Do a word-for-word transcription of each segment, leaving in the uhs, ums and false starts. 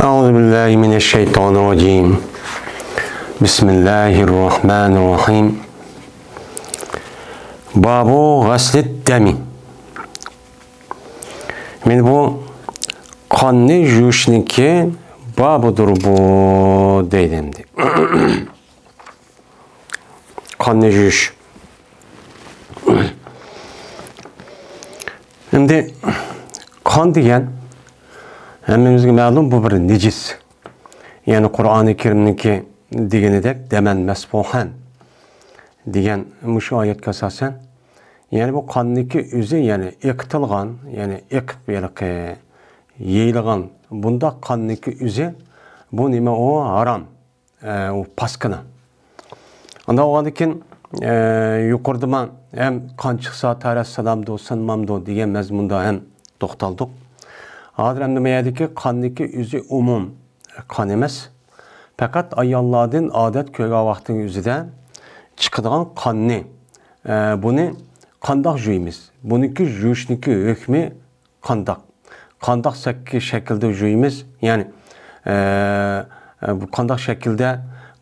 أعوذ بالله من الشيطان الرجيم. بسم الله الرحمن الرحيم. باب غسل الدم. مانا بۇ قاننى يۇيۇشنىڭكى بابىدۇر بۇ دەيدۇ ئەمدى. قاننى يۇيۇش. ئەمدى قان دېگەن ھەممىمىزگە مەلۇم، بۇ بىر نىجىس. يەنى قۇرئانى كەرىمنىڭكى دېگىنىدەك، دەمەن مەسفۇھەن دېگەن مۇشۇ ئايەتكە ئاساسەن، يەنى بۇ قاننىڭكى ئۆزى، يەنى ئېقىتىلغان، يەنى ئېقىپ ھېلىقى يېيىلغان بۇنداق قاننىڭكى ئۆزى، بۇ نېمە ئۇ؟ ھارام. ئە، ئۇ پاسكىنا. ئانداق بولغاندىن كېيىن، ئە، يۇقىرىدا مەن ھەم قان چىقسا تەھارەت سىنامدۇ، سىنمامدۇ دېگەن مەزمۇندا ھەم توختالدۇق. ھازىر ئەمدى بۇ يەردىكى قاننىڭكى ئۆزى ئومۇم قان ئەمەس. پەقەت ئاياللاردىن ئادەت كۆرگەن ۋاقتىنىڭ ئۆزىدە چىقىدىغان قاننى، ئە، بۇنى قانداق يۇيىمىز؟ بۇنىڭكى يۇيۇشنىڭكى ھۆكمى قانداق؟ قانداق سەك-، شەكىلدە يۇيىمىز؟ يەنى، ئە، ئە، بۇ قانداق شەكىلدە،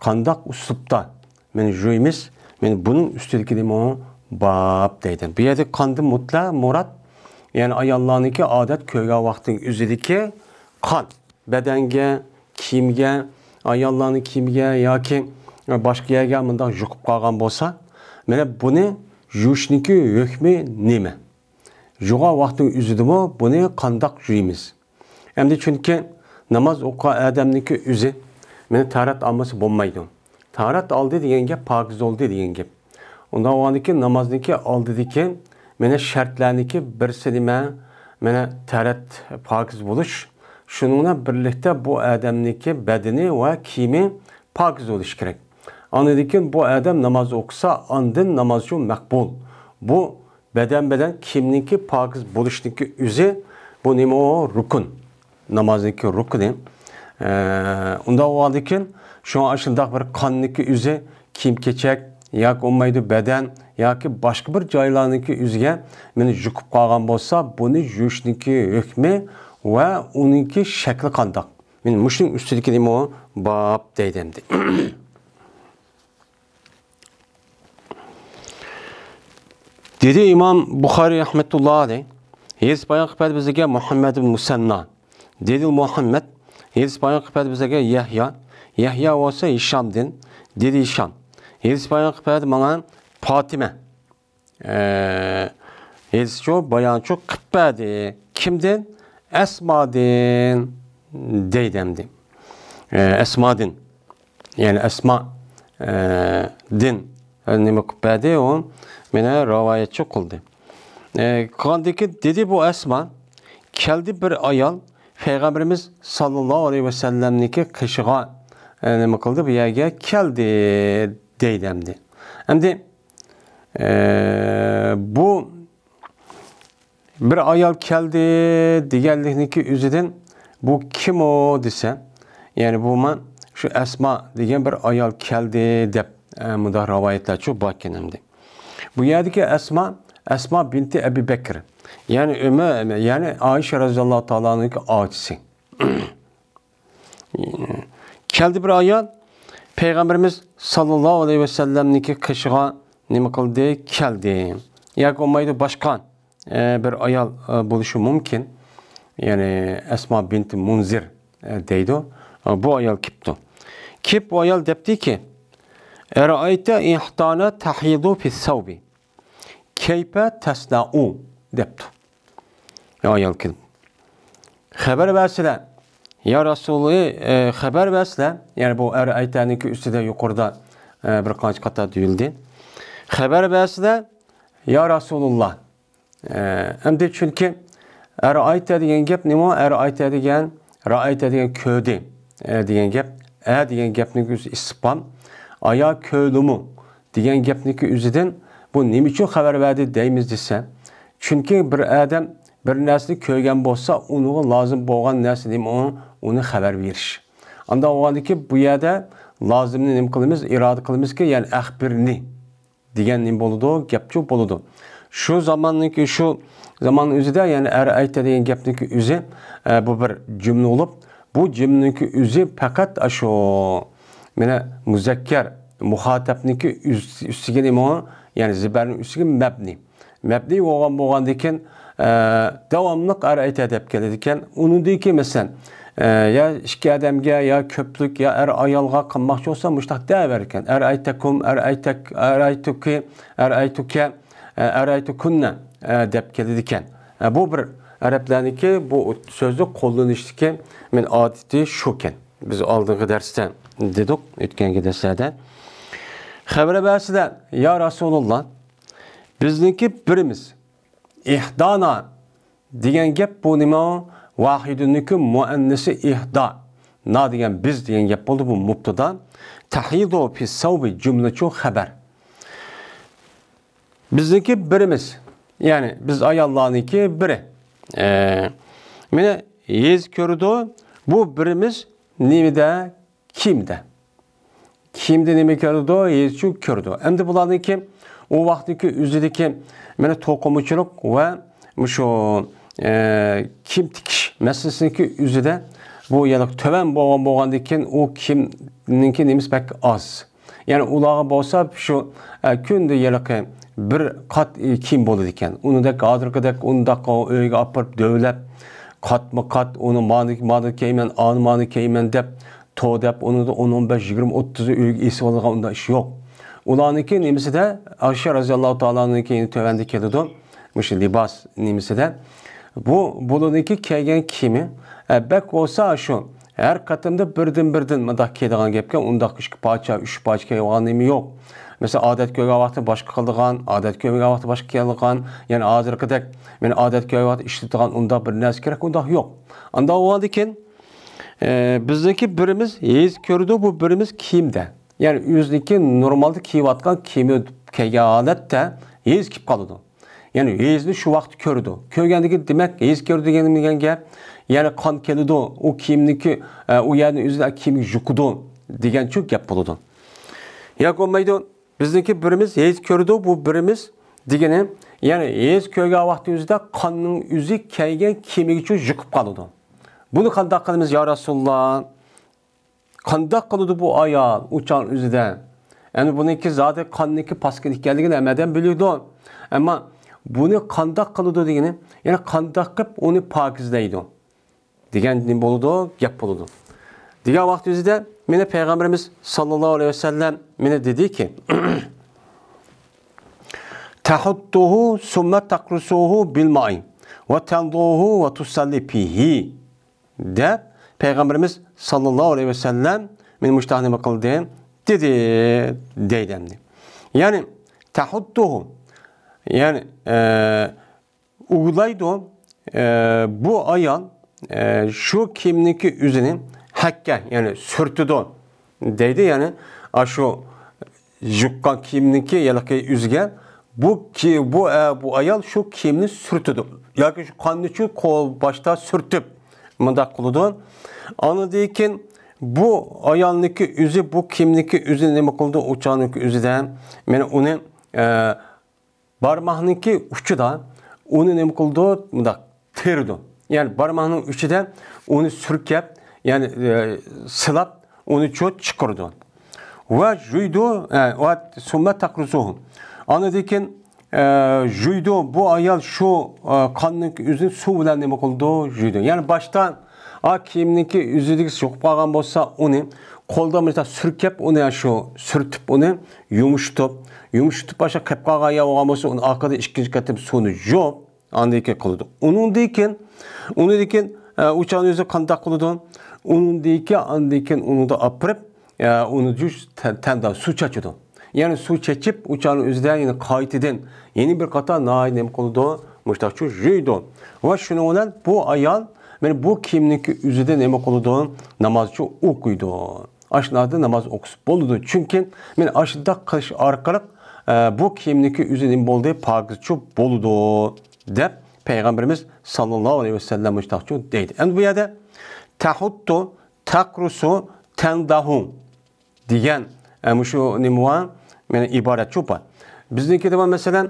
قانداق ئۇسلۇبتا مانا يۇيىمىز؟ مانا بۇنىڭ ئۈستىدىكى نېمە ئۇ؟ باب دەيدۇ. بۇ يەردە قاندىن مۇتلەق مۇراد، يەنى ئاياللارنىڭكى ئادەت كۆرگەن ۋاقتىنىڭ ئۆزىدىكى قان. بەدەنگە، كىيىمگە، ئاياللارنىڭ كىيىمىگە ياكى باشقا يەرگە مۇنداق يۇقۇپ قالغان بولسا، مانا بۇنى يۇيۇشنىڭكى ھۆكمى نېمە؟ يۇغان ۋاقتىنىڭ ئۆزىدىمۇ بۇنى قانداق يۇيىمىز؟ ئەمدى چۈنكى ناماز ئوقۇغان ئادەمنىڭكى ئۆزى مانا تاھارەت ئالمىسا بولمايدۇ. تاھارەت ئالدى دېگەن گەپ پاكىز بولدى دېگەن گەپ. ئۇنداق بولغاندىكىن نامازنىڭكى ئالدىدىكى مانا شەرتلەرنىڭكى بىرسى نېمە؟ مانا تاھارەت، پاكىز بولۇش. شۇنىڭ بىلەن بىرلىكتە بۇ ئادەمنىڭكى بەدىنى ۋە كىيىمى پاكىز بولۇشى كېرەك. ئاندىن كېيىن بۇ ئادەم ناماز ئوقۇسا، ئاندىن نامازى مەقبۇل. بۇ بەدەن بىلەن كىيىمنىڭكى پاكىز بولۇشنىڭكى ئۆزى، بۇ نېمە ئۇ؟ رۇكۇن. نامازنىڭكى رۇكنى. ئە، ئۇنداق بولغاندىكىن، شۇڭا ئاشۇنداق بىر قاننىڭكى ئۆزى كىيىم-كېچەك ياكى بولمايدۇ بەدەن ياكى باشقا بىر جايلارنىڭكى ئۆزىگە مانا يۇقۇپ قالغان بولسا، بۇنى يۇيۇشنىڭكى ھۆكمى ۋە ئۇنىڭكى شەكلى قانداق؟ مانا مۇشۇنىڭ ئۈستىدىكى نېمە ئۇ؟ باب دەيدۇ ئەمدى. دېدى ئىمام بۇخارىي رەھمەتۇللاھى ئەلەيھ، ھەدىس بايان قىلىپ بەردى بىزگە مۇھەممەد ئىبن مۇسەننا. دېدى مۇھەممەد، ھەدىس بايان قىلىپ بەردى بىزگە يەھيا. يەھيا بولسا ھىشامدىن. دېدى ھىشام، ھەدىس بايان قىلىپ بەردى ماڭا پاتىمە. ئە، ھەدىسچۇ، بايانچۇ قىلىپ بەردى. كىمدىن؟ ئەسمادىن دەيدۇ ئەمدى. ئە، ئەسمادىن. يەنى ئەسما، ئە، دىن، ئە، نېمە قىلىپ بەردى؟ ئۇ مانا رىۋايەتچى قىلدى. ئە، قىلغاندىن كېيىن دېدى بۇ ئەسما، كەلدى بىر ئايال پەيغەمبىرىمىز ساللاللاھۇ ئەلەيھى ۋەسەللەمنىڭكى قېشىغا، ئە، نېمە قىلدى؟ بۇ يەرگە كەلدى دەيدۇ ئەمدى. ئەمدى، ئە، بۇ بىر ئايال كەلدى دېگەنلىكنىڭكى ئۆزىدىن بۇ كىم ئۇ دېسە، يەنى بۇ مەن شۇ ئەسما دېگەن بىر ئايال كەلدى دەپ، ئە، مۇنداق رىۋايەتلەرچۇ باركەن ئەمدى. بۇ يەردىكى ئەسما، ئەسما بىنتى ئەبى بەكر. يەنى ئۆمەر، يەنى ئائىشە رەزىياللاھۇ تائالا ئانھانىڭكى ئاچىسى. كەلدى بىر ئايال، پەيغەمبىرىمىز ساللاللاھۇ ئەلەيھى ۋەسەللەمنىڭكى قېشىغا نېمە قىلدى؟ كەلدى. ياكى بولمايدۇ باشقا، ئە، بىر ئايال، ئە، بولۇشى مۇمكىن. يەنى ئەسما بىنت مۇنزىر، ئە، دەيدۇ. ئە، بۇ ئايال كېپتۇ. كېپ بۇ ئايال دەپتىكى، ئەرائەيتە ئىھدانا تەھىدۇ فىس سەۋبى. كەيپە تەسنەئۇ دەپتۇ. ئايال كېلىپ، خەۋەر بەرسىلە، يا رەسۇلى، ئە، خەۋەر بەرسىلە. يەنى بۇ ئەرائەيتەنىڭكى ئۈستىدە يۇقىرىدا، ئە، بىر قانچە قېتىم دېيىلدى. خەۋەر بەرسىلە، يا رەسۇلۇللا. ئە، ئەمدى چۈنكى ئەرائەيتە دېگەن گەپ نېمە؟ ئەرائەيتە دېگەن، رائەيتە دېگەن كۆردى، ئە، دېگەن گەپ. ئە دېگەن گەپنىڭ ئۆزى ئىستىفھام. ئايا كۆردىمۇ؟ دېگەن گەپنىڭكى ئۆزىدىن بۇ نېمە ئۈچۈن خەۋەر بەردى دەيمىز دېسە، چۈنكى بىر ئادەم بىر نەرسىنى كۆرگەن بولسا، ئۇنىڭغا لازىم بولغان نەرسە نېمە ئۇ؟ ئۇنى خەۋەر بېرىش. ئانداق بولغاندىكىن بۇ يەردە لازىمنى نېمە قىلىمىز؟ ئىرادە قىلىمىزكى، يەنى ئەخبىرنى دېگەن نېمە بولىدۇ؟ گەپچۇ بولىدۇ. شۇ زاماننىڭكى، شۇ زامان ئۆزىدە، يەنى ئەرئەيتە دېگەن گەپنىڭكى ئۆزى، ئە، بۇ بىر جۈملە بولۇپ، بۇ جۈملىنىڭكى ئۆزى پەقەت ئاشۇ، مانا، مۇزەككەر مۇخاتەبنىڭكى ئۈس-، ئۈستىگە نېمە؟ يەنى زېبەرنىڭ ئۈستىگە مەبنى. مەبنى بولغان، بولغاندىكىن، ئە، داۋاملىق ئەرئەيتە دەپ كېلىدىكەن. ئۇنىڭدىكى، مەسىلەن، ئە، يا ئىككى ئادەمگە، يا كۆپلۈك، يا ئەر ئايالغا قىلماقچى بولسا، مۇشتاق دەۋەركەن. ئەرئەيتەكۇم، ئەرئەيتەك، ئەرئەيتۇكى، ئەرئەيتۇكە، ئە، ئەرئەيتۇكۇننە، ئە، دەپ كېلىدىكەن. ئە، بۇ بىر ئەرەبلەرنىڭكى بۇ سۆزنى قوللىنىشتىكى مەن ئادىتى شۇكەن. بىز ئالدىنقى دەرستە دېدۇق، ئۆتكەنكى دەرسلەردە. خەۋەر بەرسىلە، يا رەسۇلۇللا، بىزنىڭكى بىرىمىز، ئىھدانا دېگەن گەپ بۇ نېمە؟ ۋاھىدۇننىڭكى مۇئەننىسى ئىھدا. نا دېگەن بىز دېگەن گەپ بولدى، بۇ مۇبتىدا. تەھىدۇ فى سەۋبى جۈملىچۇ خەبەر. بىزنىڭكى بىرىمىز، يەنى بىز ئاياللارنىڭكى بىرى. ئە، مېنى ھېس كۆرىدۇ، بۇ بىرىمىز نېمىدە؟ كىيىمدە. كىيىمدە نېمە كۆرىدۇ؟ ھېسچۇ كۆرىدۇ. ئەمدى بۇلارنىڭكى ئۇ ۋاقىتتىكى ئۆزىدىكى مانا توقۇمىچىلىق ۋە مۇشۇ، ئە، كىيىم تىكىش مەسىلىسىنىڭكى ئۆزىدە بۇ يەنە تۆۋەن بولغان، بولغاندىن كېيىن ئۇ كىيىمنىڭكى نېمىسى بەك ئاز. يەنى ئۇلارغا بولسا شۇ، ئە، كۈندە ھېلىقى بىر قات، ئى، كىيىم بولىدىكەن. ئۇنىڭدەك ھازىرقىدەك ئۇنداق ئۆيگە ئاپىرىپ دۆۋىلەپ، قاتمۇ قات ئۇنى مانا، مانا كىيىمەن، ئانا مانا كىيىمەن دەپ، تو دەپ، ئۇنى ئون، ئون بەش، يىگىرمە، ئوتتۇزى ئۆيگە ئېسىۋالىدىغان ئۇنداق ئىش يوق. ئۇلارنىڭكى نېمىسىدە، ئائىشە رەزىياللاھۇ تائالا ئەنھانىڭكى تۆۋەندە كېلىدۇ. مۇشۇ لىباس نېمىسىدە. بۇ، بۇلارنىڭكى كىيگەن كىيىمى، ئە، بەك بولسا شۇ، ھەر قېتىمدا بىردىن-بىردىن مۇنداق كىيىدىغان گەپكە، ئۇنداق ئىككى پارچە، ئۈچ پارچە كىيىۋالغان نېمە يوق. مەسىلەن، ئادەت كۆرگەن ۋاقتى باشقا قىلىدىغان، ئادەت كۆرمىگەن ۋاقتى باشقا كىيىدىغان، يەنى ھازىرقىدەك، مەن ئادەت كۆرگەن ۋاقتى ئىشلىتىدىغان ئۇنداق بىر نەرسە كېرەك، ئۇنداق يوق. ئانداق بولغاندىكىن، ئە، بىزنىڭكى بىرىمىز ھېس كۆرىدۇ، بۇ بىرىمىز كىيىمدە. يەنى ئۆزىنىڭكى نورمالدا كىيىۋاتقان كىيىمى كىيگەن ھالەتتە ھېس كېلىپ قالىدۇ. يەنى ھېسنى شۇ ۋاقىتتا كۆرىدۇ. كۆرگەندىكى دېمەك، ھېس كۆرىدۇ دېگەن، دېگەن گەپ، يەنى قان كېلىدۇ، ئۇ كىيىمنىكى، ئە، ئۇ يەرنى ئۆزىنى كىيىمگە يۇقىدۇ دېگەنچۇ گەپ بولىدۇ. ياكى بولمايدۇ، بىزنىڭكى بىرىمىز ھېس كۆرىدۇ، بۇ بىرىمىز دېگىنى، يەنى ھېس كۆرگەن ۋاقتى ئۆزىدە قاننىڭ ئۆزى كىيگەن كىيىمىگىچۇ يۇقۇپ قالىدۇ. بۇنى قانداق قىلىمىز، يا رەسۇلاللا؟ قانداق قىلىدۇ بۇ ئايال ئۇ چاغ ئۆزىدە؟ يەنى بۇنىڭكى زادى قاننىڭكى پاسكىنا ئىكەنلىكىنى ھەممە ئادەم بىلىدۇ. ئەمما بۇنى قانداق قىلىدۇ دېگىنى، يەنى قانداق قىلىپ ئۇنى پاكىزلەيدۇ دېگەن نېمە بولىدۇ؟ گەپ بولىدۇ. دېگەن ۋاقىت ئۆزىدە مانا پەيغەمبىرىمىز ساللاللاھۇ ئەلەيھى ۋەسەللەم مانا دېدىكى، تەھۇتتۇھۇ سۇممە تەقرۇسۇھۇ بىل مائى ۋە تەنزۇھۇ ۋە تۇسەللى فىھى. دەپ، پەيغەمبىرىمىز ساللاللاھۇ ئەلەيھى ۋەسەللەم مېنى مۇشتاق نېمە قىلدى؟ دېدى، دەيدۇ ئەمدى. يەنى، تەھۇتتۇھۇ، يەنى، ئە، ئۇۋىلايدۇ، ئە، بۇ ئايال، ئە، شۇ كىيىمنىڭكى ئۆزىنى ھەككە، يەنى سۈرتىدۇ، دەيدۇ، يەنى، ئاشۇ يۇققان كىيىمنىڭكى ھېلىقى ئۆزىگە بۇ كى-، بۇ، ئە، بۇ ئايال شۇ كىيىمنى سۈرتىدۇ. ياكى شۇ قاننى شۇ قول باشتا سۈرتۈپ مۇنداق قىلىدۇ. ئاندىن كېيىن بۇ ئايالنىڭكى ئۆزى، بۇ كىيىمنىڭكى ئۆزى نېمە قىلىدۇ؟ ئۇ چاغنىڭكى ئۆزىدە مانا ئۇنى، ئە، بارماقنىڭكى ئۇچىدا ئۇنى نېمە قىلىدۇ؟ مۇنداق تېرىدۇ. يەنى بارماقنىڭ ئۇچىدا ئۇنى سۈركەپ، يەنى، ئە، سىلاپ، ئۇنى چوت چىقىرىدۇ. ۋە جۇيدۇ، ئە، ۋە سۇممە تەقرۇسۇھۇ. ئاندىن كېيىن، ئە، جۇيدۇ، بۇ ئايال شۇ، ئە، قاننىڭ ئۆزىنى سۇ بىلەن نېمە قىلىدۇ؟ جۇيدۇ. يەنى باشتا ئا، كىيىمنىڭكى ئۆزىدىكى يۇقۇپ قالغان بولسا، ئۇنى قولدا مۇنداق سۈركەپ، ئۇنى شۇ سۈرتۈپ، ئۇنى يۇمشىتىپ، يۇمشىتىپ، باشقا قېلىپ قالغان يەر بولغان بولسا، ئۇنى ئارقىدىن ئىككىنچى قېتىم سۇنى يۇيۇپ، ئاندىن كېيىن قىلىدۇ. ئۇنىڭدىن كېيىن، ئۇنىڭدىن كېيىن، ئە، ئۇ چاغنى ئۆزى قانداق قىلىدۇ؟ ئۇنىڭدىن كېيىن، ئاندىن كېيىن ئۇنىڭدا ئاپىرىپ، ئە، ئۇنى جۇش تە-، تەندە سۇ چاچىدۇ. يەنى سۇ چېچىپ، ئۇ چاغنىڭ ئۆزىدە يەنە قايتىدىن يەنە بىر قاتار ناھايىتى نېمە قىلىدۇ؟ مۇشتاقچۇ يۇيىدۇ. ۋە شۇنىڭ بىلەن بۇ ئايال مانا بۇ كىيىمنىڭكى ئۆزىدە نېمە قىلىدۇ؟ نامازچۇ ئوقۇيدۇ. ئاشۇنداقتا ناماز ئوقۇسا بولىدۇ. چۈنكى مانا ئاشۇنداق قىلىش ئارقىلىق، ئە، بۇ كىيىمنىڭكى ئۆزى نېمە بولدى؟ پاكىزچۇ بولىدۇ، دەپ پەيغەمبىرىمىز ساللاللاھۇ ئەلەيھى ۋەسەللەم مۇشتاقچۇ دەيدۇ. ئەمدى بۇ يەردە تەھۇتتۇ، تەقرۇسۇ، تەندەھۇ دېگەن، ئە، مۇشۇ نېمە بار؟ مانا ئىبارەتچۇ بار. بىزنىڭكىدە بار، مەسىلەن،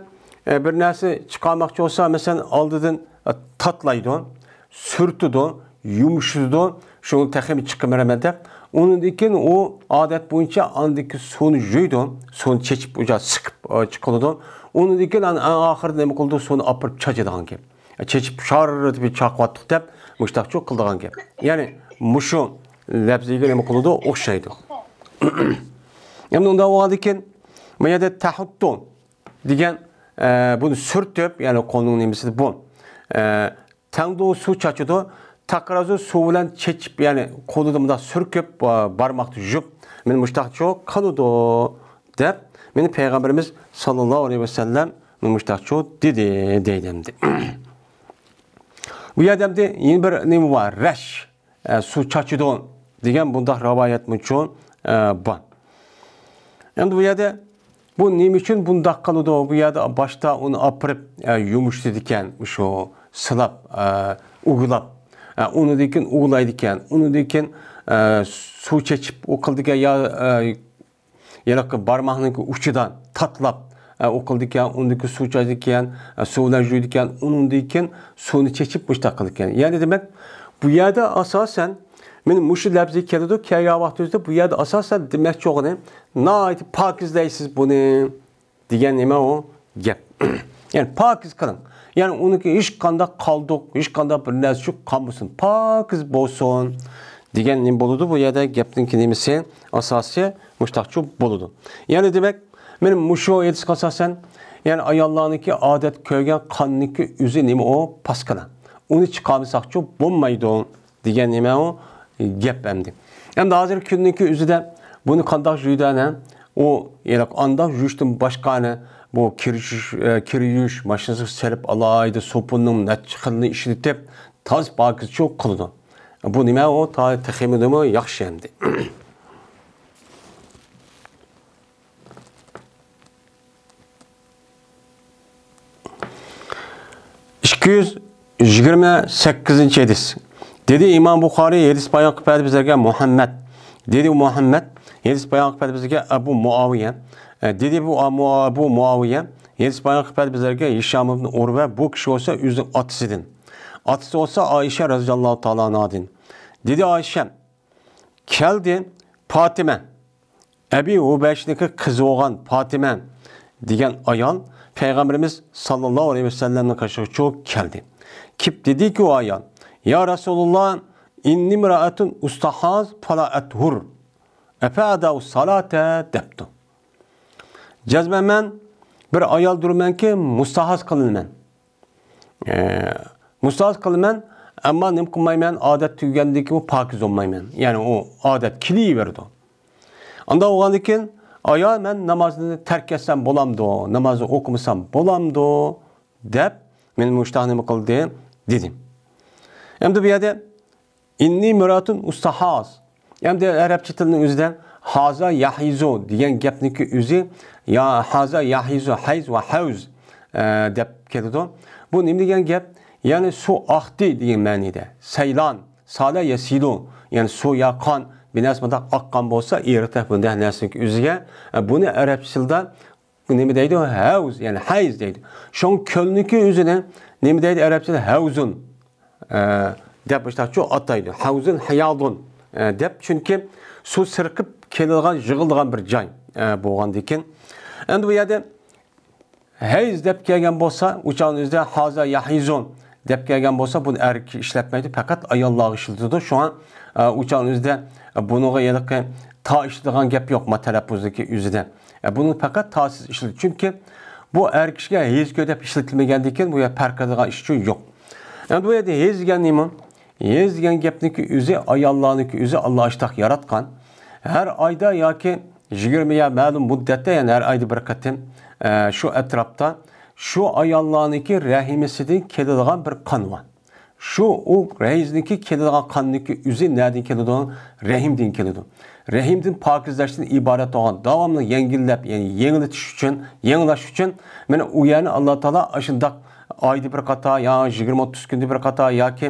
ئە، بىر نەرسە چىقارماقچى بولسا، مەسىلەن، ئالدىدىن، ئە، تاتلايدۇ، سۈرتىدۇ، يۇمشىدۇ، شۇنى تېخىمۇ چىقىرىمەن دەپ. ئۇنىڭدىن كېيىن ئۇ ئادەت بويىچە ئاندىكى سۇنى يۇيىدۇ، سۇنى چېچىپ، ئۇجا سىقىپ، ئە، چىقىرىدۇ. ئۇنىڭدىن كېيىن ئەڭ، ئەڭ ئاخىرىدا نېمە قىلىدۇ؟ سۇنى ئاپىرىپ چاچىدىغان گەپ. ئە، چېچىپ، شاررىتىپ چاقىۋاتتۇق دەپ، مۇشتاقچۇ قىلىدىغان گەپ. يەنى مۇشۇ لەپزىگە نېمە قىلىدۇ؟ ئوخشايدۇ. ئەمدى ئۇنداق بولغاندىن كېيىن، بۇ يەردە تەھۇتتۇ دېگەن، ئە، بۇنى سۈرتۈپ، يەنى قولنىڭ نېمىسىدە بۇ، ئە، تەڭدۇ سۇ چاچىدۇ، تاقرازۇ سۇ بىلەن چېچىپ، يەنى قولىدا مۇنداق سۈركۈپ، ئە، بارماقتا يۇيۇپ، مېنى مۇشتاقچۇ قىلىدۇ دەپ، مېنى پەيغەمبىرىمىز ساللاللاھۇ ئەلەيھى ۋەسەللەم مېنى مۇشتاقچۇ دېدى، دەيدۇ ئەمدى. بۇ يەردە ئەمدى يەنە بىر نېمە بار؟ رەش. ئە، سۇ چاچىدۇ دېگەن بۇنداق رىۋايەتمۇچۇ، ئە، بار. ئەمدى بۇ يەردە بۇ نېمە ئۈچۈن بۇنداق قىلىدۇ؟ بۇ يەردە باشتا ئۇنى ئاپىرىپ، ئە، يۇمشىتىدىكەن، شۇ سىلاپ، ئە، ئۇۋىلاپ، ئە، ئۇنىڭدىن كېيىن ئۇۋىلايدىكەن، ئۇنىڭدىن كېيىن، ئە، سۇ چېچىپ ئۇ قىلىدىكەن يا، ئە، ھېلىقى بارماقنىڭكى ئۇچىدا تاتلاپ، ئە، ئۇ قىلىدىكەن، ئۇنىڭدىن كېيىن سۇ چاچىدىكەن، ئە، سۇ بىلەن يۇيىدىكەن، ئۇنىڭدىن كېيىن سۇنى چېچىپ مۇشتاق قىلىدىكەن. يەنى دېمەك، بۇ يەردە ئاساسەن، مېنىڭ مۇشۇ لەپزى كېلىدۇ، كەلگەن ۋاقتىمىزدا بۇ يەردە ئاساسەن دېمەكچى بولغىنى، ناھايىتى پاكىزلەيسىز بۇنى. دېگەن نېمە ئۇ؟ گەپ. يەنى پاكىز قىلىڭ. يەنى ئۇنىڭكى ھېچقانداق قالدۇق، ھېچقانداق بىر نەرسە شۇ قالمىسۇن. پاكىز بولسۇن. دېگەن نېمە بولىدۇ؟ بۇ يەردە گەپنىڭكى نېمىسى؟ ئاساسى مۇشتاقچۇ بولىدۇ. يەنى دېمەك، مېنىڭ مۇشۇ ھەدىسكە ئاساسەن، يەنى ئاياللارنىڭكى ئادەت كۆرگەن قاننىڭكى ئۆزى نېمە ئۇ؟ پاسكىنا. ئۇنى چىقارمىساقچۇ بولمايدۇ. دېگەن نېمە ئۇ؟ گەپ ئەمدى. ئەمدى ھازىرقى كۈننىڭكى ئۆزىدە بۇنى قانداق يۇيىدۇ ئەنە؟ ئۇ ھېلىقى ئانداق يۇيۇشتىن باشقا ئەنە بۇ كىر يۇيۇش، ئە، كىر يۇيۇش ماشىنىسىغا سېلىپ ئالاھىدە سوپۇننىڭ نەچچە خىلىنى ئىشلىتىپ، تازا پاكىزچۇ قىلىدۇ. بۇ نېمە ئۇ؟ تا-، تېخىمۇ ياخشى ئەمدى. ئىككى يۈز يىگىرمە سەككىزىنچى ھەدىس. دېدى ئىمام بۇخارىي، ھەدىس بايان قىلىپ بەردى بىزلەرگە مۇھەممەد. دېدى مۇھەممەد، ھەدىس بايان قىلىپ بەردى بىزلەرگە ئەبۇ مۇئاۋىيە. ئە، دېدى بۇ ئەبۇ، ئەبۇ مۇئاۋىيە، ھەدىس بايان قىلىپ بەردى بىزلەرگە ھىشام ئىبن ئۇرۋە، بۇ كىشى بولسا ئۆزىنىڭ ئاتىسىدىن. ئاتىسى بولسا ئائىشە رەزىياللاھۇ تائالا ئەنھادىن. دېدى ئائىشە، كەلدى پاتىمە، ئەبى ھۇبەيشنىڭكى قىزى بولغان پاتىمە دېگەن ئايال پەيغەمبىرىمىز ساللاللاھۇ ئەلەيھى ۋەسەللەمنىڭ قېشىغا چوق كەلدى. كېلىپ دېدىكى ئۇ ئايال، يا رەسۇلۇللا، ئىننىمرەئەتۇن ئۇستاھاز پالا ئەتھۇر، ئەفەئەدەئۇ سالاتە دەپتۇ. جەزمەن مەن بىر ئايالدۇرمەنكى، مۇستاھاز قىلىنىمەن. ئە، مۇستاھاز قىلىمەن، ئەمما نېمە قىلمايمەن، ئادەت تۈگىگەندىن كېيىن پاكىز بولمايمەن. يەنى ئۇ ئادەت كېلىۋېرىدۇ. ئانداق بولغاندىن كېيىن، ئايا، مەن نامازنى تەرك ئەتسەم بولامدۇ؟ نامازنى ئوقۇمىسام بولامدۇ؟ دەپ، مېنى مۇشتاق نېمە قىلدى؟ دېدى. ئەمدى بۇ يەردە ئىننىمرەئەتۇن ئۇستاھاز. ئەمدى ئەرەبچە تىلنىڭ ئۆزىدە ھازا يەھىزۇ دېگەن گەپنىڭكى ئۆزى يا ھازا يەھىزۇ ھەيز ۋە ھەۋز، ئە، دەپ كېلىدۇ. بۇ نېمە دېگەن گەپ؟ يەنى سۇ ئاقتى دېگەن مەنىدە. سەيلان، سالە يەسىلۇ، يەنى سۇ يا قان، بىر نەرسە مۇنداق ئاققان بولسا، ئېرىق تەرەپ بۇنداق نەرسىنىڭكى ئۆزىگە، ئە، بۇنى ئەرەبچە تىلدا بۇ نېمە دەيدۇ؟ ھەۋز، يەنى ھەيز دەيدۇ. شۇڭا كۆلنىڭكى ئۆزىنى نېمە دەيدۇ ئەرەبچىدە؟ ھەۋزۇن، ئە، دەپ مۇشۇنداقچۇ ئاتايدۇ. ھەۋزۇن، ھەياضۇن، ئە، دەپ، چۈنكى سۇ سىرقىپ كېلىدىغان، يىغىلىدىغان بىر جاي، ئە، بولغاندىكىن. ئەمدى بۇ يەردە ھەيز دەپ كەلگەن بولسا، ئۇ چاغنىڭ ئۆزىدە ھازا يەھىزۇن دەپ كەلگەن بولسا، بۇنى ئەر كىشى ئىشلەتمەيدۇ، پەقەت ئاياللارغا ئىشلىتىدۇ. شۇڭا، ئە، ئۇ چاغنىڭ ئۆزىدە بۇنىڭغا ھېلىقى تا ئىشلىتىدىغان گەپ يوق، ما تەلەپپۇزدىكى ئۆزىدە. ئە، بۇنى پەقەت تاسىز ئىشلىتىدۇ. چۈنكى بۇ ئەر كىشىگە ھەيز كۆ دەپ ئىشلىتىلمىگەندىكىن، بۇ يەر پەرق قىلىدىغان ئىش ئۈچۈن يوق. ئەمدى بۇ يەردە ھەيز دېگەن نېمە؟ ھەيز دېگەن گەپنىڭكى ئۆزى، ئاياللارنىڭكى ئۆزى، ئاللا ئاشتاق ياراتقان. ھەر ئايدا ياكى يىگىرمە يا مەلۇم مۇددەتتە، يەنى ھەر ئايدا بىر قېتىم، ئە، شۇ ئەتراپتا شۇ ئاياللارنىڭكى رەھىمىسىدىن كېلىدىغان بىر قان بار. شۇ ئۇ ھەيزنىڭكى كېلىدىغان قاننىڭكى ئۆزى نەدىن كېلىدۇ؟ رەھىمدىن كېلىدۇ. رەھىمدىن پاكىزلەشتىن ئىبارەت بولغان، داۋاملىق يەڭگىللەپ، يەنى يېڭىلىتىش ئۈچۈن، يېڭىلاش ئۈچۈن، مانا ئۇ يەرنى ئاللا تائالا ئاشۇنداق ئايدا بىر قاتا يا يىگىرمە ئوتتۇز كۈندە بىر قاتا ياكى،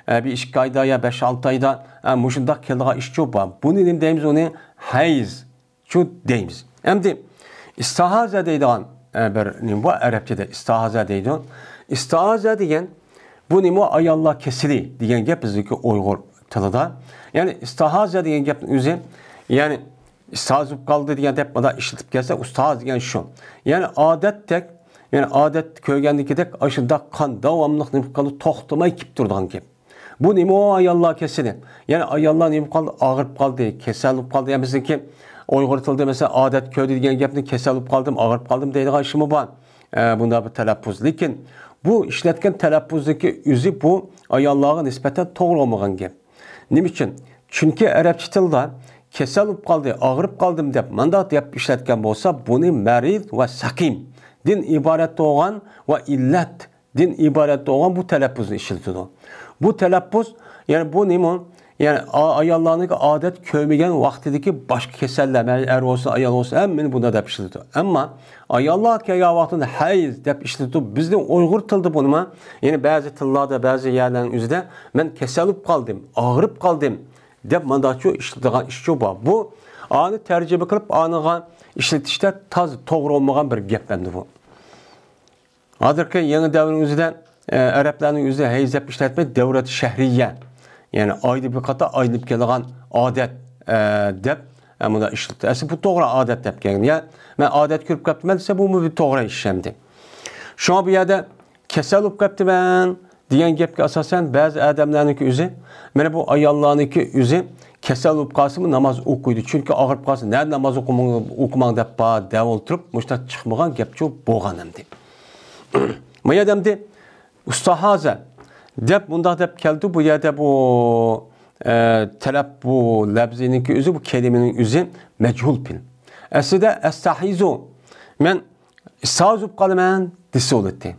ئە، بىر ئىككى ئايدا يا بەش ئالتە ئايدا، ئە، مۇشۇنداق كېلىدىغان ئىشچۇ بار. بۇنى نېمە دەيمىز؟ ئۇنى ھەيز. شۇ دەيمىز. ئەمدى ئىستىھازە دەيدىغان، ئە، بىر نېمە بار ئەرەبچىدە، ئىستىھازە دەيدۇ. ئىستىھازە دېگەن بۇ نېمە؟ ئاياللار كېسىلى دېگەن گەپ بىزنىڭكى ئۇيغۇر تىلىدا. يەنى ئىستىھازە دېگەن گەپنىڭ ئۆزى، يەنى ئىستىھازە بولۇپ قالدى دېگەن دەپ مۇنداق ئىشلىتىپ كەلسە، ئۇستاز دېگەن شۇ. يەنى ئادەتتەك، يەنى ئادەتتە كۆرگەندىكىدەك ئاشۇنداق قان داۋاملىق نېمە قىلىپ قالدى، توختىماي كېلىپ تۇرىدىغان گەپ. بۇ نېمە ئۇ ئاياللار كېسىلى؟ يەنى ئاياللار نېمە قىلىپ قالدى؟ ئاغرىپ قالدى، كېسەل بولۇپ قالدى. يەنى بىزنىڭكى ئۇيغۇر تىلىدا مەسىلەن، ئادەت كۆردى دېگەن گەپنى كېسەل بولۇپ قالدىم، ئاغرىپ قالدىم دەيدىغان ئىشمۇ بار. ئە، بۇنداق بىر تەلەپپۇز. لېكىن بۇ ئىشلەتكەن تەلەپپۇزنىڭكى ئۆزى بۇ ئاياللارغا نىسبەتەن توغرا بولمىغان گەپ. نېمە ئۈچۈن؟ چۈنكى ئەرەبچە تىلدا كېسەل بولۇپ قالدى، ئاغرىپ قالدىم دەپ مانداق گەپ ئىشلەتكەن بولسا، بۇنى مەرىز ۋە سەقىمدىن ئىبارەت بولغان ۋە ئىللەت دىن ئىبارەت بولغان بۇ تەلەپپۇزنى ئىشلىتىدۇ. بۇ تەلەپپۇز، يەنى بۇ نېمە؟ يەنى ئا-، ئاياللارنىڭكى ئادەت كۆرمىگەن ۋاقتىدىكى باشقا كېسەللەر، مەيلى ئەر بولسۇن، ئايال بولسۇن، ھەممىنى بۇنداق دەپ ئىشلىتىدۇ. ئەمما ئاياللار كەلگەن ۋاقتىدا ھەيز دەپ ئىشلىتىدۇ. بىزنىڭ ئۇيغۇر تىلىدا بۇنىمۇ، يەنى بەزى تىللاردا، بەزى يەرلەرنىڭ ئۆزىدە مەن كېسەل بولۇپ قالدىم، ئاغرىپ قالدىم دەپ مانداقچۇ ئىشلىتىدىغان ئىشچۇ بار. بۇ ئانى تەرجىمە قىلىپ، ئانىغا ئىشلىتىشتە تازا توغرا بولمىغان بىر گەپ ئەمدى بۇ. ھازىرقى يېڭى دەۋرنىڭ ئۆزىدە، ئە، ئەرەبلەرنىڭ ئۆزى ھەيز دەپ ئىشلەتمەي، دەۋرەت شەھرىيە، يەنى ئايدا بىر قېتىم ئايلىنىپ كېلىدىغان ئادەت، ئە، دەپ، ئە، مۇنداق ئىشلىتىدۇ. ئەسلى بۇ توغرا ئادەت دەپ كەلگەن. يا، مەن ئادەت كۆرۈپ قاپتىمەن دېسە، بۇمۇ بىر توغرا ئىش ئەمدى. شۇڭا بۇ يەردە كېسەل بولۇپ قاپتىمەن دېگەن گەپكە ئاساسەن، بەزى ئادەملەرنىڭكى ئۆزى، مانا بۇ ئاياللارنىڭكى ئۆزى كېسەل بولۇپ قالسىمۇ ناماز ئوقۇيدۇ. چۈنكى ئاغرىپ قالسا، نەدە ناماز ئوقۇماڭ، ئوقۇماڭ دەپ بار، دەپ ئولتۇرۇپ، مۇشۇنداق چىقمىغان گەپچۇ بولغان ئەمدى. ما يەردە ئەمدى ئۇستاھازە دەپ مۇنداق دەپ كەلدى. بۇ يەردە بۇ، ئە، تەلەپ، بۇ لەپزىنىڭكى ئۆزى، بۇ كەلىمىنىڭ ئۆزى مەجھۇل پېئىل. ئەسلىدە ئەستەھىزۇ، مەن ئىستاھىز بولۇپ قالىمەن دېسە بولاتتى.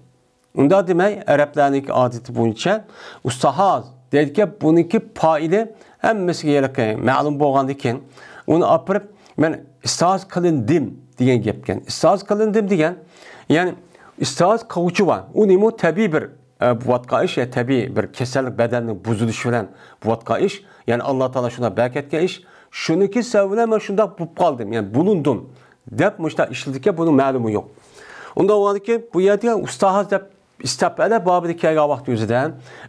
ئۇنداق دېمەي، ئەرەبلەرنىڭكى ئادىتى بويىچە ئۇستاھاز دەيدىكەن، بۇنىڭكى پائىلى ھەممىسىگە ھېلىقى مەلۇم بولغاندىن كېيىن، ئۇنى ئاپىرىپ، مەن ئىستاھاز قىلىندىم دېگەن گەپكەن. ئىستاھاز قىلىندىم دېگەن، يەنى ئىستاھاز قىلغۇچى بار. ئۇ نېمە؟ تەبىئىي بىر، ئە، بولۇۋاتقان ئىش، يا تەبىئىي بىر كېسەللىك، بەدەننىڭ بۇزۇلۇشى بىلەن بولۇۋاتقان ئىش. يەنى ئاللا تائالا شۇنداق بەرىكەتكە ئىش. شۇنىڭكى سەۋەبى بىلەن مەن شۇنداق بولۇپ قالدىم، يەنى بۇلۇندۇم دەپ مۇشۇنداق ئىشلىتىدىكەن، بۇنىڭ مەلۇمى يوق. ئۇنداق بولغاندىكىن، بۇ يەردە ئۇستاھاز دەپ ئىستەپئەلە بابىدا كەلگەن ۋاقىت ئۆزىدە،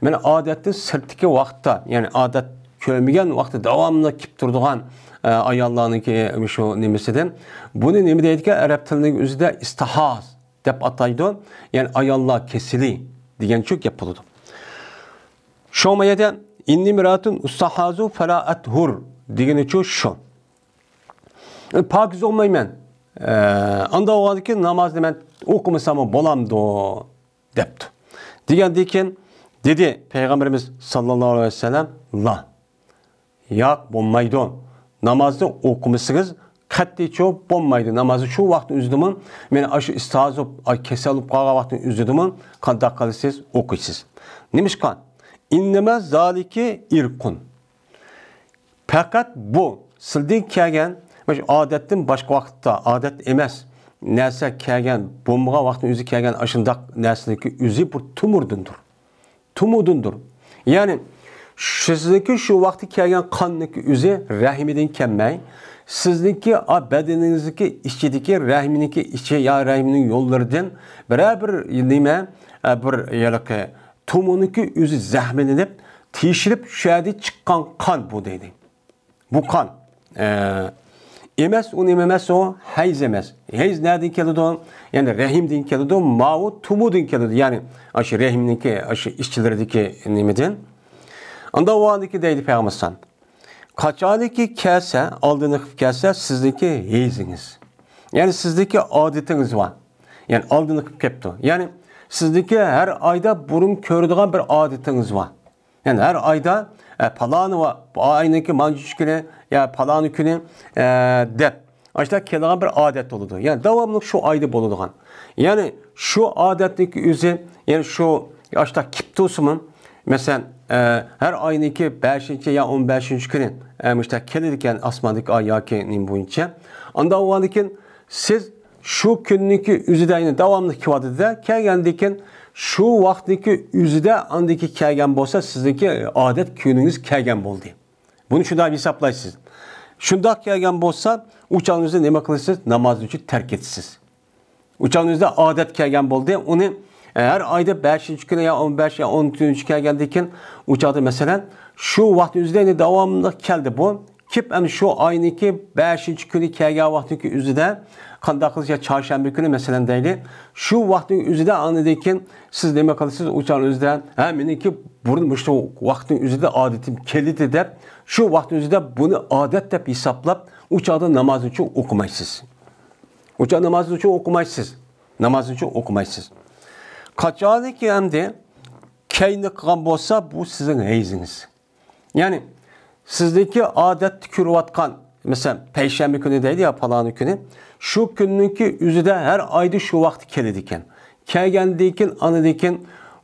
مانا ئادەتتىن سىرتتىكى ۋاقىتتا، يەنى ئادەت كۆرمىگەن ۋاقىتتا داۋاملىق كېلىپ تۇرىدىغان، ئە، ئاياللارنىڭكى شۇ نېمىسىدىن، بۇنى نېمە دەيدىكەن؟ ئەرەب تىلىنىڭ ئۆزىدە ئىستىھاز دەپ ئاتايدۇ. يەنى ئاياللار كېسىلى دېگەنچۇ گەپ بولىدۇ. شۇڭا ما يەردە ئىننىمراتۇن ئۇستاھازۇ فەلا ئەتھۇر دېگىنىچۇ شۇ. پاكىز بولمايمەن. ئە، ئانداق بولغاندىكىن نامازنى مەن ئوقۇمىساممۇ بولامدۇ؟ دەپتۇ. دېگەندىن كېيىن دېدى پەيغەمبىرىمىز ساللاللاھۇ ئەلەيھى ۋەسەللەم، لا. ياق، بولمايدۇ. نامازنى ئوقۇمىسىڭىز قەتئىيچۇ بولمايدۇ. نامازنى شۇ ۋاقىتنىڭ ئۆزىدىمۇ، مانا ئاشۇ ئىستىھاز بولۇپ، ئاي، كېسەل بولۇپ قالغان ۋاقىتنىڭ ئۆزىدىمۇ قانداق قىلىسىز؟ ئوقۇيسىز. نېمىشقا؟ ئىننەما زالىكى ئىرقۇن. پەقەت بۇ سىلدىن كەلگەن، مۇشۇ ئادەتتىن باشقا ۋاقىتتا، ئادەت ئەمەس نەرسە كەلگەن، بولمىغان ۋاقىتنىڭ ئۆزى كەلگەن ئاشۇنداق نەرسىنىڭكى ئۆزى بىر تومۇردىندۇر. تومۇردىندۇر. يەنى، سىزنىڭكى شۇ ۋاقىتتا كەلگەن قاننىڭكى ئۆزى رەھىمىدىن كەلمەي، سىزنىڭكى، ئا، بەدىنىڭىزدىكى ئىچىدىكى رەھىمنىڭكى ئىچى يا رەھىمنىڭ يوللىرىدىن بىرەر بىر نېمە، ئە، بىر ھېلىقى تومۇرنىڭكى ئۆزى زەخىملىنىپ، تېشىلىپ، شۇ يەردىن چىققان قان بۇ دەيدۇ. بۇ قان. ئە، ئەمەس، ئۇ نېمە ئەمەس ئۇ؟ ھەيز ئەمەس. ھەيز نەدىن كېلىدۇ؟ يەنى رەھىمدىن كېلىدۇ، ماۋۇ تومۇردىن كېلىدۇ. يەنى ئاشۇ رەھىمنىڭكى، ئاشۇ ئىچلىرىدىكى نېمىدىن. ئانداق ۋاقىتتىكى دەيدۇ پەيغەمبەر ئەلەيھىسسالام. قاچانكى كەلسە، ئالدىنقى كەلسە، سىزنىڭكى ھەيزىڭىز. يەنى سىزنىڭكى ئادىتىڭىز بار. يەنى ئالدىنقى كەپتۇ. يەنى سىزنىڭكى ھەر ئايدا بۇرۇن كۆرىدىغان بىر ئادىتىڭىز بار. يەنى ھەر ئايدا، ئە، پالانى ۋە بۇ ئاينىڭكى مانچىنچى كۈنى، يا پالانى كۈنى، ئە، دەپ، ئاشۇنداق كېلىدىغان بىر ئادەت بولىدۇ. يەنى داۋاملىق شۇ ئايدا بولىدىغان. يەنى شۇ ئادەتنىڭكى ئۆزى، يەنى شۇ ئاشۇنداق كېلىپ تۇرسىمۇ، مەسىلەن، ئە، ھەر ئاينىڭكى بەشىنچى يا ئون بەشىنچى كۈنى، ئە، مۇشۇنداق كېلىدىكەن ئاسماندىكى ئاي ياكى نېمە بويىچە. ئانداق بولغاندىكىن سىز شۇ كۈننىڭكى ئۆزىدە يەنە داۋاملىق كېلىۋاتىدۇ-دە، كەلگەندىن كېيىن شۇ ۋاقىتنىڭكى ئۆزىدە ئاندىكى كەلگەن بولسا، سىزنىڭكى ئادەت كۈنىڭىز كەلگەن بولدى. بۇنى شۇنداق ھېسابلايسىز. شۇنداق كەلگەن بولسا، ئۇ چاغنىڭىزدا نېمە قىلىسىز؟ نامازنى ئۈچۈن تەرك ئېتىسىز. ئۇ چاغنىڭىزدا ئادەت كەلگەن بولدى، ئۇنى ھەر ئايدا بەشىنچى كۈنى يا ئون بەش يا ئون ئۈچىنچى كەلگەندىن كېيىن، ئۇ چاغدا، مەسىلەن، شۇ ۋاقىت ئۆزىدە، يەنى داۋاملىق كەلدى بۇ. كېلىپ، ئەمدى شۇ ئاينىڭكى بەشىنچى كۈنى كەلگەن ۋاقتىنىڭكى ئۆزىدە قانداق قىلىسىز؟ يا چارشەنبە كۈنى، مەسىلەن، دەيلى. شۇ ۋاقىتنىڭ ئۆزىدە ئاندىن كېيىن سىز نېمە قىلىسىز؟ ئۇ چاغنىڭ ئۆزىدە، ھە، مېنىڭكى بۇرۇن مۇشۇ ۋاقىتنىڭ ئۆزىدە ئادىتىم كېلىدۇ دەپ، شۇ ۋاقىتنىڭ ئۆزىدە بۇنى ئادەت دەپ ھېسابلاپ، ئۇ چاغدا نامازنى ئوقۇمايسىز. ئۇ چاغ نامازنى ئوقۇمايسىز. نامازنى ئوقۇمايسىز. قاچانكى ئەمدى كەينى قىلغان بولسا، بۇ سىزنىڭ ھەيزىڭىز. يەنى سىزنىڭكى ئادەتتە كۆرۈۋاتقان، مەسىلەن، پەيشەنبە كۈنى دەيدۇ يا پالانى كۈنى، شۇ كۈننىڭكى ئۆزىدە ھەر ئايدا شۇ ۋاقىت كېلىدىكەن. كەلگەندىن كېيىن، ئاندىن كېيىن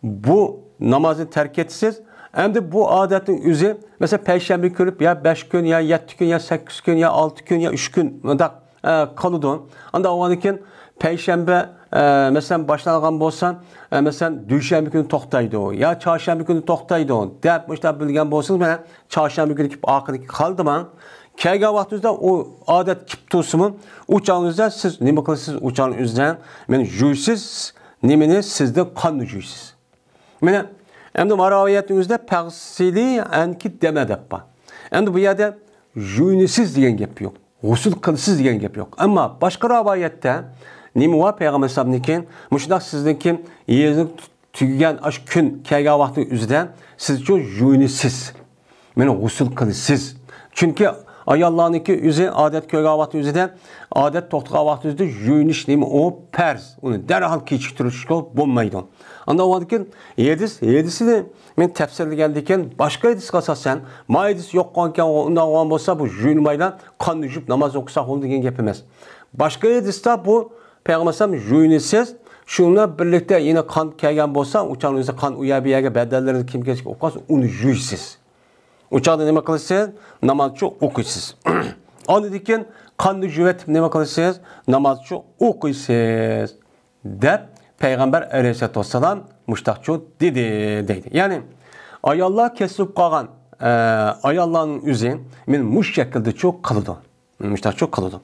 بۇ نامازنى تەرك ئېتىسىز. ئەمدى بۇ ئادەتنىڭ ئۆزى، مەسىلەن، پەيشەنبە كۆرۈپ، يا بەش كۈن، يا يەتتە كۈن، يا سەككىز كۈن، يا ئالتە كۈن، يا ئۈچ كۈن، مۇنداق، ئە، قالىدۇ. ئاندىن ئۇنىڭدىن كېيىن پەيشەنبە، ئە، مەسىلەن، باشلانغان بولسا، ئە، مەسىلەن، دۈشەنبە كۈنى توختايدۇ، يا چارشەنبە كۈنى توختايدۇ دەپ مۇشۇنداق بىلگەن بولسىڭىز، مانا، چارشەنبە كۈنى كېلىپ ئاخىرىدىكى قالدىمۇ، كەلگەن ۋاقتىمىزدا ئۇ ئادەت كېلىپ تۇرسىمۇ، ئۇ چاغنىڭىزدا سىز نېمە قىلىسىز؟ ئۇ چاغنىڭ ئۆزىدە مېنى يۇيىسىز، نېمىنى؟ سىزدىن قاننى يۇيىسىز. مانا، ئەمدى مانا رىۋايەتنىڭ ئۆزىدە «فاغسلي ئەنكى دەمە» دەپ بار. ئەمدى بۇ يەردە «يۇيۇنىسىز» دېگەن گەپ يوق. «غۇسۇل قىلىسىز» دېگەن گەپ يوق. ئەمما باشقا رىۋايەتتە نېمە بار؟ پەيغەمبەر ئەلەيھىسسالامنىڭكى مۇشۇنداق سىزنىڭكى يېرىڭىز تۈگىگەن ئاشۇ كۈن كەلگەن ۋاقتى ئۆزىدە سىزچۇ يۇيۇنىسىز. مانا غۇسۇل قىلىسىز. چۈنكى ئاياللارنىڭكى ئۆزى ئادەت كۆرگەن ۋاقتى ئۆزىدە، ئادەت توختىغان ۋاقتى ئۆزىدە يۇيۇنۇش نېمە ئۇ پەرز. ئۇنى دەرھال كېچىكتۈرۈشكە بولمايدۇ. ئاندىن ئۇنىڭدىن كېيىن ھەدىس، ھەدىسىنى مەن تەپسىرلىگەندىن كېيىن باشقا ھەدىسكە ئاساسەن، ما ھەدىس يوق قالغانكەن، ئۇنداق بولغان بولسا بۇ يۇيۇنمايلا قاننى يۇيۇپ ناماز ئوقۇساق بولىدۇ دېگەن گەپ ئەمەس. باشقا ھەدىستە بۇ پەيغەمبەر ئەلەيھىسسالام يۇيۇنىسىز، شۇنىڭ بىلەن بىرلىكتە يەنە قان كەلگەن بولسا، ئۇ چاغنىڭ ئۆزى قان ئۇ يەر بۇ يەرگە بەدەنلىرىدە كىم كەچكە ئوقۇپ قالسا، ئۇنى يۇيىسىز. ئۇ چاغدا نېمە قىلىسىز؟ نامازچۇ ئوقۇيسىز. ئاندىن كېيىن قاننى يۇۋېتىپ نېمە قىلىسىز؟ نامازچۇ ئوقۇيسىز. دەپ پەيغەمبەر ئەلەيھىسسالاتۇ ۋەسسالام مۇشتاقچۇ دېدى، دەيدۇ. يەنى ئاياللار كېسىلىپ قالغان، ئە، ئاياللارنىڭ ئۆزى مېنى مۇش شەكىلدىچۇ قىلىدۇ. مۇشتاقچۇ قىلىدۇ.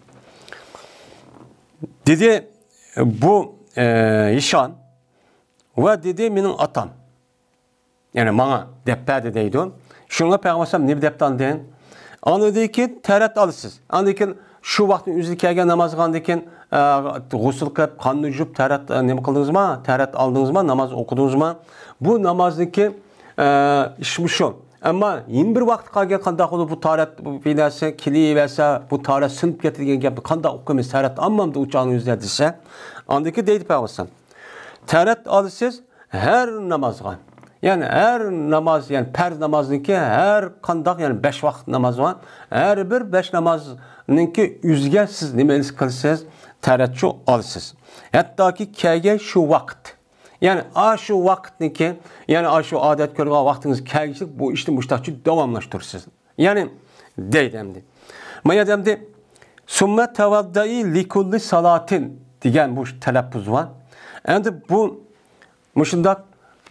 دېدى، بۇ، ئە، ھىشام ۋە دېدى، مېنىڭ ئاتام. يەنى ماڭا دەپ بەردى دەيدۇ. شۇڭا پەيغەمبەر ئەلەيھىسسالام نېمە دەپتۇ ئاندىن؟ ئاندىن كېيىن تەرەت ئالىسىز. ئاندىن كېيىن شۇ ۋاقىتنىڭ ئۆزىدە كەلگەن نامازغا ئاندىن كېيىن، ئە، غۇسۇل قىلىپ، قاننى يۇيۇپ، تەرەت، ئە، نېمە قىلدىڭىزما؟ تەرەت ئالدىڭىزما؟ ناماز ئوقۇدىڭىزما؟ بۇ نامازنىڭكى، ئە، ئىشمۇ شۇ. ئەمما يەنە بىر ۋاقىت قالغان قانداق بولىدۇ؟ بۇ تەرەت، بۇ بىناسى كېلىۋەرسە، بۇ تەرەت سۇنۇپ كەتتى دېگەن گەپنى قانداق ئوقۇيمىز؟ تەرەت ئالمامدۇ ئۇ چاغنىڭ ئۆزىدە دېسە، ئاندىن كېيىن دەيدۇ پەيغەمبەر ئەلەيھىسسالام. تەرەت ئالىسىز، ھەر نامازغا، يەنى ھەر ناماز، يەنى پەرز نامازنىڭكى ھەر قانداق، يەنى بەش ۋاقىت ناماز بار. ھەر بىر بەش نامازنىڭكى ئۆزىگە سىز نېمە قىلىسىز؟ تەرەتچۇ ئالىسىز. ھەتتاكى كەلگەن شۇ ۋاقىت، يەنى ئاشۇ ۋاقىتنىڭكى، يەنى ئاشۇ ئادەت كۆرگەن ۋاقتىڭىز كەلگۈچىلىك بۇ ئىشنى مۇشتاقچۇ داۋاملاشتۇرىسىز. يەنى دەيدۇ ئەمدى. ما يەردە ئەمدى «سۇممە تەۋەددەئى لىكۇللى سالاتىن» دېگەن بۇ تەلەپپۇز بار. ئەمدى بۇ مۇشۇنداق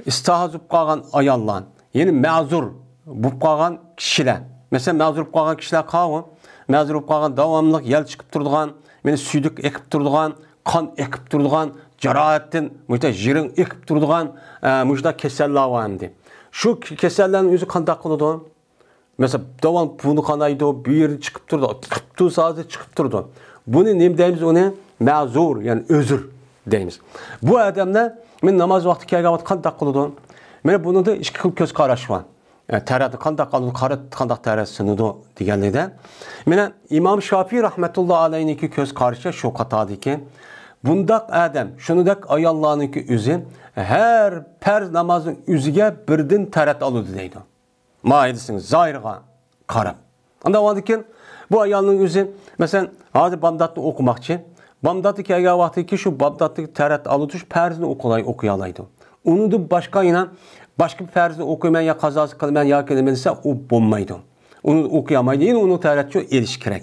ئىستىھازە بولۇپ قالغان ئاياللار، يەنى مەزۇر بولۇپ قالغان كىشىلەر. مەسىلەن، مەزۇر بولۇپ قالغان كىشىلەر قاۋۇ؟ مەزۇر بولۇپ قالغان، داۋاملىق يەل چىقىپ تۇرىدىغان، يەنى سۈيدۈك ئېقىپ تۇرىدىغان، قان ئېقىپ تۇرىدىغان، جاراھەتتىن مۇشۇنداق يىرىڭ ئېقىپ تۇرىدىغان، ئە، مۇشۇنداق كېسەللەر بار ئەمدى. شۇ كېسەللەرنىڭ ئۆزى قانداق قىلىدۇ؟ مەسىلەن، داۋان بۇنى قانايدۇ، بۇ يېرى چىقىپ تۇرىدۇ، قىپتۇ سازى چىقىپ تۇرىدۇ. بۇنى نېمە دەيمىز؟ ئۇنى مەزۇر، يەنى ئۆزۈر دەيمىز. بۇ ئادەملەر مەن ناماز ۋاقتى كەلگەن ۋاقىتتا قانداق قىلىدۇ؟ مانا بۇنىڭدا ئىككى خىل كۆز قاراش بار. ئە، تەرەتنى قانداق قىلىدۇ، قارا-، قانداق تەرەت سۇنىدۇ دېگەنلىكتە. مانا ئىمام شافىي رەھمەتۇللا ئەلەيھنىڭكى كۆز قارىشى شۇ قاتاردىكى. بۇنداق ئادەم، شۇنىڭدەك ئاياللارنىڭكى ئۆزى ھەر پەرز نامازنىڭ ئۆزىگە بىردىن تەرەت ئالىدۇ دەيدۇ. ما ھەدىسنىڭ زاھىرىغا قاراپ. ئاندىن ئاندىن كېيىن بۇ ئايالنىڭ ئۆزى، مەسىلەن، ھازىر بامداتنى ئوقۇماقچى. بامداتتا كەلگەن ۋاقتىدىكى شۇ بامداتتىكى تەرەت ئالىدۇ، شۇ پەرزنى ئوقۇلاي-، ئوقۇيالايدۇ. ئۇنىڭدىن باشقا يەنە باشقا بىر پەرزنى ئوقۇيمەن يا قازاسى قىلىمەن ياكى نېمە دېسە، ئۇ بولمايدۇ. ئۇنى ئوقۇيالمايدۇ، يەنە ئۇنىڭ تەرەتچۇ ئېلىش كېرەك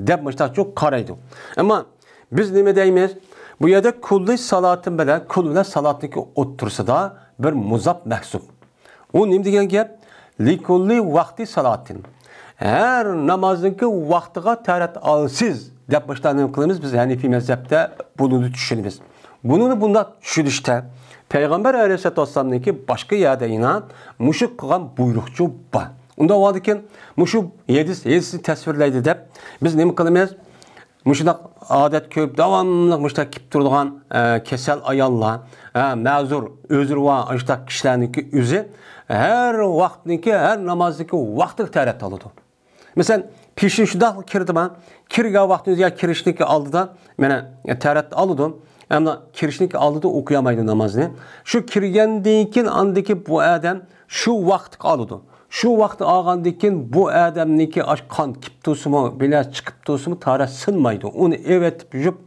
دەپ مۇشتاقچۇ قارايدۇ. ئەمما بىز نېمە دەيمىز؟ بۇ يەردە كۇللى سالاتىن بىلەن كۇل بىلەن سالاتنىڭكى ئوتتۇرىسىدا بىر مۇزاپ مەھسۇپ. ئۇ نېمە دېگەن گەپ؟ لىكۇللى ۋاقتى سالاتىن. ھەر نامازنىڭكى ۋاقتىغا تەرەت ئالىسىز دەپ مۇشۇنداق نېمە قىلىمىز؟ بىز ھەنىفىي مەزھەپتە بۇنى چۈشىنىمىز. بۇنىڭنى بۇنداق چۈشىنىشتە، پەيغەمبەر ئەلەيھىسسالاتۇ ۋەسسالامنىڭكى باشقا يەردە يەنە مۇشۇ قىلغان بۇيرۇقچۇ بار. ئۇنداق بولغاندىكىن، مۇشۇ ھەدىس، ھەدىسنى تەسۋىرلەيدۇ دەپ، بىز نېمە قىلىمىز؟ مۇشۇنداق ئادەت كۆرۈپ، داۋاملىق مۇشۇنداق كېلىپ تۇرىدىغان، ئە، كەسەل ئاياللار، ئە، مەزۇر، ئۆزرى بار، ئاشۇنداق كىشىلەرنىڭكى ئۆزى ھەر ۋاقىتنىڭكى، ھەر نامازنىڭكى ۋاقتىغا تەھارەت ئالىدۇ. مەسىلەن، پېشىن شۇنداق كىردىما، كىرگەن ۋاقتىمىز يا كىرىشنىڭكى ئالدىدا، مانا، تەھارەت ئالىدۇ. ئەمما كىرىشنىڭكى ئالدىدا ئوقۇيالمايدۇ نامازنى. شۇ كىرگەندىن كېيىن ئاندىكى بۇ ئادەم شۇ ۋاقىتقا ئالىدۇ. شۇ ۋاقىت ئالغاندىن كېيىن بۇ ئادەمنىڭكى ئاش قان كېلىپ تۇرسىمۇ، بىلە چىقىپ تۇرسىمۇ تەھارەت سىنمايدۇ. ئۇنى ئەۋەتىپ يۇيۇپ،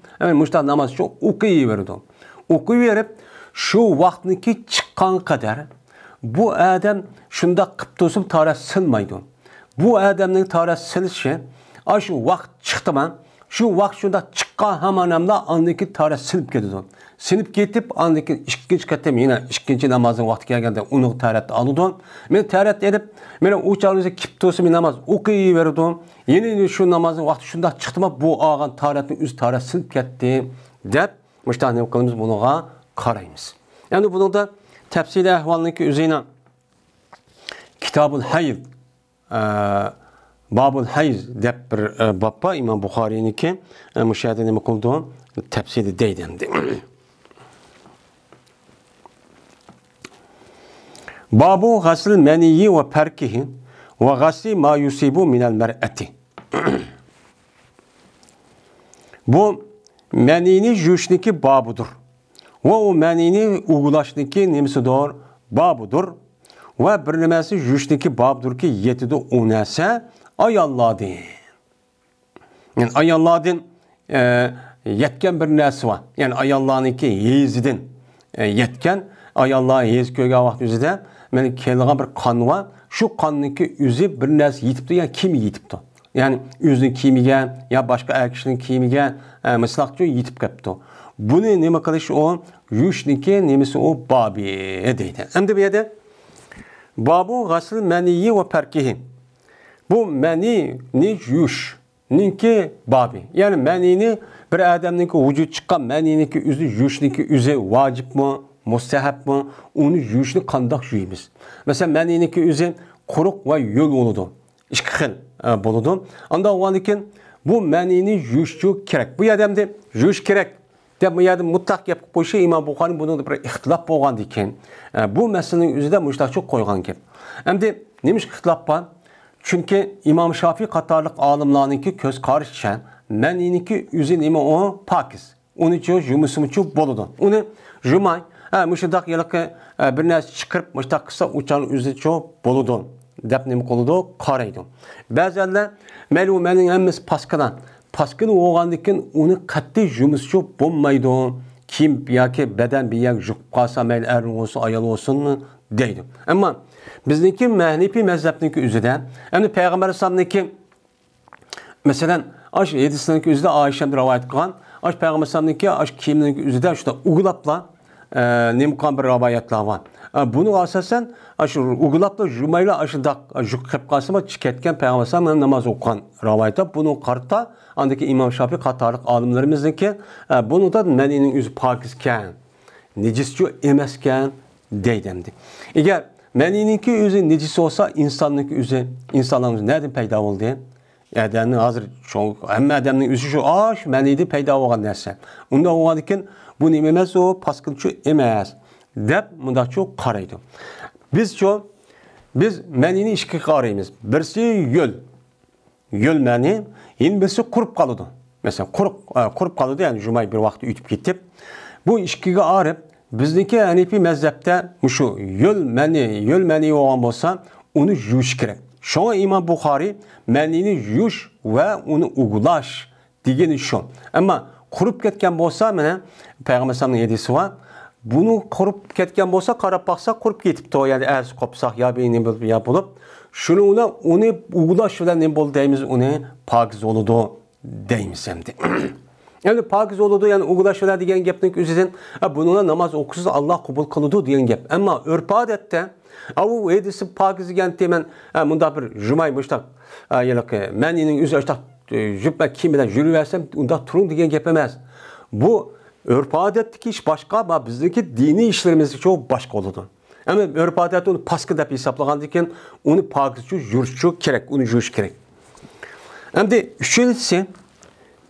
مۇشۇنداق ناماز ئۈچۈن ئوقۇيۋېرىدۇ. ئوقۇيۋېرىپ، شۇ ۋاقىتنىڭكى چىققان قەدەر بۇ ئادەم شۇنداق قىلىپ تۇرسىمۇ تەھارەت سىنمايدۇ. بۇ ئادەمنىڭ تەھارەت سىنىشى، ئاشۇ ۋاقىت چىقتىما، شۇ ۋاقىت شۇنداق چىققان ھامانەملا ئاندىن كېيىن تەھارەت سىنىپ كېتىدۇ. سىنىپ كېتىپ، ئاندىن كېيىن ئىككىنچى قېتىم يەنە ئىككىنچى نامازنىڭ ۋاقتى كەلگەندە ئۇنىڭغا تەھارەت ئالىدۇ. مانا تەھارەت ئېلىپ، مانا ئۇ چاغدا كېلىپ تۇرسىمۇ ناماز ئوقۇيۋېرىدۇ. يەنە شۇ نامازنىڭ ۋاقتى شۇنداق چىقتىما، بۇ ئالغان تەھارەتنىڭ ئۆزى تەھارەت سىنىپ كەتتى، دەپ مۇشۇنداق نېمە قىلىمىز، بۇنىڭغا قارايمىز. ئەمدى بۇنىڭدا تەپسىلىي ئەھۋالنىڭكى ئۆزىنى كىتابۇل ھەيز، ئە، بابۇل ھەيز دەپ بىر، ئە، باب بار، ئىمام بۇخارىينىڭكى، ئە، مۇشۇ يەردە نېمە قىلىدۇ؟ تەپسىلىي دەيدۇ ئەمدى. بابۇ غەسل مەنىيى ۋە پەركىھى ۋە غەسلى ما يۇسىبۇ مىنەل مەرئەتى. بۇ مەنىينى يۇيۇشنىڭكى بابىدۇر. ۋە ئۇ مەنىينى ئۇۋىلاشنىڭكى نېمىسىدۇر؟ بابىدۇر. ۋە بىر نەرسە يۇيۇشنىڭكى بابىدۇركى يېتىدۇ ئۇ نەرسە ئاياللاردىن. يەنى ئاياللاردىن، ئە، يەتكەن بىر نەرسە بار. يەنى ئاياللارنىڭكى ھەيزىدىن، ئە، يەتكەن، ئاياللار ھەيز كۆرگەن ۋاقىت ئۆزىدە، مانا، كېلىدىغان بىر قان بار. شۇ قاننىڭكى ئۆزى بىر نەرسە يېتىپتۇ، يەنى كىيىم يېتىپتۇ. يەنى ئۆزىنىڭ كىيىمىگە يا باشقا ئەر كىشىنىڭ كىيىمىگە، ئە، مىسلاقچۇ يېتىپ كەپتۇ. بۇنى نېمە قىلىش ئۇ؟ يۇيۇشنىڭكى نېمىسى ئۇ؟ بابى دەيدۇ. ئەمدى بۇ يەردە بابۇ غەسل مەنىيى ۋە پەركىھى. بۇ مەنىينى يۇيۇشنىڭكى بابى. يەنى مەنىينى، بىر ئادەمنىڭكى ۋۇجۇد چىققان مەنىينىڭكى ئۆزى يۇيۇشنىڭكى ئۆزى ۋاجىپمۇ، مۇستەھەبمۇ؟ ئۇنى يۇيۇشنى قانداق يۇيىمىز؟ مەسىلەن، مەنىينىڭكى ئۆزى قۇرۇق ۋە ھۆل بولىدۇ. ئىككى خىل، ئە، بولىدۇ. ئانداق بولغاندىكىن بۇ مەنىينى يۇيۇشچۇ كېرەك. بۇ يەردە ئەمدى يۇيۇش كېرەك دەپ بۇ يەردە مۇتلەق گەپ قىلىپ قويۇشى ئىمام بۇخارىنىڭ بۇنىڭدا بىر ئىختىلاپ بولغاندىكىن، ئە، بۇ مەسىلىنىڭ ئۆزىدە مۇشۇنداقچە قويغان گەپ. ئەمدى نېمىشقا ئىختىلاپ بار؟ چۈنكى ئىمام شافىي قاتارلىق ئالىملارنىڭكى كۆز قارىشىچە مەنىينىڭكى ئۆزى نېمە ئۇ؟ پاكىز. ئۇنى يۇمىسىمۇچۇ بولىدۇ. ئۇنى يۇماي، ھە، مۇشۇنداق ھېلىقى، ئە، بىر نەرسە چىقىرىپ، مۇشۇنداق قىلسا، ئۇ چاغنىڭ ئۆزىچۇ بولىدۇ، دەپ نېمە قىلىدۇ؟ قارايدۇ. بەزەنلەر، مەيلى، ئۇ مەنىينىڭ ھەممىسى پاسكىنا. پاسكىنا بولغاندىن كېيىن ئۇنى قەتئىي يۇمىسىچۇ بولمايدۇ. كىيىم ياكى بەدەن بىر يەرگە يۇقۇپ قالسا، مەيلى ئەر بولسۇن، ئايال بولسۇن، دەيدۇ. ئەمما بىزنىڭكى ھەنىپىي مەزھەپنىڭكى ئۆزىدە، ئەمدى پەيغەمبەر ئەلەيھىسسالامنىڭكى مەسىلەن، ئاشۇ ھەدىسنىڭكى ئۆزىدە ئائىشەمدىن رىۋايەت قىلغان، ئاشۇ پەيغەمبەر ئەلەيھىسسالامنىڭكى ئاشۇ كىيىمنىڭكى ئۆزىدە شۇنداق ئۇگىلاپلا، ئە، نېمە قىلغان بىر رىۋايەتلەر بار. ئە، بۇنىڭغا ئاساسەن، ئاشۇ ئۇگىلاپلا يۇمايلا ئاشۇنداق يۇقۇپ قېلىپ قالسىمۇ، چىقىپ كەتكەن پەيغەمبەر ئەلەيھىسسالام ناماز ئوقۇغان رىۋايەت. بۇنىڭغا قارىتا، ئاندىكى ئىمام شافىي قاتارلىق ئالىملىرىمىزنىڭكى، ئە، بۇنىڭدا مەنىينىڭ ئۆزى پاكىزكەن، نىجىسچۇ ئەمەسكەن، دەيدۇ ئەمدى. ئەگەر مەنىينىڭكى ئۆزى نىجىس بولسا، ئىنساننىڭكى ئۆزى، ئىنسانلارنىڭ ئۆزى نەدىن پەيدا بولدى؟ ئادەمنىڭ ھازىر شۇ، ھەممە ئادەمنىڭ ئۆزى شۇ، ئاش مەنىيدىن پەيدا بولغان نەرسە. ئۇنداق بولغاندىكىن، بۇ نېمە ئەمەس، ئۇ پاسكىنچۇ ئەمەس، دەپ مۇنداقچۇ قارايدۇ. بىزچۇ، بىز مەنىينى ئىككىگە ئايرىمىز. بىرسى ھۆل، ھۆل مەنىي، يەنە بىرسى قۇرۇپ قالىدۇ. مەسىلەن، قۇرۇق، ئە، قۇرۇپ قالىدۇ، يەنى يۇماي بىر ۋاقىت ئۆتۈپ كېتىپ. بۇ ئىككىگە ئايرىپ، بىزنىڭكى ھەنىپىي مەزھەپتە مۇشۇ ھۆل مەنىي، ھۆل مەنىي بولغان بولسا، ئۇنى يۇيۇش كېرەك. شۇڭا ئىمام بۇخارىي مەنىينى يۇيۇش ۋە ئۇنى ئۇۋىلاش دېگىنى شۇ. ئەمما قۇرۇپ كەتكەن بولسا، مانا، پەيغەمبەر ئەلەيھىسسالامنىڭ ھەدىسى بار. بۇنى قۇرۇپ كەتكەن بولسا، قاراپ باقسا، قۇرۇپ كېتىپتۇ. يەنى ئەرز قوپساق يا بىر نېمە بولۇپ، يا بولۇپ. شۇنىڭ بىلەن ئۇنى ئۇۋىلاش بىلەن نېمە بولدى دەيمىز، ئۇنى پاكىز بولىدۇ دەيمىز ئەمدى. ئەمدى پاكىز بولىدۇ، يەنى ئۇۋىلاش بىلەن دېگەن گەپنىڭ ئۆزىدىن، ئە، بۇنىڭ بىلەن ناماز ئوقۇسىز، ئاللا قوبۇل قىلىدۇ دېگەن گەپ. ئەمما ئۆرپ ئادەتتە، ئە، ئۇ ھەدىسى پاكىز دېگەنتى مەن، ئە، مۇنداق بىر يۇماي مۇشتاق، ئە، ھېلىقى مەنىينىڭ ئۆزى ئاشتاق، ئە، يۇيۇپ كىيىم بىلەن يۈرۈۋەرسەم، ئۇنداق تۇرۇڭ دېگەن گەپ ئەمەس. بۇ ئۆرپ-ئادەتتىكى ئىش باشقا، ما بىزنىڭكى دىنىي ئىشلىرىمىزچۇ باشقا بولىدۇ. ئەمما ئۆرپ-ئادەتتە ئۇنى پاسكا دەپ ھېسابلىغاندىن كېيىن، ئۇنى پاكىزچۇ يۇرۇشچۇ كېرەك، ئۇنى يۇيۇش كېرەك. ئەمدى ئۈچىنچىسى،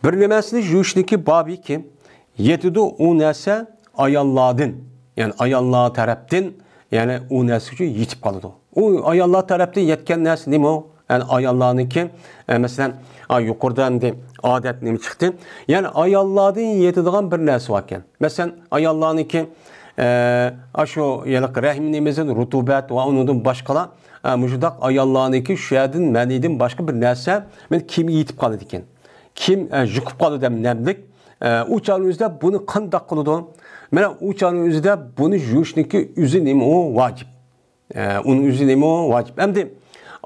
بىر نەرسىنى يۇيۇشنىڭكى بابىكى يېتىدۇ ئۇ نەرسە ئاياللاردىن، يەنى ئاياللار تەرەپتىن، يەنى ئۇ نەرسە ئۈچۈن يېتىپ قالىدۇ. ئۇ ئاياللار تەرەپتىن يەتكەن نەرسە نېمە ئۇ؟ يەنى ئاياللارنىڭكى، ئە، مەسىلەن، ئا، يۇقىرىدا ئەمدى ئادەت نېمە چىقتى؟ يەنى ئاياللاردىن يېتىدىغان بىر نەرسە باركەن. مەسىلەن، ئاياللارنىڭكى، ئە، ئاشۇ ھېلىقى رەھىم نېمىسىدىن رۇتۇبەت ۋە ئۇنىڭدىن باشقىلار، ئە، مۇشۇنداق ئاياللارنىڭكى شۇ يەردىن مەنىدىن باشقا بىر نەرسە مەن كىيىمگە يېتىپ قالىدىكەن. كىيىم، ئە، يۇقۇپ قالىدۇ دەم نەملىك. ئە، ئۇ چاغنىڭ ئۆزىدە بۇنى قانداق قىلىدۇ؟ مانا ئۇ چاغنىڭ ئۆزىدە بۇنى يۇيۇشنىڭكى ئۆزى نېمە ئۇ؟ ۋاجىپ. ئە، ئۇنىڭ ئۆزى نېمە ئۇ؟ ۋاجىپ. ئەمدى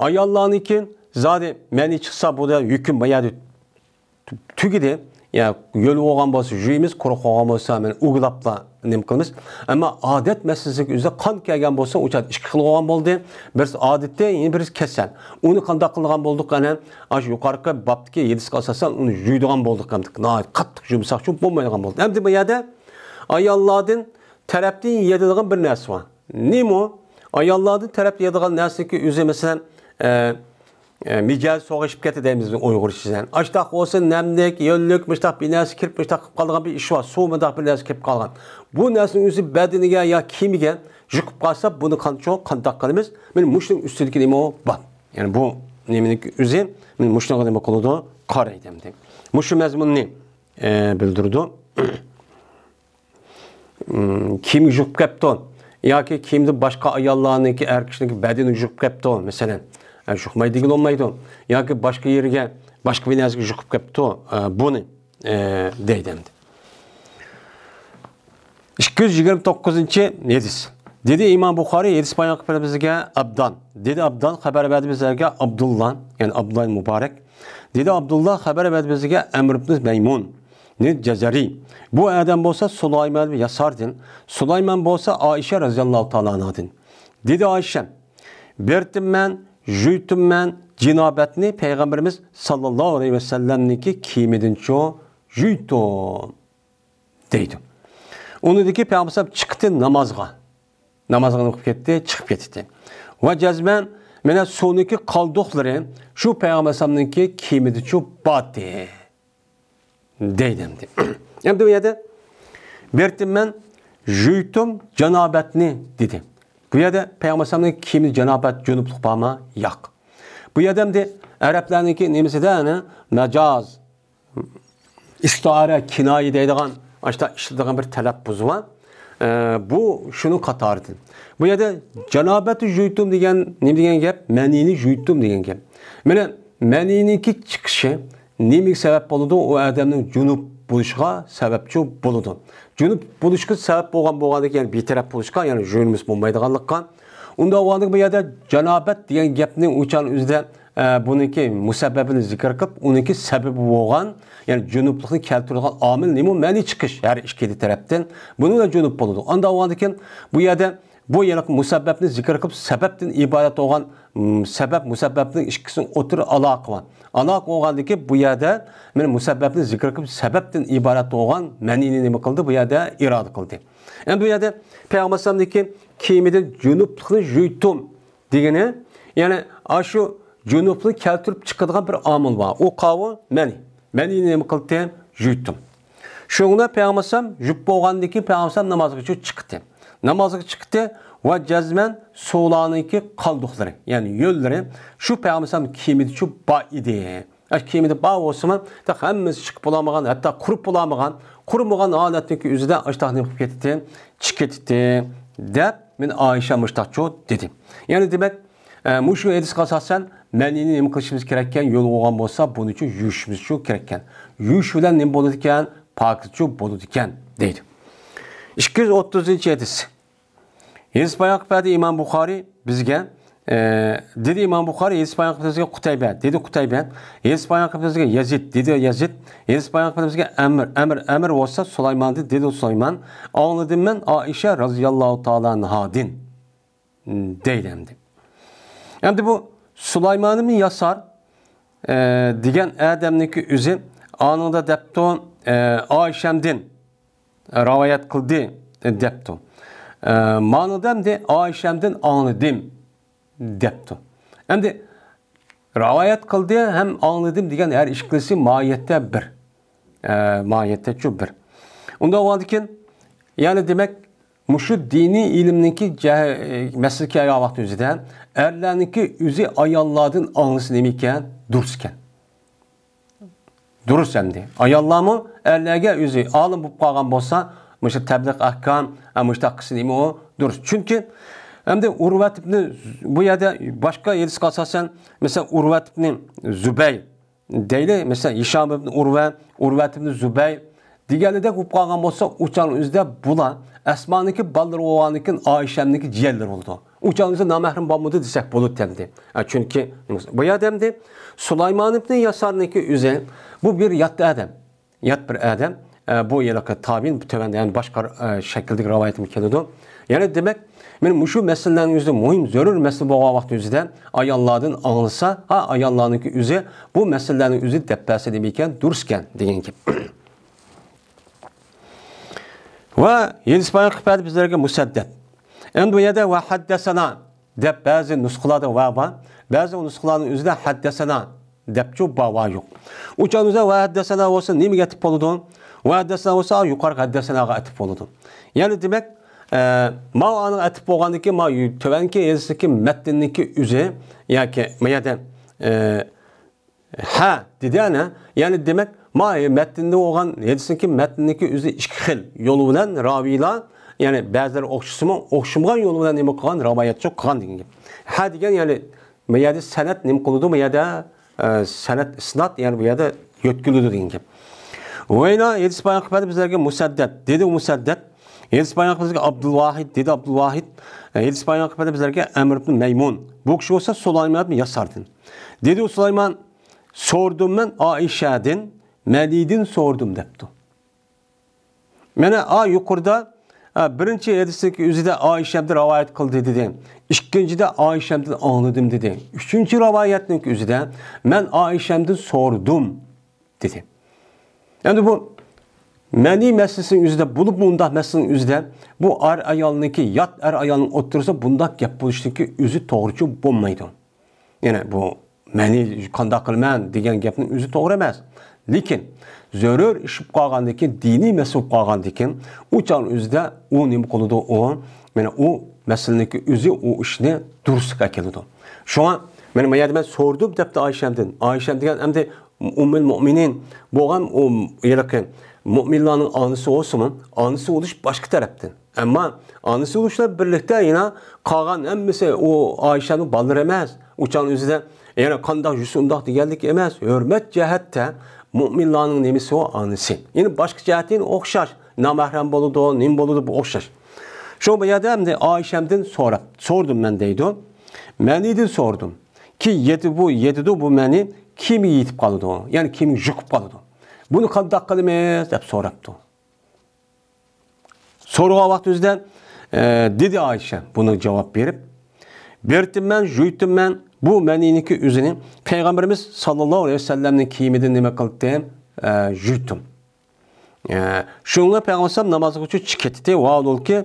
ئاياللارنىڭكى زادى مەنى چىقسا بۇ دە ھۆكۈم بۇ يەردە تۈ-، تۈگىدى. يا يۆل بولغان بولسا يۇيىمىز، قۇرۇق بولغان بولسا مەن ئۇگىلاپلا نېمە قىلىمىز. ئەمما ئادەت مەسىلىسىگە ئۆزى قان كەلگەن بولسا ئۇ چاغدا ئىككى خىل بولغان بولدى. بىرسى ئادىتى، يەنە بىرسى كېسەل. ئۇنى قانداق قىلغان بولدۇق ئەنە؟ ئاشۇ يۇقىرىقى بابتىكى ھەدىسكە ئاساسەن ئۇنى يۇيىدىغان بولدۇق. ئەمدى ناھايىتى قاتتىق يۇمشاقچۇ بولمايدىغان بولدى. ئەمدى بۇ يەردە ئاياللاردىن تەرەپتىن يېتىدىغان بىر نەرسە بار. نېمە ئۇ؟ ئاياللاردىن تەرەپ يېتىدىغان نەرسىنىڭكى ئۆزى، مەسىلەن، ئە، ئە، مىجەزى سوغۇشۇپ كەتتى دەيمىز بىز ئۇيغۇرچە. ئاشتاق بولسا نەملىك، يۆللۈك، مۇشتاق بىر نەرسە كىرىپ، مۇشتاق قىلىپ قالىدىغان بىر ئىش بار. سۇ مۇنداق بىر نەرسە كىرىپ قالغان. بۇ نەرسىنىڭ ئۆزى بەدىنىگە يا كىيىمىگە يۇقۇپ قالسا، بۇنى قانچە قانداق قىلىمىز؟ مانا مۇشۇنىڭ ئۈستىدىكى نېمە ئۇ؟ بار. يەنى بۇ نېمىنىڭ ئۆزى، مانا مۇشۇنىڭغا نېمە قىلىدۇ؟ قارايدۇ ئەمدى. مۇشۇ مەزمۇننى، ئە، بىلدۈرىدۇ. كىيىمگە يۇقۇپ كەپتۇ ياكى كىيىمدە باشقا ئاياللارنىڭكى، ئەر كىشىنىڭكى بەدىنىگە يۇقۇپ كەپتۇ، مەسىلەن، ئە، يۇقمايدۇ دېگىلى بولمايدۇ. ياكى باشقا يېرىگە، باشقا بىر نەرسىگە يۇقۇپ كەپتۇ، ئە، بۇنى، ئە، دەيدۇ ئەمدى. ئىككى يۈز يىگىرمە توققۇزىنچى ھەدىس. دېدى ئىمام بۇخارىي، ھەدىس بايان قىلىپ بىزگە ئابدان. دېدى ئابدان، خەۋەر بەردى بىزگە ئابدۇللا، يەنى ئابدۇللا مۇبارەك. دېدى ئابدۇللا، خەۋەر بەردى بىزگە ئەمر ئىبن مەيمۇن. نى جەزەرى. بۇ ئادەم بولسا سۇلايمان بىن ياساردىن، سۇلايمان بولسا ئائىشە رەزىياللاھۇ تائالا ئانھادىن. دېدى ئائىشە، بېرىتتىم مەن، يۇيۇتتۇم مەن جىنابەتنى پەيغەمبىرىمىز ساللاللاھۇ ئەلەيھى ۋەسەللەمنىڭكى كىيىمىدىنچۇ يۇيۇتتۇم، دەيدۇ. ئۇنىڭدىن كېيىن پەيغەمبەر چىقتى نامازغا. نامازغا نېمە قىلىپ كەتتى؟ چىقىپ كەتتى. ۋە جەزمەن مانا سۇنىڭكى قالدۇقلىرى شۇ پەيغەمبەر ئەلەيھىسسالامنىڭكى كىيىمىدىچۇ باتى. دەيدۇ ئەمدى. ئەمدى بۇ يەردە بېرىتتىم مەن، يۇيۇتتۇم جانابەتنى دېدى. بۇ يەردە پەيغەمبەر ئەلەيھىسسالامنىڭ كىيىمىدە جانابەت، جۇنۇپلۇق بارمۇ؟ ياق. بۇ يەردە ئەمدى ئەرەبلەرنىڭكى نېمىسىدە، ئەنە، مەجاز، ئىستىئارە، كىنايە دەيدىغان ئاشۇنداق ئىشلىتىدىغان بىر تەلەپپۇز بار. ئە، بۇ شۇنىڭ قاتارىدىن. بۇ يەردە جانابەتنى يۇيۇتتۇم دېگەن نېمە دېگەن گەپ؟ مەنىنى يۇيۇتتۇم دېگەن گەپ. مانا مەنىنىڭكى چىقىشى نېمىگە سەۋەب بولىدۇ؟ ئۇ ئادەمنىڭ جۇنۇپ بولۇشىغا سەۋەبچۇ بولىدۇ. جۇنۇپ بولۇشقا سەۋەب بولغان، بولغاندىكىن، يەنى بىتەرەپ بولۇشقا، يەنى يۇيۇنمىسا بولمايدىغانلىققا. ئۇنداق بولغاندىكىن بۇ يەردە جانابەت دېگەن گەپنى ئۇچان ئۆزىدە، ئە، بۇنىڭكى مۇسەببەبىنى زىكىر قىلىپ، ئۇنىڭكى سەۋەبى بولغان، يەنى جۇنۇپلۇقنى كەلتۈرىدىغان ئامىل نېمە؟ مەنى چىقىش، ھەر ئىككىلى تەرەپتىن. بۇنىڭ بىلەن جۇنۇپ بولىدۇ. ئانداق بولغاندىكىن بۇ يەردە بۇ ھېلىقى مۇسەببەپنى زىكىر قىلىپ، سەۋەبتىن ئىبارەت بولغان، م، سەۋەب مۇسەببەپنىڭ ئىككىسىنىڭ ئوتتۇرا ئالاقە بار. ئالاقە بولغاندىكىن بۇ يەردە مانا مۇسەببەپنى زىكىر قىلىپ، سەۋەبتىن ئىبارەت بولغان مەنىنى نېمە قىلدى؟ بۇ يەردە ئىرادە قىلدى. ئەمدى بۇ يەردە پەيغەمبەر ئەلەيھىسسالامنىڭكى كىيىمىدىن جۇنۇپلۇقنى يۇيۇتتۇم دېگىنى، يەنى ئاشۇ جۇنۇپنى كەلتۈرۈپ چىقىدىغان بىر ئامىل بار. ئۇ قاۋۇ مەنى. مەنىنى نېمە قىلدى؟ يۇيۇتتۇم. شۇڭا پەيغەمبەر ئەلەيھىسسالام يۇيۇپ بولغاندىن كېيىن پەيغەمبەر ئەلەيھىسسالام نامازغا چىقتى. نامازغا چىقتى ۋە جەزمەن سۇلارنىڭكى قالدۇقلىرى، يەنى يۆللىرى شۇ پەيغەمبەر ئەلەيھىسسالام كىيىمىدىچۇ بار ئىدى. ئاشۇ كىيىمىدە بار بولسىمۇ، تېخى ھەممىسى چىقىپ بولالمىغان، ھەتتا قۇرۇپ بولالمىغان، قۇرۇمىغان ھالەتتىكى ئۆزىدە ئاشتاق نېمە قىلىپ كېتىتتى؟ چىقىپ كېتىتتى، دەپ، مانا ئائىشە مۇشتاقچۇ دېدى. يەنى دېمەك، ئە، مۇشۇ ھەدىسكە ئاساسەن مەنىنى نېمە قىلىشىمىز كېرەككەن؟ يۆل بولغان بولسا، بۇنىچۇ يۇيۇشىمىزچۇ كېرەككەن. يۇيۇش بىلەن نېمە بولىدىكەن؟ پاكىزچۇ بولىدىكەن، دەيدۇ. ئىككى يۈز ئوتتۇزىنچى ھەدىس. ھەدىس بايان قىلىپ بەردى ئىمام بۇخارىي بىزگە. ئە، دېدى ئىمام بۇخارىي، ھەدىس بايان قىلىپ بىزگە قۇتەيبە. دېدى قۇتەيبە، ھەدىس بايان قىلىپ بىزگە يەزىد. دېدى يەزىد، ھەدىس بايان قىلىپ بىزگە ئەمىر. ئەمىر، ئەمىر بولسا سۇلايماندىن. دېدى سۇلايمان، ئاڭلىدىم مەن ئائىشە رەزىياللاھۇ تائالا ئەنھادىن. دەيدۇ ئەمدى. ئەمدى بۇ سۇلايمان ئىبن ياسار، ئە، دېگەن ئادەمنىڭكى ئۆزى ئانىڭدا دەپتۇ، ئە، ئائىشەمدىن. رىۋايەت قىلدى دەپتۇ. ئە، مانىدا ئەمدى ئائىشەمدىن ئاڭلىدىم دەپتۇ. ئەمدى رىۋايەت قىلدى ھەم ئاڭلىدىم دېگەن ھەر ئىككىلىسى ماھىيەتتە بىر. ئە، ماھىيەتتە شۇ بىر. ئۇنداق بولغاندىكىن، يەنى دېمەك، مۇشۇ دىنىي ئىلىمنىڭكى جە-، مەسىلىگە كەلگەن ۋاقىت ئۆزىدە ئەرلەرنىڭكى ئۆزى ئاياللاردىن ئاڭلىسا نېمە ئىكەن؟ دۇرۇس ئىكەن. دۇرۇس ئەمدى. ئاياللارمۇ ئەرلەرگە ئۆزى ئالىم بولۇپ قالغان بولسا، مۇشۇ تەبلىغ ئەھكام، ھە، مۇشۇنداق قىلسا نېمە ئۇ؟ دۇرۇس. چۈنكى ئەمدى ئۇرۋەت ئىبنى ز-، بۇ يەردە باشقا ھەدىسكە ئاساسەن، مەسىلەن، ئۇرۋەت ئىبنى زۇبەي دەيلى، مەسىلەن، ھىشام ئىبنى ئۇرۋە، ئۇرۋەت ئىبنى زۇبەي دېگەنلىدەك بولۇپ قالغان بولسا، ئۇ چاغنىڭ ئۆزىدە بۇلار ئەسمانىڭكى بالىلىرى بولغاندىكىن ئائىشەمنىڭكى جىيەنلىرى بولىدۇ. ئۇ چاغنىڭ ئۆزىدە نامەھرەم بولمىدى دېسەك بولىدۇ ئەمدى. ئە، چۈنكى بۇ يەردە ئەمدى سۇلايمان ئىبنى ياسارنىڭكى ئۆزى، بۇ بىر يات ئادەم. يات بىر ئادەم. ئە، بۇ ھېلىقى تابىئىن، بۇ تۆۋەندە يەنە باشقا، ئە، شەكىلدىكى رىۋايىتىمۇ كېلىدۇ. يەنى دېمەك، مېنىڭ مۇشۇ مەسىلىلەرنىڭ ئۆزى مۇھىم، زۆرۈر مەسىلە بولغان ۋاقىت ئۆزىدە ئاياللاردىن ئاڭلىسا، ھە، ئاياللارنىڭكى ئۆزى بۇ مەسىلىلەرنىڭ ئۆزى دەپ بەرسە نېمە ئىكەن؟ دۇرۇس ئىكەن دېگەن گەپ. ۋە ھەدىس بايان قىلىپ بەردى بىزلەرگە مۇسەددەد. ئەمدى بۇ يەردە ۋە ھەددەسەنا دەپ بەزى نۇسخىلاردا ۋە بار. بەزى نۇسخىلارنىڭ ئۆزىدە ھەددەسەنا دەپچۇ بار، ۋە يوق. ئۇ چاغدا ۋە ھەددەسەنا بولسا نېمىگە ئەتىپ بولىدۇ؟ ۋە ھەددەسەنا بولسا يۇقىرىقى ھەددەسەناغا ئەتىپ بولىدۇ. يەنى دېمەك، ئە، ماۋۇ ئانىڭ ئەتىپ بولغاندىكى، ماۋۇ تۆۋەنكى ھەدىسنىڭكى مەتنىنىڭكى ئۆزى ياكى ما يەردە، ئە، ھە دېدى ئەنە. يەنى دېمەك، ما مەتنىدە بولغان ھەدىسنىڭكى مەتنىدىكى ئۆزى ئىككى خىل يول بىلەن راۋىيلار، يەنى بەزىلەر ئوخشىسىمۇ، ئوخشىمىغان يول بىلەن نېمە قىلغان، رىۋايەتچى قىلغان دېگەن گەپ. ھە دېگەن، يەنى بۇ يەردە سەنەد نېمە قىلىدۇ؟ بۇ يەردە، ئە، سەنەد ئىسناد، يەنى بۇ يەردە يۆتكىلىدۇ دېگەن گەپ. ۋەيلا ھەدىس بايان قىلىپ بەردى بىزلەرگە مۇسەددەد. دېدى ئۇ مۇسەددەد. ھەدىس بايان قىلىپ بىزلەرگە ئابدۇلۋاھىد، دېدى ئابدۇلۋاھىد. ئە، ھەدىس بايان قىلىپ بەردى بىزلەرگە ئەمر ئىبن مەيمۇن. بۇ كىشى بولسا سۇلايمان ئىبن ياساردىن. دېدى ئۇ سۇلايمان، سورىدىم مەن ئائىشەدىن، مەنىدىن سورىدىم دەپتۇ. مانا، ئا، يۇقىرىدا، ئا، بىرىنچى ھەدىستىكى ئۆزىدە ئائىشەمدىن رىۋايەت قىلدى دېدى. ئىككىنچىدە ئائىشەمدىن ئاڭلىدىم دېدى. ئۈچىنچى رىۋايەتنىڭ ئۆزىدە مەن ئائىشەمدىن سورىدىم دېدى. ئەمدى بۇ مەنى مەسىلىسىنىڭ ئۆزىدە بولۇپمۇ، ئۇنداق مەسىلىنىڭ ئۆزىدە بۇ ئەر ئايالنىڭكى، يات ئەر ئايالنىڭ ئوتتۇرىسىدا بۇنداق گەپ بولۇشنىڭكى ئۆزى توغرىچۇ بولمايدۇ. يەنى بۇ مەنى قانداق قىلىمەن دېگەن گەپنىڭ ئۆزى توغرا ئەمەس. لېكىن زۆرۈر ئىش بولۇپ قالغاندىكىن، دىنىي مەسىلە بولۇپ قالغاندىكىن، ئۇ چاغنىڭ ئۆزىدە ئۇ نېمە قىلىدۇ؟ ئۇ، مانا ئۇ مەسىلىنىڭكى ئۆزى ئۇ ئىشنى دۇرۇسلۇققا ئەكېلىدۇ. شۇڭا مانا ما يەردە مەن سورىدىم دەپتۇ ئائىشەمدىن. ئائىشەم دېگەن ئەمدى ئۇممۇل مۇئمىنىن بولغان ئۇ ھېلىقى مۇئمىنلارنىڭ ئانىسى بولسىمۇ، ئانىسى بولۇش باشقا تەرەپتىن. ئەمما ئانىسى بولۇش بىلەن بىرلىكتە يەنە قالغان ھەممىسى ئۇ ئائىشەنىڭ بالىلىرى ئەمەس. ئۇ چاغنىڭ ئۆزىدە يەنە قانداق يۈرسە ئۇنداق دېگەنلىك ئەمەس. ھۆرمەت جەھەتتە مۇئمىنلارنىڭ نېمىسى ئۇ ئانىسى. يەنە باشقا جەھەتتىن ئوخشاش. نامەھرەم بولىدۇ، نېمە بولىدۇ، بۇ ئوخشاش. شۇ بۇ يەردە ئەمدى ئائىشەمدىن سوراپ، سورىدىم مەن دەيدۇ. مەنىدىن سورىدىم. كېيىن يېتى بۇ، يېتىدۇ بۇ مەنى كىيىمگە يېتىپ قالىدۇ. يەنى كىيىمگە يۇقۇپ قالىدۇ. بۇنى قانداق قىلىمىز دەپ سوراپتۇ. سورىغان ۋاقتى ئۆزىدە، ئە، دېدى ئائىشە بۇنى جاۋاب بېرىپ، بېرىتىممەن، جۇيتىممەن، بۇ مەنىنىڭكى ئۆزىنى پەيغەمبىرىمىز ساللاللاھۇ ئەلەيھى ۋەسەللەمنىڭ كىيىمىدىن نېمە قىلدىم؟ ئە، جۇيتۇم. ئە، شۇنىڭغا پەيغەمبەر ئەلەيھىسسالام نامازغا ئۇچۇپ چىقىپ كەتتى. ۋاھالبۇلكى،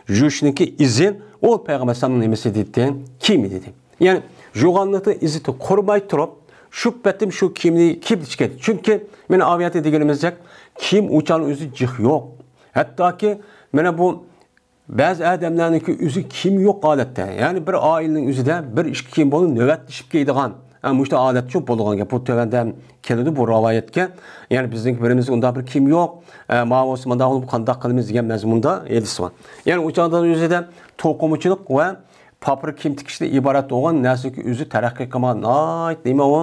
جۇيۇشنىڭكى ئىزى ئۇ پەيغەمبەر ئەلەيھىسسالامنىڭ نېمىسى دېدى؟ كىيىمى دېدى. يەنى جۇغانلىقتا ئىززىتى قۇرۇماي تۇرۇپ، شۇ پېتىم شۇ كىيىمنى كىيىپ چىقىدۇ. چۈنكى مانا ئاۋۇ يەردە دېگىنىمىزدەك، كىيىم ئۇ چاغنىڭ ئۆزى جىق يوق. ھەتتاكى مانا بۇ بەزى ئادەملەرنىڭكى ئۆزى كىيىم يوق ھالەتتە. يەنى بىر ئائىلىنىڭ ئۆزىدە بىر ئىككى كىيىم بولۇپ نۆۋەتلىشىپ كىيىدىغان، ھە، مۇشۇنداق ھالەتچۇ بولىدىغان گەپ. بۇ تۆۋەندە ھەم كېلىدۇ بۇ رىۋايەتكە. يەنى بىزنىڭكى بىرىمىزگە ئۇنداق بىر كىيىم يوق. ئە، ماۋۇ بولسا مۇنداق بولۇپ قانداق قىلىمىز دېگەن مەزمۇندا ھەدىس بار. يەنى ئۇ چاغدا ئۆزىدە توقۇمىچىلىق ۋە پاپىر كىيىم تىكىشتىن ئىبارەت بولغان نەرسىگە ئۆزى تەرەققىي قىلمىغان ناھايىتى نېمە ئۇ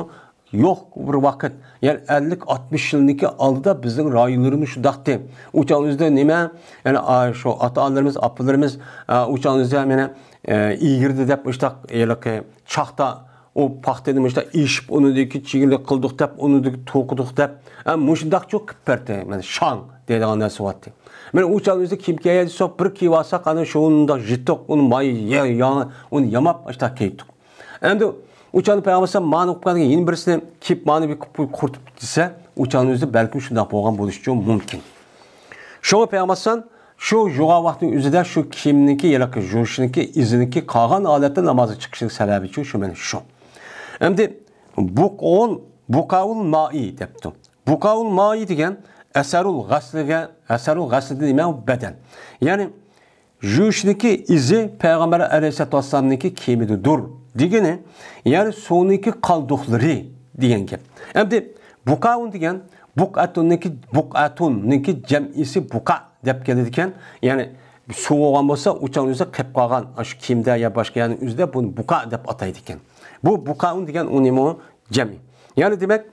يوق بىر ۋاقىت. يەنى ئەللىك ئاتمىش يىلنىڭكى ئالدىدا بىزنىڭ رايونلىرىمىز شۇنداقتى. ئۇ چاغ ئۆزىدە نېمە؟ يەنى، ئا، شۇ ئاتا-ئانىلىرىمىز، ئاپىلىرىمىز، ئا، ئۇ چاغ ئۆزىدە مانا، ئە، ئىگىردى دەپ مۇشۇنداق ھېلىقى چاختا ئۇ پاختىنى مۇشۇنداق ئېشىپ، ئۇنىڭدىكى چىگىلى قىلدۇق دەپ، ئۇنىڭدىكى توقۇدۇق دەپ، ئە، مۇشۇنداقچۇ قىلىپ بەردى. مانا شاڭ دەيدىغان نەرسە بارتى. مانا ئۇ چاغ ئۆزى كىيىم كىيەلىسەك، بىر كىيىۋالساق، ئانا شۇنداق جىتتۇق، ئۇنى ماي يا-، يا-، ئۇنى ياماپ، ئاشۇنداق كىيدۇق. ئەمدى ئۇ چاغدا پەيغەمبەر ئەلەيھىسسالام مانا ئوقۇپ قالغان يەنە بىرسىنى كىيىپ، مانا بىر قۇرۇتۇپ دېسە، ئۇ چاغنىڭ ئۆزى بەلكىم شۇنداق بولغان بولۇشىچۇ مۇمكىن. شۇڭا پەيغەمبەر ئەلەيھىسسالام شۇ يۇغان ۋاقىتنىڭ ئۆزىدە شۇ كىيىمنىڭكى ياكى يۇيۇشنىڭكى ئىزىنىڭكى قالغان ھالەتتە نامازغا چىقىشنىڭ سەۋەبى شۇ، شۇ مەنە شۇ. ئەمدى بۇقئۇل، بۇقئۇل مائى دەپتۇ. بۇقئۇل مائى دېگەن ئەسەرۇل غەسلىگە، ئەسەرۇل غەسلىدە نېمە؟ بەدەن. يەنى يۇيۇشنىڭكى ئىزى پەيغەمبەر ئەلەيھىسسالاتۇ ۋەسسالامنىڭكى كىيىمىدۇر دېگىنى، يەنى سۇنىڭكى قالدۇقلىرى دېگەن گەپ. ئەمدى بۇقئۇن دېگەن بۇقئەتۇننىڭكى، بۇقئەتۇننىڭكى جەمئىسى بۇقا دەپ كېلىدىكەن. يەنى سۇ بولغان بولسا، ئۇچان ئۆزى قېپ قالغان، شۇ كىيىمدە يا باشقا يەرنىڭ ئۆزىدە بۇنى بۇقا دەپ ئاتايدىكەن. بۇ بۇقئۇن دېگەن ئۇ نېمە ئۇ؟ جەمئى. يەنى دېمەك،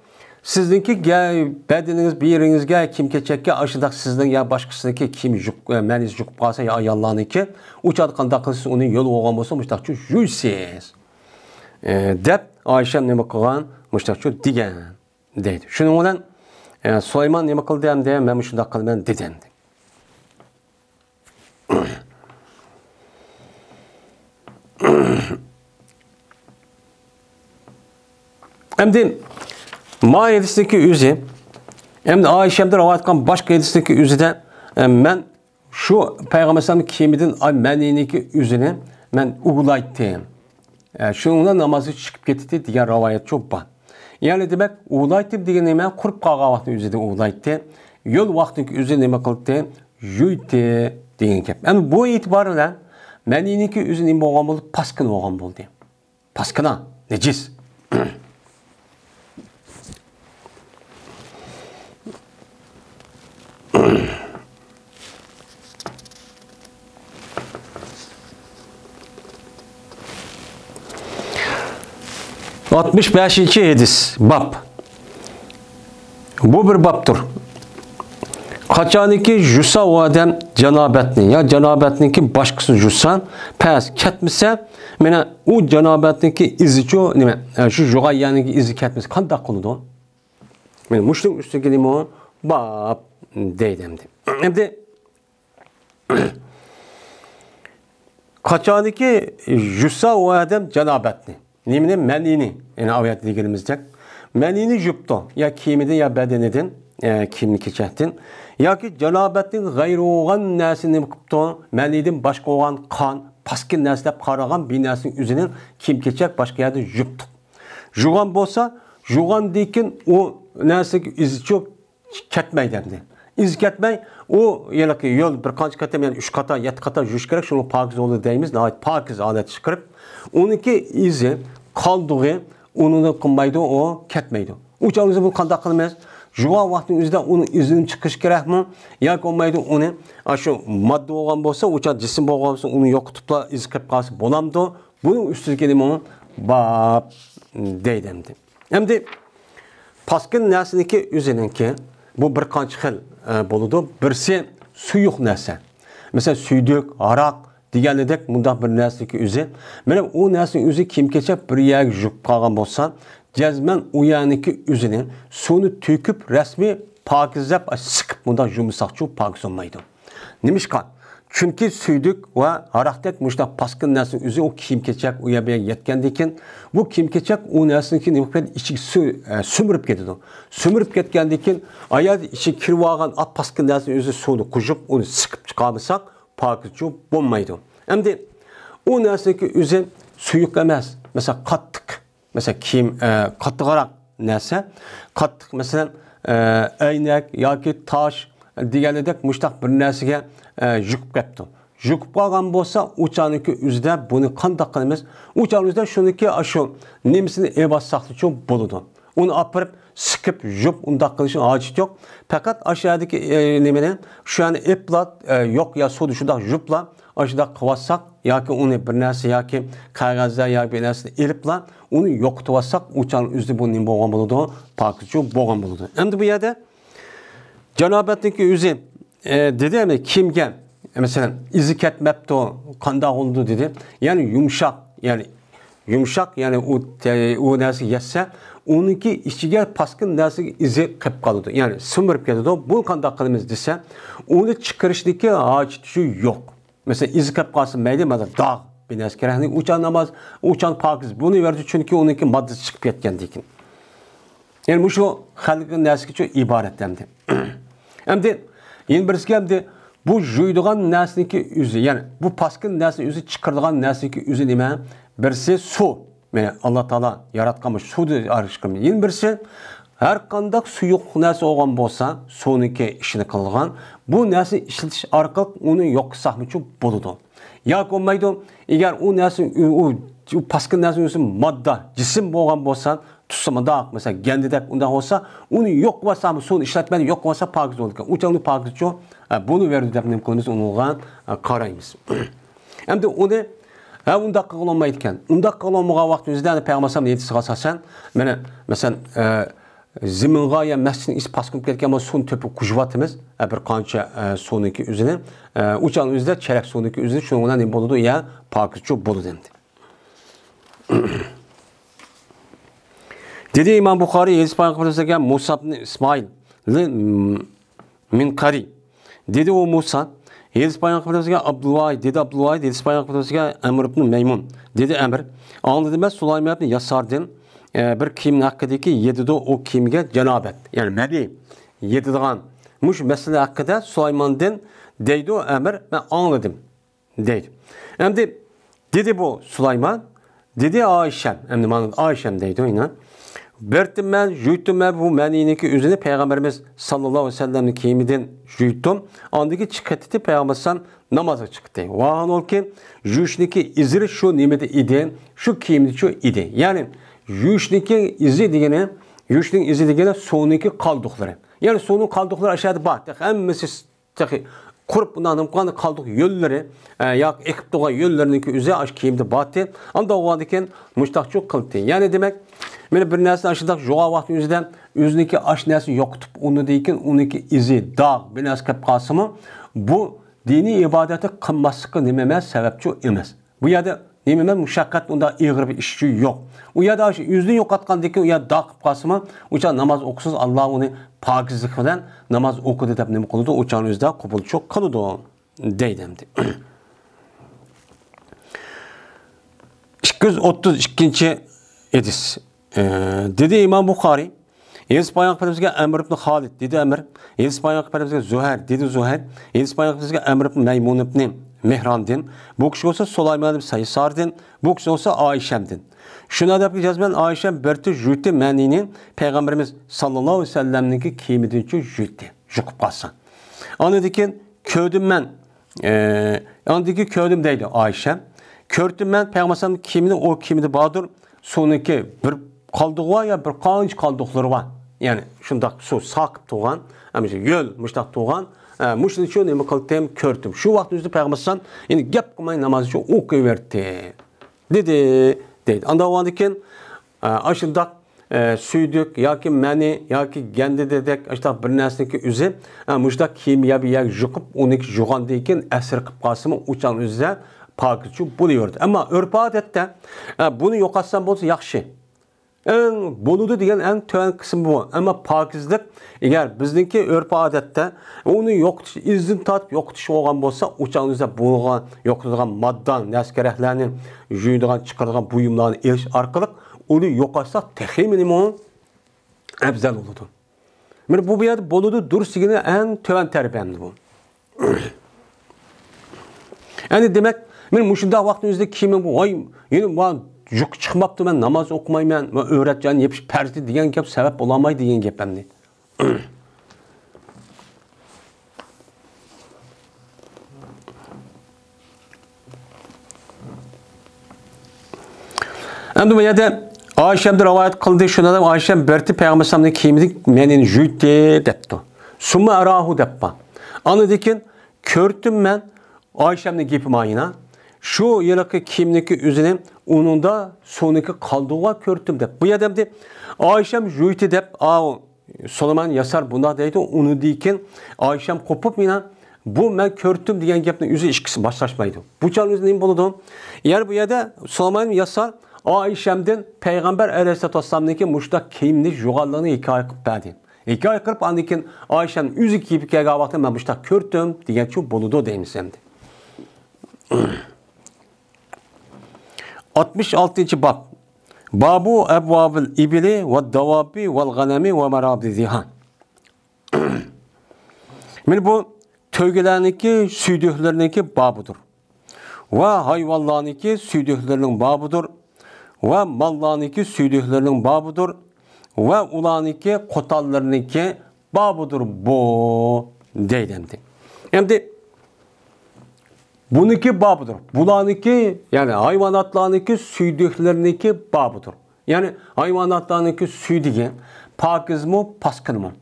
سىزنىڭكى گە-، بەدىنىڭىز، بىر يېرىڭىزگە كىيىم-كېچەككە ئاشۇنداق سىزنىڭ يا باشقىسىنىڭكى كىيىمى يۇق-، ئە، مەنىسى يۇقۇپ قالسا يا ئاياللارنىڭكى، ئۇ چاغدا قانداق قىلىسىز؟ ئۇنى يول بولغان بولسا مۇشۇنداقچە يۇيسىز، ئە، دەپ ئائىشەم نېمە قىلغان؟ مۇشۇنداقچە دېگەن دەيدۇ. شۇنىڭ بىلەن، ئە، سۇلايمان نېمە قىلدى ئەمدى؟ مەن مۇشۇنداق قىلىمەن دېدى ئەمدى. ئەمدى ما ھەدىستىكى ئۆزى، ئەمدى ئائىشەمدىن رىۋايەت قىلغان باشقا ھەدىستىكى ئۆزىدە، ئە، مەن شۇ پەيغەمبەر ئەلەيھىسسالامنىڭ كىيىمىدىن ئاي مەنىنىڭكى ئۆزىنى مەن ئۇۋىلايتتىم. ئە، شۇنىڭ بىلەن نامازغا چىقىپ كېتىتتى دېگەن رىۋايەتچۇ بار. يەنى دېمەك، ئۇۋىلايتتىم دېگەن نېمە؟ قۇرۇپ قالغان ۋاقىتنىڭ ئۆزىدە ئۇۋىلايتتى. يول ۋاقتىنىڭ ئۆزى نېمە قىلدى؟ يۇيدى دېگەن گەپ. ئەمدى بۇ ئېتىبار بىلەن مەنىنىڭكى ئۆزى نېمە بولغان بولدى؟ پاسكىنا بولغان بولدى. پاسكىنا، نەجىس. ئاتمىش بەشىنچى ھەدىس، باب. بۇ بىر بابتۇر. قاچانكى يۇسا ئۇ ئادەم جانابەتنى، يا جانابەتنىڭكى باشقىسىنى يۇسا، پەس كەتمىسە، مانا ئۇ جانابەتنىڭكى ئىزىچۇ نېمە؟ شۇ يۇغان يەرنىڭكى ئىزى كەتمىسە قانداق قىلىدۇ؟ مانا مۇشۇنىڭ ئۈستىگە نېمە باب دەيدۇ ئەمدى. ئەمدى قاچانكى يۇسا ئۇ ئادەم جانابەتنى، نېمىنى؟ مەنىنى، يەنى ئاۋۇ يەردە دېگىنىمىزدەك، مەنىنى يۇپتۇ، يا كىيىمىدىن، يا بەدىنىدىن، ئە، كىيىم-كېچەكتىن، ياكى جانابەتنىڭ غەيرى بولغان نەرسىنى نېمە قىپتۇ؟ مەنىدىن باشقا بولغان قان، پاسكىنا نەرسە دەپ قارىغان بىر نەرسىنىڭ ئۆزىنى كىيىم-كېچەك باشقا يەردىن يۇپتۇق. يۇغان بولسا، يۇغاندىن كېيىن ئۇ نەرسىگە ئىزچۇ كەتمەيدۇ ئەمدى. ئىز كەتمەي، ئۇ ھېلىقى يول بىر قانچە قېتىم، يەنى ئۈچ قاتا، يەتتە قاتا يۇيۇش كېرەك، شۇنى پاكىز بولدى دەيمىز، ناھايىتى پاكىز ھالەتتە چىقىرىپ، ئۇنىڭكى ئىزى، قالدۇقى، ئۇنى قىلمايدۇ، ئۇ كەتمەيدۇ. ئۇ چاغدا بىز بۇنى قانداق قىلىمىز؟ يۇغان ۋاقىتنىڭ ئۆزىدە ئۇنىڭ ئىزىنى چىقىرىش كېرەكمۇ؟ ياكى بولمايدۇ، ئۇنى، ئاشۇ ماددا بولغان بولسا، ئۇ چاغ جىسىم بولغان بولسا، ئۇنى يوقىتىپلا ئىز قېلىپ قالسا بولامدۇ؟ بۇنىڭ ئۈستىدىكى نېمە؟ باب دەيدۇ ئەمدى. ئەمدى پاسكىنا نەرسىنىڭكى ئۆزىنىڭكى، بۇ بىر قانچە خىل، ئە، بولىدۇ. بىرسى سۇيۇق نەرسە. مەسىلەن، سۈيدۈك، ھاراق دېگەنلىدەك مۇنداق بىر نەرسىنىڭكى ئۆزى. مانا ئۇ نەرسىنىڭ ئۆزى كىيىم-كېچەك بىر يەرگە يۇقۇپ قالغان بولسا، جەزمەن ئۇ يەرنىڭكى ئۆزىنى سۇنى تۆكۈپ، رەسمىي پاكىز دەپ سىقىپ مۇنداق يۇمىساقچۇ پاكىز بولمايدۇ. نېمىشقا؟ چۈنكى سۈيدۈك ۋە ھاراقتەك مۇشۇنداق پاسكىنا نەرسىنىڭ ئۆزى ئۇ كىيىم-كېچەك ئۇ يەر بۇ يەرگە يەتكەندىن كېيىن، بۇ كىيىم-كېچەك ئۇ نەرسىنىڭكى نېمە قىلىپ كېتىدۇ؟ ئىچىگە سۇ، ئە، سۈمۈرۈپ كېتىدۇ. سۈمۈرۈپ كەتكەندىن كېيىن، ئايال ئىچىگە كىرىۋالغان ئاپ پاسكىنا نەرسىنىڭ ئۆزى سۇنى قوشۇپ، ئۇنى سىقىپ چىقارمىساق، پاكىزچۇ بولمايدۇ. ئەمدى ئۇ نەرسىنىڭكى ئۆزى سۇيۇق ئەمەس، مەسىلەن، قاتتىق. مەسىلەن، كىيىم، ئە، قاتتىقراق نەرسە، قاتتىق، مەسىلەن، ئە، ئەينەك ياكى تاش دېگەنلىدەك مۇشۇنداق بىر نەرسىگە، ئە، يۇقۇپ كەپتۇ. يۇقۇپ قالغان بولسا، ئۇ چاغنىڭكى ئۆزىدە بۇنى قانداق قىلىمىز؟ ئۇ چاغنىڭ ئۆزىدە شۇنىڭكى ئاشۇ نېمىسىنى ئېلىۋالساقچۇ بولىدۇ. ئۇنى ئاپىرىپ، سىقىپ، يۇپ، ئۇنداق قىلىشنىڭ ھاجىتى يوق. پەقەت ئاشۇ يەردىكى، ئە، نېمىنى، شۇ يەرنى ئېپلا، ئە، يوق يا سۇدا شۇنداق يۇپلا، ئاشۇنداق قىلىۋالساق ياكى ئۇنى بىر نەرسە ياكى قەغەزلەر ياكى بىر نەرسىنى ئېلىپلا ئۇنى يوقىتىۋالساق، ئۇ چاغنىڭ ئۆزىدە بۇ نېمە بولغان بولىدۇ؟ پاكىزچۇ بولغان بولىدۇ. ئەمدى بۇ يەردە جانابەتنىڭكى ئۆزى، ئە، دېدى، يەنى كىيىمگە، مەسىلەن، ئىزى كەتمەپتۇ، قانداق بولىدۇ دېدى. يەنى يۇمشاق، يەنى يۇمشاق، يەنى ئۇ تە-، ئۇ نەرسىگە يەتسە، ئۇنىڭكى ئىچىگە پاسكىنا نەرسىگە ئىزى قېلىپ قالىدۇ، يەنى سۈمۈرۈپ كېتىدۇ. بۇنى قانداق قىلىمىز دېسە، ئۇنى چىقىرىشنىڭكى ھاجىتى يوق. مەسىلەن، ئىزى قېلىپ قالسا مەيلى، مانا داغ بىر نەرسە كېرەكلىك، ئۇچان ناماز، ئۇچان پاكىز، بۇنى بەردى، چۈنكى ئۇنىڭكى ماددىسى چىقىپ كەتكەندىن كېيىن. يەنى مۇشۇ خەلقنىڭ نەرسىگىچۇ ئىبارەت ئەمدى. ئەمدى يەنە بىرسىگە ئەمدى بۇ يۇيىدىغان نەرسىنىڭكى ئۆزى، يەنى بۇ پاسكىنا نەرسىنى ئۆزى چىقىرىدىغان نەرسىنىڭكى ئۆزى نېمە؟ بىرسى سۇ. مانا ئاللا تائالا ياراتقان بۇ سۇدا ئايرىشقان. يەنە بىرسى ھەر قانداق سۇيۇقلۇق نەرسە بولغان بولسا، سۇنىڭكى ئىشىنى قىلىدىغان، بۇ نەرسىنى ئىشلىتىش ئارقىلىق ئۇنى يوق قىلساقمۇچۇ بولىدۇ. ياكى بولمايدۇ، ئەگەر ئۇ نەرسە، ئۇ، ئۇ، ئۇ پاسكىنا نەرسىنىڭ ئۆزى ماددا، جىسىم بولغان بولسا، تۇتسا مۇنداق، مەسىلەن، گەندىدەك ئۇنداق بولسا، ئۇنى يوق قىلسا، سۇنى ئىشلەتمەيدۇ، يوق قىلسا پاكىز بولىدىكەن. ئۇ چاغدا پاكىزچۇ، ئە، بولۇۋېرىدۇ دەپ نېمە قىلىمىز، ئۇنىڭغا، ئە، قارايمىز. ئەمدى ئۇنى، ھە، ئۇنداق قىلغىلى بولمايدىكەن. ئۇنداق قىلغىلى بولمىغان ۋاقىتنىڭ ئۆزىدە، ئەنە، پەيغەمبەر ئەلەيھىسسالام ھەدىسىگە ئاساسەن، مانا، مەسىلەن، ئە، زېمىنغا يا مەسچىتنىڭ ئىچى پاسكىنا بولۇپ كەتكەن بولسا، سۇنى تۆكۈپ قۇيۇۋاتىمىز. ئە، بىر قانچە، ئە، سۇنىڭكى ئۆزىنى. ئە، ئۇ چاغنىڭ ئۆزىدە چەرەك سۇنىڭكى ئۆزىنى، شۇنىڭ بىلەن نېمە بولىدۇ؟ يەر پاكىزچۇ بولىدۇ ئەمدى. دېدى ئىمام بۇخارىي، ھەدىس بايان قىلىپ ئۆتكەن مۇسا ئىبنى ئىسمائىل، مىنقەرى. دېدى ئۇ مۇسا، ھەدىس بايان قىلىپ ئۆتكەن ئابدۇلۋاھىد، دېدى ئابدۇلۋاھىد، ھەدىس بايان قىلىپ ئۆتكەن ئەمر ئىبنى مەيمۇن. دېدى ئەمر، ئاڭلىدىم مەن سۇلايمان ئىبنى ياساردىن، ئە، بىر كىيىمنىڭ ھەققىدىكى يېتىدۇ ئۇ كىيىمگە جانابەت. يەنى مەنى يېتىدىغان مۇشۇ مەسىلە ھەققىدە سۇلايماندىن دەيدۇ ئەمر، مەن ئاڭلىدىم. دەيدۇ. ئەمدى دېدى بۇ سۇلايمان، دېدى ئائىشەم، ئەمدى مانا ئائىشەم دەيدۇ يەنە. بەرتىم مەن، يۇيۇتتۇم مەن بۇ مەنىنىڭكى ئۆزىنى پەيغەمبىرىمىز ساللاللاھۇ ئەلەيھى ۋەسەللەمنىڭ كىيىمىدىن يۇيۇتتۇم. ئاندىن كېيىن چىقىپ كەتتى پەيغەمبەر ئەلەيھىسسالام نامازغا چىقتى. ۋاھالبۇلكى يۇيۇشنىڭكى ئىزى شۇ نېمىدە ئىدى؟ شۇ كىيىمدىچۇ ئىدى. يەنى يۇيۇشنىڭكى ئىزى دېگىنى، يۇيۇشنىڭ ئىزى دېگىنى سۇنىڭكى قالدۇقلىرى. يەنى سۇنىڭ قالدۇقلىرى ئاشۇ يەردە بار. تېخى ھەممىسى تېخى قۇرۇپ بۇنداق نېمە قىلغان قالدۇق يۆللىرى، ئە، ياكى ئېقىپ تۇرغان يۆللىرىنىڭكى ئۆزى ئاشۇ كىيىمدە بارتى. ئانداق بولغاندىكىن مۇشتاقچۇ قىلتى. يەنى دېمەك، مانا بىر نەرسىنى ئاشۇنداق يۇغان ۋاقتىنىڭ ئۆزىدە ئۆزىنىڭكى ئاشۇ نەرسىنى يوقىتىپ، ئۇنىڭدىن كېيىن ئۇنىڭكى ئىزى، داغ، بىر نەرسە كەپ قالسىمۇ، بۇ دىنىي ئىبادەتنى قىلماسلىققا نېمە ئەمەس، سەۋەبچۇ ئەمەس. بۇ يەردە نېمە ئەمەس، مۇشەققەت ئۇنداق ئېغىر بىر ئىشچۇ يوق. ئۇ يەردە ئاشۇ ئۆزىنى يوقاتقاندىن كېيىن ئۇ يەردە داغ قىلىپ قالسىمۇ، ئۇ چاغ ناماز ئوقۇسىز، ئاللا ئۇنى پاكىزلىق بىلەن ناماز ئوقۇدى دەپ نېمە قىلىدۇ، ئۇ چاغنىڭ ئۆزىدە قوبۇلچۇ قىلىدۇ، دەيدۇ ئەمدى. ئىككى يۈز ئوتتۇز ئىككىنچى ھەدىس. ئە، دېدى ئىمام بۇخارىي، ھەدىس بايان قىلىپ ئۆتكەن ئەمر ئىبن خالىد، دېدى ئەمر. ھەدىس بايان قىلىپ ئۆتكەن زۇھەر، دېدى زۇھەر. ھەدىس بايان قىلىپ ئۆتكەن ئەمر ئىبن مەيمۇن ئىبن مېھراندىن. بۇ كىشى بولسا سۇلايمان ئىبن يەساردىن. بۇ كىشى بولسا ئائىشەمدىن. شۇنى دەپ جەزمەن ئائىشەم بەرتى يۇيۇتتى مەنىنى پەيغەمبىرىمىز ساللاللاھۇ ئەلەيھى ۋەسەللەمنىڭكى كىيىمىدىنچۇ يۇيۇتتى، يۇقۇپ قالسا. ئاندىن كېيىن كۆردۈم مەن، ئە، ئاندىن كېيىن كۆردۈم دەيدۇ ئائىشەم. كۆردۈم مەن پەيغەمبەر ئەلەيھىسسالامنىڭ كىيىمىنى، ئۇ كىيىمىدە باردۇر. سۇنىڭكى بىر قالدۇقى بار يا بىر قانچە قالدۇقلىرى بار. يەنى شۇنداق سۇ ساقىپ تۇرغان، ھەم يۆل مۇشتاق تۇرغان. ئە، مۇشۇنى شۇ نېمە قىلدىم، كۆردۈم. شۇ ۋاقىتنىڭ ئۆزىدە پەيغەمبەر ئەلەيھىسسالام يەنە گەپ قىلماي نامازنى شۇ ئوقۇۋەردى. دېدى، دەيدۇ. ئاندىن كېيىن، ئە، ئاشۇنداق، ئە، سۈيدۈك ياكى مەنى ياكى گەندىدەك ئاشۇنداق بىر نەرسىنىڭكى ئۆزى، ئە، مۇشۇنداق كىيىم يا بىر يەرگە يۇقۇپ، ئۇنى يۇغاندىن كېيىن ئەسىر قىلىپ قالسىمۇ، ئۇ چاغنىڭ ئۆزىدە پاكىزچۇ بولۇۋېرىدۇ. ئەمما ئۆرپ-ئادەتتە، ئە، بۇنى يوقاتسام بولسا ياخشى. ئەڭ بولىدۇ دېگەن ئەڭ تۆۋەن قىسىم بۇ. ئەمما پاكىزلىق، ئەگەر بىزنىڭكى ئۆرپ-ئادەتتە ئۇنى يوقىتىش، ئىزىنى تارتىپ يوقىتىش بولغان بولسا، ئۇ چاغنىڭ ئۆزىدە بولغان، يوقىتىدىغان ماددا، نەرسە-كېرەكلەرنى، يۇيىدىغان، چىقىرىدىغان بۇيۇملارنى ئېلىش ئارقىلىق ئۇنى يوقاتساق تېخىمۇ نېمە ئەۋزەل بولىدۇ. مانا بۇ، بۇ يەردە بولىدۇ، دۇرۇس دېگىنى ئەڭ تۆۋەن تەرىپى ئەمدى بۇ. يەنى دېمەك، مەن مۇشۇنداق ۋاقىتنىڭ ئۆزىدە كىيىمىم، ۋاي، يەنە ما يۇقا چىقماپتۇ، مەن ناماز ئوقۇمايمەن، ما ئۆرەت جاننى يېپىش پەرزدى دېگەن گەپ سەۋەب بولالمايدۇ دېگەن گەپ ئەمدى. ئەمدى بۇ يەردە ئائىشەمدىن رىۋايەت قىلدى، شۇنىڭ بىلەن ئائىشەم بەرتى پەيغەمبەر ئەلەيھىسسالامنىڭ كىيىمىنى مەنىنى يۇيۇتتى دەپتۇ. سۇمما ئەراھۇ دەپ بار. ئاندىن كېيىن كۆردۈم مەن، ئائىشەمنىڭ گېپى مانا. شۇ ھېلىقى كىيىمنىڭكى ئۆزىنى ئۇنىڭدا سۇنىڭكى قالدۇقىغا كۆردۈم دەپ. بۇ يەردە ئەمدى ئائىشەم يۇيۇتتى دەپ، ئاۋۇ سۇلايمان ياسار بۇنداق دەيدۇ، ئۇنىڭدىن كېيىن ئائىشەم قوپۇپ مانا، بۇ مەن كۆردۈم دېگەن گەپنىڭ ئۆزى ئىككىسى باشلاشمايدۇ. بۇ چاغنىڭ ئۆزى نېمە بولىدۇ؟ يەنى بۇ يەردە سۇلايمان ياسار ئائىشەمدىن پەيغەمبەر ئەلەيھىسسالاتۇ ۋەسسالامنىڭكى مۇشۇنداق كىيىمنى يۇغانلىقىنى ھېكايە قىلىپ بەردى. ھېكايە قىلىپ، ئاندىن كېيىن ئائىشەمنىڭ ئۆزى كىيىپ كەلگەن ۋاقتىدا مەن مۇشۇنداق كۆردۈم دېگەنچۇ بولىدۇ دەيمىز ئەمدى. ئاتمىش ئالتىنچى باب. بابۇ ئەبۋابىل ئىبىلى ۋە داۋابى ۋەل غەنەمى ۋە مەرابىزىھا. مانا بۇ تۆگىلەرنىڭكى سۈيدۈكلىرىنىڭكى بابىدۇر. ۋە ھايۋانلارنىڭكى سۈيدۈكلىرىنىڭ بابىدۇر. ۋە ماللارنىڭكى سۈيدۈكلىرىنىڭ بابىدۇر. ۋە ئۇلارنىڭكى قوتانلىرىنىڭكى بابىدۇر بۇ، دەيدۇ ئەمدى. ئەمدى بۇنىڭكى بابىدۇر. بۇلارنىڭكى، يەنى ھايۋاناتلارنىڭكى سۈيدۈكلىرىنىڭكى بابىدۇر. يەنى ھايۋاناتلارنىڭكى سۈيدۈكى پاكىزمۇ، پاسكىنىمۇ؟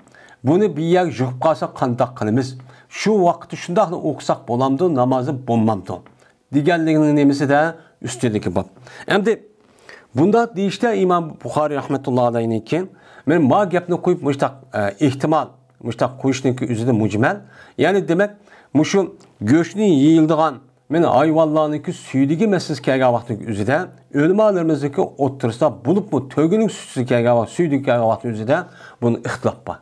بۇنى بىر يەرگە يۇقۇپ قالسا قانداق قىلىمىز؟ شۇ ۋاقىتتا شۇنداقلا ئوقۇساق بولامدۇ، نامازى بولمامدۇ؟ دېگەنلىكنىڭ نېمىسىدە ئۈستىدىكى باب. ئەمدى بۇنداق دېيىشتە ئىمام بۇخارىي رەھمەتۇللا ئەلەيھنىڭكى، مەن ما گەپنى قويۇپ مۇشتاق، ئە، ئېھتىمال، مۇشتاق قويۇشنىڭكى ئۆزىدە مۇجمەل. يەنى دېمەك، مۇشۇ گۆشنى يېيىلىدىغان، مەن ھايۋانلارنىڭكى سۈيدۈكى مەسىلىسى كەلگەن ۋاقىتنىڭ ئۆزىدە، ئۆلىمالىرىمىزنىڭكى ئوتتۇرىسىدا، بولۇپمۇ تۆگىنىڭ سۈيى كەلگەن ۋاقىت، سۈيدۈكى كەلگەن ۋاقىتنىڭ ئۆزىدە بۇنىڭ ئىختىلاپ بار.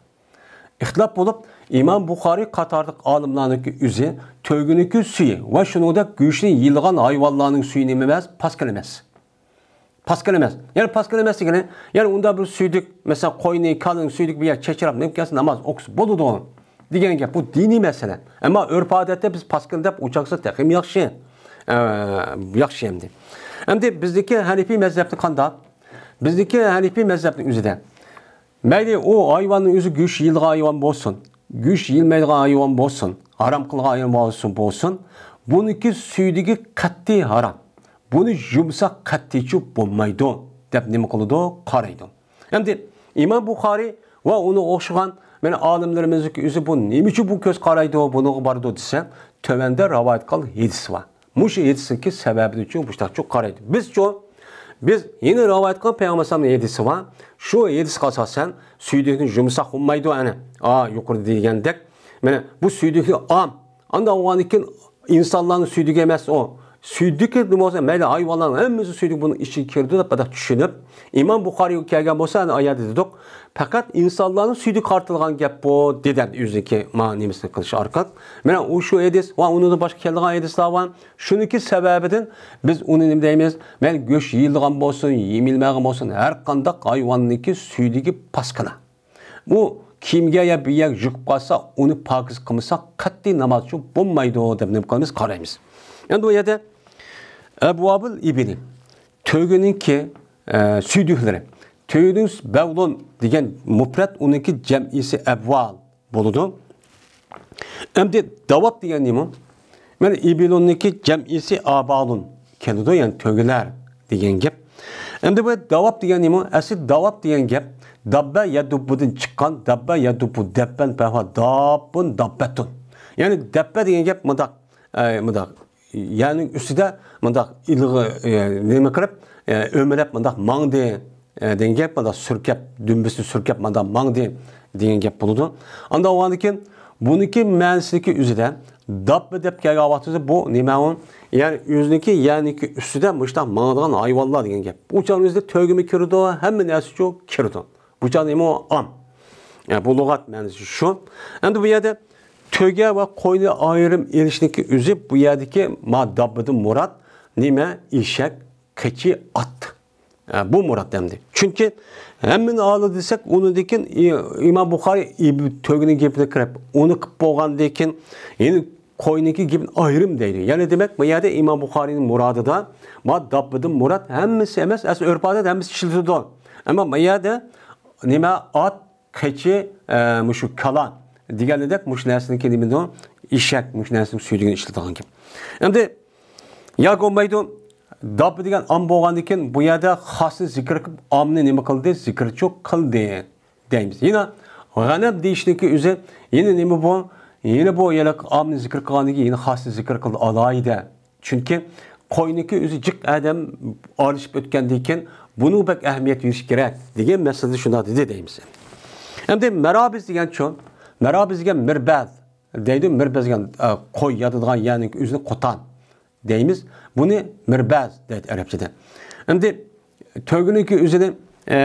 ئىختىلاپ بولۇپ، ئىمام بۇخارىي قاتارلىق ئالىملارنىڭكى ئۆزى تۆگىنىڭكى سۈيى ۋە شۇنىڭدەك گۆشىنى يېيىدىغان ھايۋانلارنىڭ سۈيى نېمە ئەمەس؟ پاسكىنا ئەمەس. پاسكىنا ئەمەس. يەنى پاسكىنا ئەمەس دېگىنى، يەنى ئۇنداق بىر سۈيدۈك، مەسىلەن، قوينى، كالىنىڭ سۈيدۈكى بىر يەر چېچىراپ نېمە كەلسە ناماز ئوقۇسا بولىدۇ دېگەن گەپ. بۇ دىنىي مەسىلە. ئەمما ئۆرپ-ئادەتتە بىز پاسكىنا دەپ ئۇچاقسا تېخىمۇ ياخشى. ئە، ياخشى ئەمدى. ئەمدى بىزدىكى ھەنىپىي مەزھەپتە قانداق؟ بىزدىكى ھەنىپىي مەزھەپنىڭ ئۆزىدە مەيلى ئۇ ھايۋاننىڭ ئۆزى گۆش يېيىدىغان ھايۋان بولسۇن، گۆش يېمەيدىغان ھايۋان بولسۇن، ھارام قىلغان ھايۋان بولسۇن، بولسۇن، بۇنىڭكى سۈيدۈكى قەتئىي ھارام. بۇنى يۇمىسا قەتئىيچۇ بولمايدۇ دەپ نېمە قىلىدۇ؟ قارايدۇ. ئەمدى ئىمام بۇخارىي ۋە ئۇنىڭغا ئوخشىغان مەن ئالىملىرىمىزنىڭكى ئۆزى بۇ نېمە ئۈچۈن بۇ كۆز قارايدۇ، بۇنىڭغا بارىدۇ دېسە، تۆۋەندە رىۋايەت قىلغان ھەدىسى بار. مۇشۇ ھەدىسنىڭكى سەۋەبىنى چۇ مۇشتاقچۇ قارايدۇ. بىزچۇ، بىز يەنە رىۋايەت قىلغان پەيغەمبەر ئەلەيھىسسالامنىڭ ھەدىسى بار. شۇ ھەدىسكە ئاساسەن سۈيدۈكنى يۇمساق بولمايدۇ ئەنە. ئا، يۇقىرىدا دېگەندەك. مانا بۇ سۈيدۈكى ئام. ئانداق بولغاندىن كېيىن ئىنسانلارنىڭ سۈيدۈكى ئەمەس ئۇ. سۈيدۈكى نېمە بولسا، مەيلى ھايۋانلارنىڭ ھەممىسى سۈيدۈك بۇنىڭ ئىچىگە كىرىدۇ دەپ بۇنداق چۈشىنىپ، ئىمام بۇخارىيغا كەلگەن بولسا، ئەنە ئايەتتە دېدۇق، پەقەت ئىنسانلارنىڭ سۈيدۈكى قارىتىلغان گەپ بۇ، دېدى ئەمدى ئۆزىنىڭكى ما نېمىسىنى قىلىش ئارقىلىق. مانا ئۇ شۇ ھەدىس ۋە ئۇنىڭدىن باشقا كەلگەن ھەدىسلەر بار. شۇنىڭكى سەۋەبىدىن بىز ئۇنى نېمە دەيمىز؟ مەيلى گۆش يېيىلىدىغان بولسۇن، يېمىلمەيدىغان بولسۇن، ھەر قانداق ھايۋاننىڭكى سۈيدۈكى پاسكىنا. ئۇ كىيىمگە يا بىر يەرگە يۇقۇپ قالسا، ئۇنى پاكىز قىلمىساق، قەتئىي نامازچۇ بولمايدۇ دەپ نېمە قىلىمىز؟ قارايمىز. ئەمدى بۇ يەردە ئەبۋابۇل ئىبىلى، تۆگىنىڭكى، ئە، سۈيدۈكلىرى. تۆگىنىڭ بەۋلۇن دېگەن مۇپرەت، ئۇنىڭكى جەمئىسى ئەبۋال بولىدۇ. ئەمدى داۋاب دېگەن نېمە؟ مانا ئىبىلۇننىڭكى جەمئىسى ئابالۇن كېلىدۇ، يەنى تۆگىلەر دېگەن گەپ. ئەمدى بۇ داۋاب دېگەن نېمە؟ ئەسلى داۋاب دېگەن گەپ داببە يەدۇببۇدىن چىققان، داببە يەدۇببۇ دەببەن پەھۋا داببۇن داببەتۇن. يەنى دەببە دېگەن گەپ مۇنداق، ئە، مۇنداق يەرنىڭ ئۈستىدە مۇنداق ئىلغا، ئە، نېمە قىلىپ، ئە، ئۆمىلەپ مۇنداق ماڭدى، ئە، دېگەن گەپ، مۇنداق سۈركەپ، دۈمبىسىنى سۈركەپ مۇنداق ماڭدى دېگەن گەپ بولىدۇ. ئانداق بولغاندىن كېيىن بۇنىڭكى مەنىسىدىكى ئۆزىدە داببا دەپ كەلگەن ۋاقتىمىزدا بۇ نېمە ئۇ؟ يەنى ئۆزىنىڭكى يەرنىڭكى ئۈستىدە مۇشۇنداق ماڭىدىغان ھايۋانلار دېگەن گەپ. بۇ چاغنىڭ ئۆزىدە تۆگىمۇ كىرىدۇ، ھەممە نەرسە چۇ كىرىدۇ. بۇ چاغ نېمە ئۇ؟ ئام. ئە، بۇ لۇغەت مەنىسى شۇ. ئەمدى بۇ يەردە تۆگە ۋە قوينى ئايرىم ئېلىشنىڭكى ئۆزى بۇ يەردىكى ما داببىدىن مۇراد نېمە؟ ئېشەك، قېچى، ئات. ئە، بۇ مۇراد ئەمدى. چۈنكى ھەممىنى ئالىدۇ دېسەك، ئۇنىڭدىن كېيىن ئى-، ئىمام بۇخارىي ئىب-، تۆگىنىڭ گېپىنى كىرىپ، ئۇنى قىلىپ بولغاندىن كېيىن يەنە قوينىڭكى گېپىنى ئايرىم دەيدۇ. يەنى دېمەك، بۇ يەردە ئىمام بۇخارىينىڭ مۇرادىدا ما داببىدىن مۇراد ھەممىسى ئەمەس، ئەسلى ئۆرپ-ئادەت ھەممىسى ئىشلىتىدۇ. ئەمما بۇ يەردە نېمە؟ ئات، قېچى، ئە، مۇشۇ كالا دېگەندەك مۇشۇ نەرسىنىڭكى نېمىدۇ؟ ئېشەك، مۇشۇ نەرسىنىڭ سۈيدۈكىنى ئىشلىتىدىغان گەپ. ئەمدى ياكى بولمايدۇ، داببا دېگەن ئام بولغاندىن كېيىن بۇ يەردە خاسنى زىكىر قىلىپ، ئامنى نېمە قىلدى؟ زىكىرچۇ قىلدى دەيمىز. يەنە غەنەم دېيىشنىڭكى ئۆزى يەنە نېمە بۇ؟ يەنە بۇ يەنە ئامنى زىكىر قىلغاندىن كېيىن يەنە خاسنى زىكىر قىلدى ئالاھىدە. چۈنكى قوينىڭكى ئۆزى جىق ئادەم ئارىلىشىپ ئۆتكەندىن كېيىن بۇنىڭغا بەك ئەھمىيەت بېرىش كېرەك دېگەن مەسىلىدە شۇنداق دېدى دەيمىز. ئەمدى مەرابىز دېگەنچۇ؟ مەرابىز دېگەن مىربەز دەيدۇ. مىربەز دېگەن، ئە، قوي ياتىدىغان يەرنىڭ ئۆزىنى قوتان دەيمىز. بۇنى مىربەز دەيدۇ ئەرەبچىدە. ئەمدى تۆگىنىڭكى ئۆزىنى، ئە،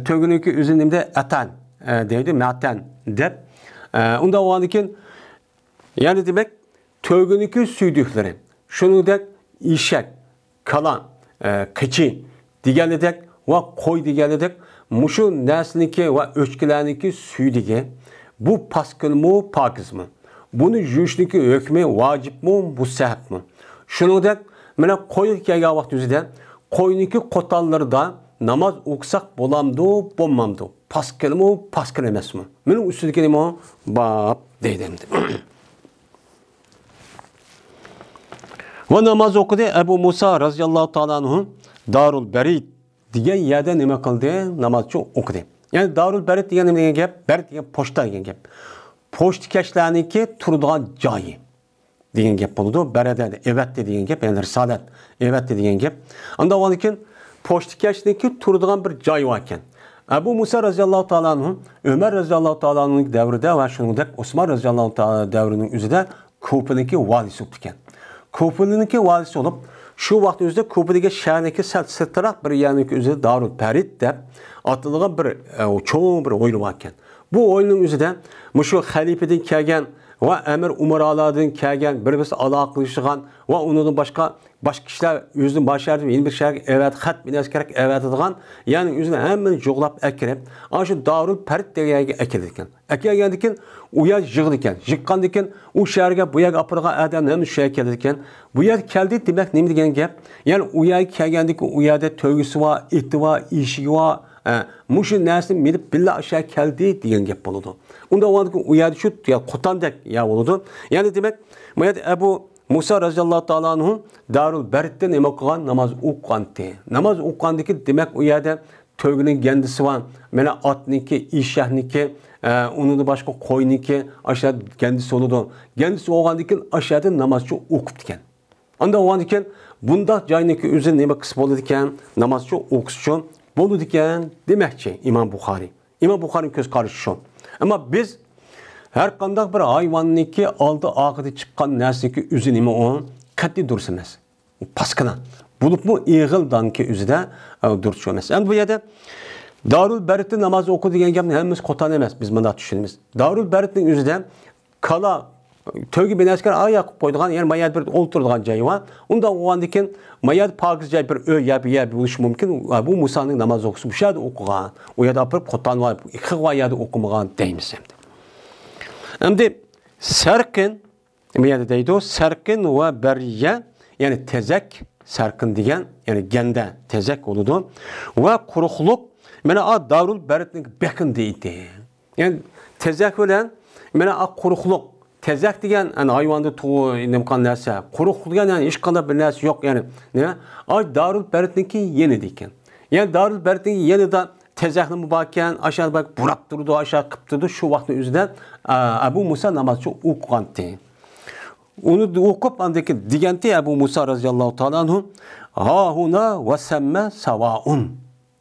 تۆگىنىڭكى ئۆزىنى نېمىدە؟ ئەتەن، ئە، دەيدۇ، مەتەن دەپ. ئە، ئۇنداق بولغاندىن كېيىن يەنى دېمەك، تۆگىنىڭكى سۈيدۈكلىرى، شۇنىڭدەك ئېشەك، كالا، ئە، قېچى دېگەنىدەك ۋە قوي دېگەنىدەك مۇشۇ نەرسىنىڭكى ۋە ئۆچكىلەرنىڭكى سۈيدۈكى، بۇ پاسكىنمۇ، پاكىزمۇ؟ بۇنى يۇيۇشنىڭكى ھۆكمى ۋاجىپمۇ، مۇستەھەبمۇ؟ شۇنىڭدەك، مانا قويغا كەلگەن ۋاقىت ئۆزىدە، قوينىڭكى قوتانلىرىدا ناماز ئوقۇساق بولامدۇ، بولمامدۇ؟ پاسكىلمۇ، پاسكىل ئەمەسمۇ؟ مېنىڭ ئۈستىدىكى نېمە؟ باب دەيدۇ ئەمدى. ۋە ناماز ئوقۇدى ئەبۇ مۇسا رەزىياللاھۇ تائالا ئەنھۇ دارۇل بەرىد دېگەن يەردە نېمە قىلدى؟ نامازچۇ ئوقۇدى. يەنى دارۇل بەرىد دېگەن نېمە دېگەن گەپ؟ بەرىد دېگەن پوچتا دېگەن گەپ. پوچتىكەشلەرنىڭكى تۇرىدىغان جايى دېگەن گەپ بولىدۇ. بەرەدە ئەۋەتتى دېگەن گەپ، يەنى رىسالەت ئەۋەتتى دېگەن گەپ. ئاندىن ئاندىن كېيىن پوچتىكەشنىڭكى تۇرىدىغان بىر جايى بار ئىكەن. ئەبۇ مۇسا رەزىياللاھۇ تائالا ئەنھۇ، ئۆمەر رەزىياللاھۇ تائالا ئەنھۇنىڭ دەۋرىدە ۋە شۇنىڭدەك ئوسمان رەزىياللاھۇ تائالا دەۋرىنىڭ ئۆزىدە كۇفىنىڭكى ۋالىسى بوپتىكەن. كۇفىنىڭكى ۋالىسى بولۇپ، شۇ ۋاقىتنىڭ ئۆزىدە كۇفا دېگەن شەھەرنىڭكى سەل سىرتىراق بىر يەرنىڭكى ئۆزىدە دارۇل بەرىد دەپ ئاتىلىدىغان بىر، ئە، چوڭ بىر ھويلا بار ئىكەن. بۇ ھويلىنىڭ ئۆزىدە مۇشۇ خەلىپىدىن كەلگەن ۋە ئەمىر ئۇمارالاردىن كەلگەن بىر-بىرسى ئالاقىلىشىدىغان ۋە ئۇنىڭدىن باشقا، باشقا كىشىلەر ئۆزىنى بار شەھەردىن يەنە بىر شەھەرگە ئەۋەت، خەت بىلەن ئەسكەرگە ئەۋەتىدىغان، يەنى ئۆزىنى ھەممىنى جۇغلاپ ئەكىرىپ، ئاشۇ دارۇل پەرد دېگەن يەرگە ئەكېلىدىكەن. ئەكەلگەندىن كېيىن ئۇ يەر يىغىدىكەن. يىغقاندىن كېيىن ئۇ شەھەرگە، بۇ يەرگە ئاپىرىدىغان ئادەم ھەممىسى شۇ يەرگە كېلىدىكەن. بۇ يەرگە كەلدى دېمەك نېمە دېگەن گەپ؟ يەنى ئۇ يەرگە كەلگەندىن كېيىن ئۇ يەردە تۆگىسى بار، ئېتى بار، ئېشىكى بار، ھە، مۇشۇ نەرسىنى مىنىپ بىللە ئاشۇ يەرگە كەلدى دېگەن گەپ بولىدۇ. ئۇنداق بولغاندىن كېيىن ئۇ يەردە شۇ، يا، قوتاندەك يەر بولىدۇ. يەنى دېمەك، بۇ يەردە ئەبۇ مۇسا رەزىياللاھۇ تائالا ئەنھۇ دارۇل بەردتە نېمە قىلغان؟ ناماز ئوقۇغانتى. ناماز ئوقۇغاندىن كېيىن دېمەك ئۇ يەردە تۆگىنىڭ گەندىسى بار، مانا ئاتنىڭكى، ئېشەكنىڭكى، ئە، ئۇنىڭدىن باشقا قوينىڭكى ئاشۇ گەندىسى بولىدۇ. گەندىسى بولغاندىن كېيىن ئاشۇ يەردە نامازچۇ ئوقۇپتىكەن. ئاندىن بولغاندىن كېيىن بۇنداق جاينىڭكى ئۆزى نېمە قىلسا بولىدىكەن؟ نامازچۇ ئوقۇسىچۇ بولىدىكەن دېمەكچى ئىمام بۇخارىي. ئىمام بۇخارىنىڭ كۆز قارىشى شۇ. ئەمما بىز ھەر قانداق بىر ھايۋاننىڭكى ئالدى ئارقىدا چىققان نەرسىنىڭكى ئۆزى نېمە ئۇ؟ قەتئىي دۇرۇس ئەمەس. پاسكىنا. بولۇپمۇ ئېغىلدانكى ئۆزىدە، ئە، دۇرۇس ئەمەس. ئەمدى بۇ يەردە دارۇل بەردتە ناماز ئوقۇ دېگەن گەپنى ھەممىمىز قوتان ئەمەس، بىز مۇنداق چۈشىنىمىز. دارۇل بەردتنىڭ ئۆزىدە كالا، تۆگە بىناسىكەر ئاياق قويىدىغان، يەنى ما يەردە بىر ئولتۇرىدىغان جايى بار. ئۇنداق بولغاندىن كېيىن ما يەردە پاكىز جاي بىر ئۆي يا بىر يەر بولۇشى مۇمكىن. ئەبۇ مۇسانىڭ ناماز ئوقۇشى مۇشۇ يەردە ئوقۇغان. ئۇ يەردە ئاپىرىپ قوتان ۋە ئىقىغا يەردە ئوقۇمىغان دەيمىز ئەمدى. ئەمدى سەرقىن، بۇ يەردە دەيدۇ، سەرقىن ۋە بەرىيە، يەنى تېزەك، سەرقىن دېگەن، يەنى گەندە، تېزەك بولىدۇ. ۋە قۇرۇقلۇق، مانا ئا دارۇل بەردنىڭ بېقىندى ئىدى. يەنى تېزەك بىلەن مانا ئا قۇرۇقلۇق. تېزەك دېگەن، يەنى ھايۋاندا تۇغۇ-، نېمە قىلغان نەرسە. قۇرۇقلۇق دېگەن، يەنى ھېچقانداق بىر نەرسە يوق، يەنى نېمە؟ ئا دارۇل بەردنىڭكى يېنىدا ئىكەن. يەنى دارۇل بەردنىڭكى يېنىدا تېزەكنىمۇ باركەن، ئاشۇ بۇراپ تۇرىدۇ، ئاشۇ قىپ تۇرىدۇ. شۇ ۋاقىتنىڭ ئۆزىدە، ئە، ئەبۇ مۇسا نامازچۇ ئوقۇغانتى. ئۇنى ئوقۇپ، ئاندىن كېيىن دېگەنتى ئەبۇ مۇسا رەزىياللاھۇ تائالا ئەنھۇ، «ھاھۇنا ۋە سەممە ساۋائۇن»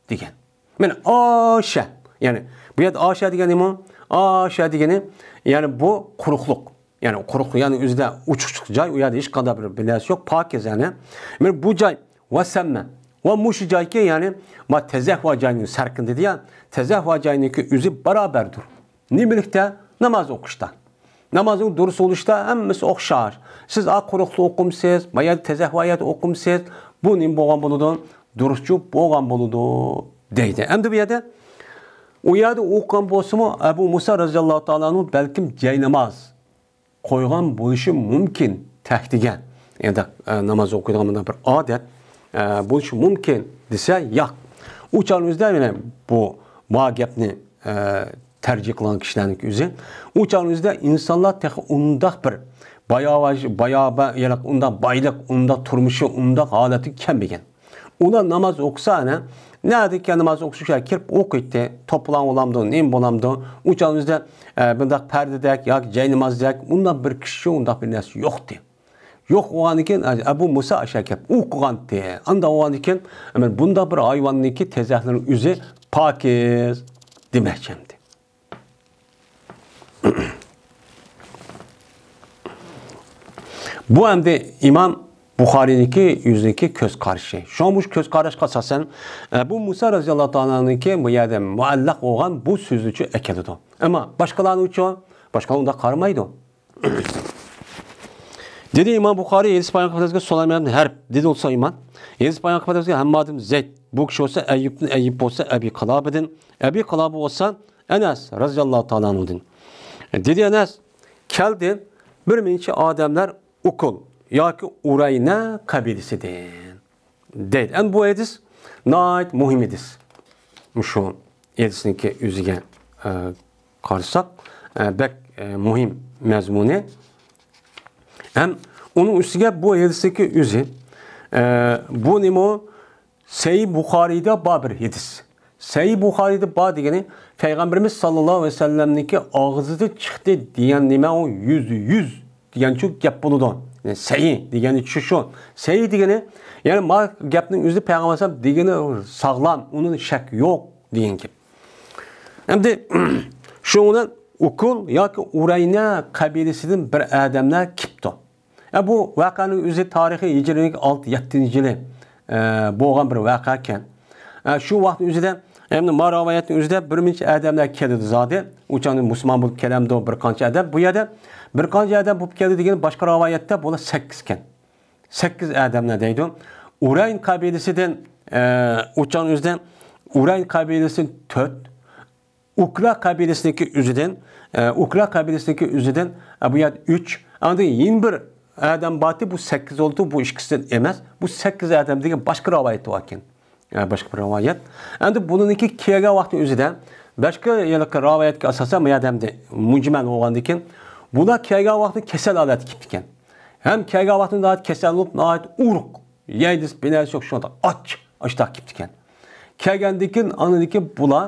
دېگەن. مانا ئاشە، يەنى بۇ يەردە ئاشە دېگەن نېمە؟ ئاشە دېگىنى، يەنى بۇ قۇرۇقلۇق. يەنى قۇرۇق، يەنى ئۆزىدە ئوچۇق جاي، ئۇ يەردە ھېچقانداق بىر، بىر نەرسە يوق، پاكىز يەنى. مانا بۇ جاي ۋە سەممە. ۋە مۇشۇ جايكى، يەنى ما تېزەك بار جاينىڭ سەرقىن دېدى يا، تېزەك بار جاينىڭكى ئۆزى باراۋەردۇر. نېمىلىكتە؟ ناماز ئوقۇشتا. نامازنىڭ دۇرۇس بولۇشتا ھەممىسى ئوخشاش. سىز ئا قۇرۇقلۇق ئوقۇمسىز، ما يەردە تېزەك بار يەردە ئوقۇمسىز، بۇ نېمە بولغان بولىدۇ؟ دۇرۇسچۇ بولغان بولىدۇ، دەيدۇ. ئەمدى بۇ يەردە، ئۇ يەردە ئوقۇغان بولسىمۇ، ئەبۇ مۇسا رەزىياللاھۇ تائالا ئەنھۇ بەلكىم جايناماز قويغان بولۇشى مۇمكىن، تەختىگە. ئەمدى، ئە، ناماز ئوقۇيدىغان مۇنداق بىر ئادەت، ئە، بولۇشى مۇمكىن دېسە، ياق. ئۇ چاغنىڭ ئۆزىدە يەنە بۇ، ما گەپنى، ئە، تەرجىھ قىلغان كىشىلەرنىڭ ئۆزى. ئۇ چاغنىڭ ئۆزىدە ئىنسانلار تېخى ئۇنداق بىر باياۋاش-، بايابە-، يەنى ئۇنداق بايلىق، ئۇنداق تۇرمۇشى، ئۇنداق ھالەتكە كەلمىگەن. ئۇلار ناماز ئوقۇسا، ئەنە، نەدىكى ناماز ئوقۇشقا كىرىپ ئوقۇيتتى، توپىلاڭ بولامدۇ، نېمە بولامدۇ؟ ئۇ چاغنىڭ ئۆزىدە، ئە، بۇنداق پەردىدەك ياكى جاينامازدەك، ئۇنداق بىر كىشى، ئۇنداق بىر نەرسە يوقتى. يوق بولغاندىن كېيىن، ئەبۇ مۇسا ئاشۇ گەپ ئوقۇغانتى. ئانداق بولغاندىن كېيىن، مانا بۇنداق بىر ھايۋاننىڭكى تېزەكلىرى ئۆزى پاكىز دېمەكچى ئەمدى. بۇ ئەمدى ئىمام بۇخارىينىڭكى ئۆزىنىڭكى كۆز قارىشى. شۇڭا مۇشۇ كۆز قاراشقا ئاساسەن، ئەبۇ مۇسا رەزىياللاھۇ تائالانىڭكى بۇ يەردە مۇئەللەق بولغان بۇ سۆزنىچۇ ئەكېلىدۇ. ئەمما باشقىلارنىچۇ؟ باشقىلار ئۇنداق قارىمايدۇ. دېدى ئىمام بۇخارىي، ھەدىس بايان قىلغان ھەرپ، دېدى ئۇ سۇلايمان. ھەدىس بايان قىلغان ھەممادىن زەيد. بۇ كىشى بولسا ئەييۇبتىن، ئەييۇب بولسا ئەبى قىلابىدىن، ئەبى قىلابە بولسا ئەنەس رەزىياللاھۇ تائالا ئەنھۇدىن. دېدى ئەنەس، كەلدى، بىر نەچچە ئادەملەر ئۇكۇل ياكى ئۇرەينە قەبىلىسىدىن دەيدۇ. ئەمدى بۇ ھەدىس ناھايىتى مۇھىم ھەدىس. شۇ ھەدىسنىڭكى ئۆزىگە، ئە، قارىساق، ئە، بەك، ئە، مۇھىم مەزمۇنى. ھەم ئۇنىڭ ئۈستىگە بۇ ھەدىسنىڭكى ئۆزى، ئە، بۇ نېمە؟ سەھىھ بۇخارىيدا بار بىر ھەدىس. سەھىھ بۇخارىيدا بار دېگىنى، پەيغەمبىرىمىز ساللاللاھۇ ئەلەيھى ۋەسەللەمنىڭكى ئاغزىدىن چىقتى دېگەن نېمە، ئۇ يۈزدە يۈز دېگەنچۇ گەپ بولىدۇ. يەنى سەھىھ دېگەنچۇ شۇ. سەھىھ دېگىنى، يەنى ما گەپنىڭ ئۆزى پەيغەمبەر ئەلەيھىسسالام دېگىنى ساغلام، ئۇنىڭ شەك يوق دېگەن گەپ. ئەمدى شۇنىڭ بىلەن ئۇكۇل ياكى ئۇرەينە قەبىلىسىدىن بىر ئادەملەر كېپتۇ. ئە، بۇ ۋەقەنىڭ ئۆزى تارىخى ھىجرىينىڭ ئالتە، يەتتىنچى يىلى، ئە، بولغان بىر ۋەقە ئىكەن. ئە، شۇ ۋاقىتنىڭ ئۆزىدە، ئەمدى ما رىۋايەتنىڭ ئۆزىدە بىر نەچچە ئادەملەر كېلىدۇ زادى. ئۇ چاغدا مۇسۇلمان بولۇپ كېلەمدۇ بىر قانچە ئادەم. بۇ يەردە بىر قانچە ئادەم بولۇپ كەلدى دېگەن باشقا رىۋايەتتە بۇلار سەككىز ئىكەن. سەككىز ئادەملەر دەيدۇ. ئۇرەين قەبىلىسىدىن، ئە، ئۇ چاغنىڭ ئۆزىدە ئۇرەين قەبىلىسىدىن تۆت، ئۇكلا قەبىلىسىنىڭكى ئۆزىدىن، ئە، ئۇكلا قەبىلىسىنىڭكى ئۆزىدىن، ئە، بۇ يەردە ئۈچ، ئاندىن يەنە بىر ئادەم بارتى، بۇ سەككىز بولدى، بۇ ئىككىسىدىن ئەمەس، بۇ سەككىز ئادەم دېگەن باشقا رىۋايەت باركەن. ئە، باشقا بىر رىۋايەت. ئەمدى بۇنىڭكى كەلگەن ۋاقتى ئۆزىدە، باشقا يەنە رىۋايەتكە ئاساسەن، بۇ يەردە ئەمدى مۇجمەل بولغاندىن كېيىن، بۇلار كەلگەن ۋاقتى كېسەل ھالەتتە كېلىپتىكەن. ھەم كەلگەن ۋاقتىدا كېسەل بولۇپ، ناھايىتى ئورۇق، يەيدىسى بىنەسى يوق، شۇنداق ئاچ، ئاشتاق كېپتىكەن. كەلگەندىن كېيىن، ئاندىن كېيىن بۇلار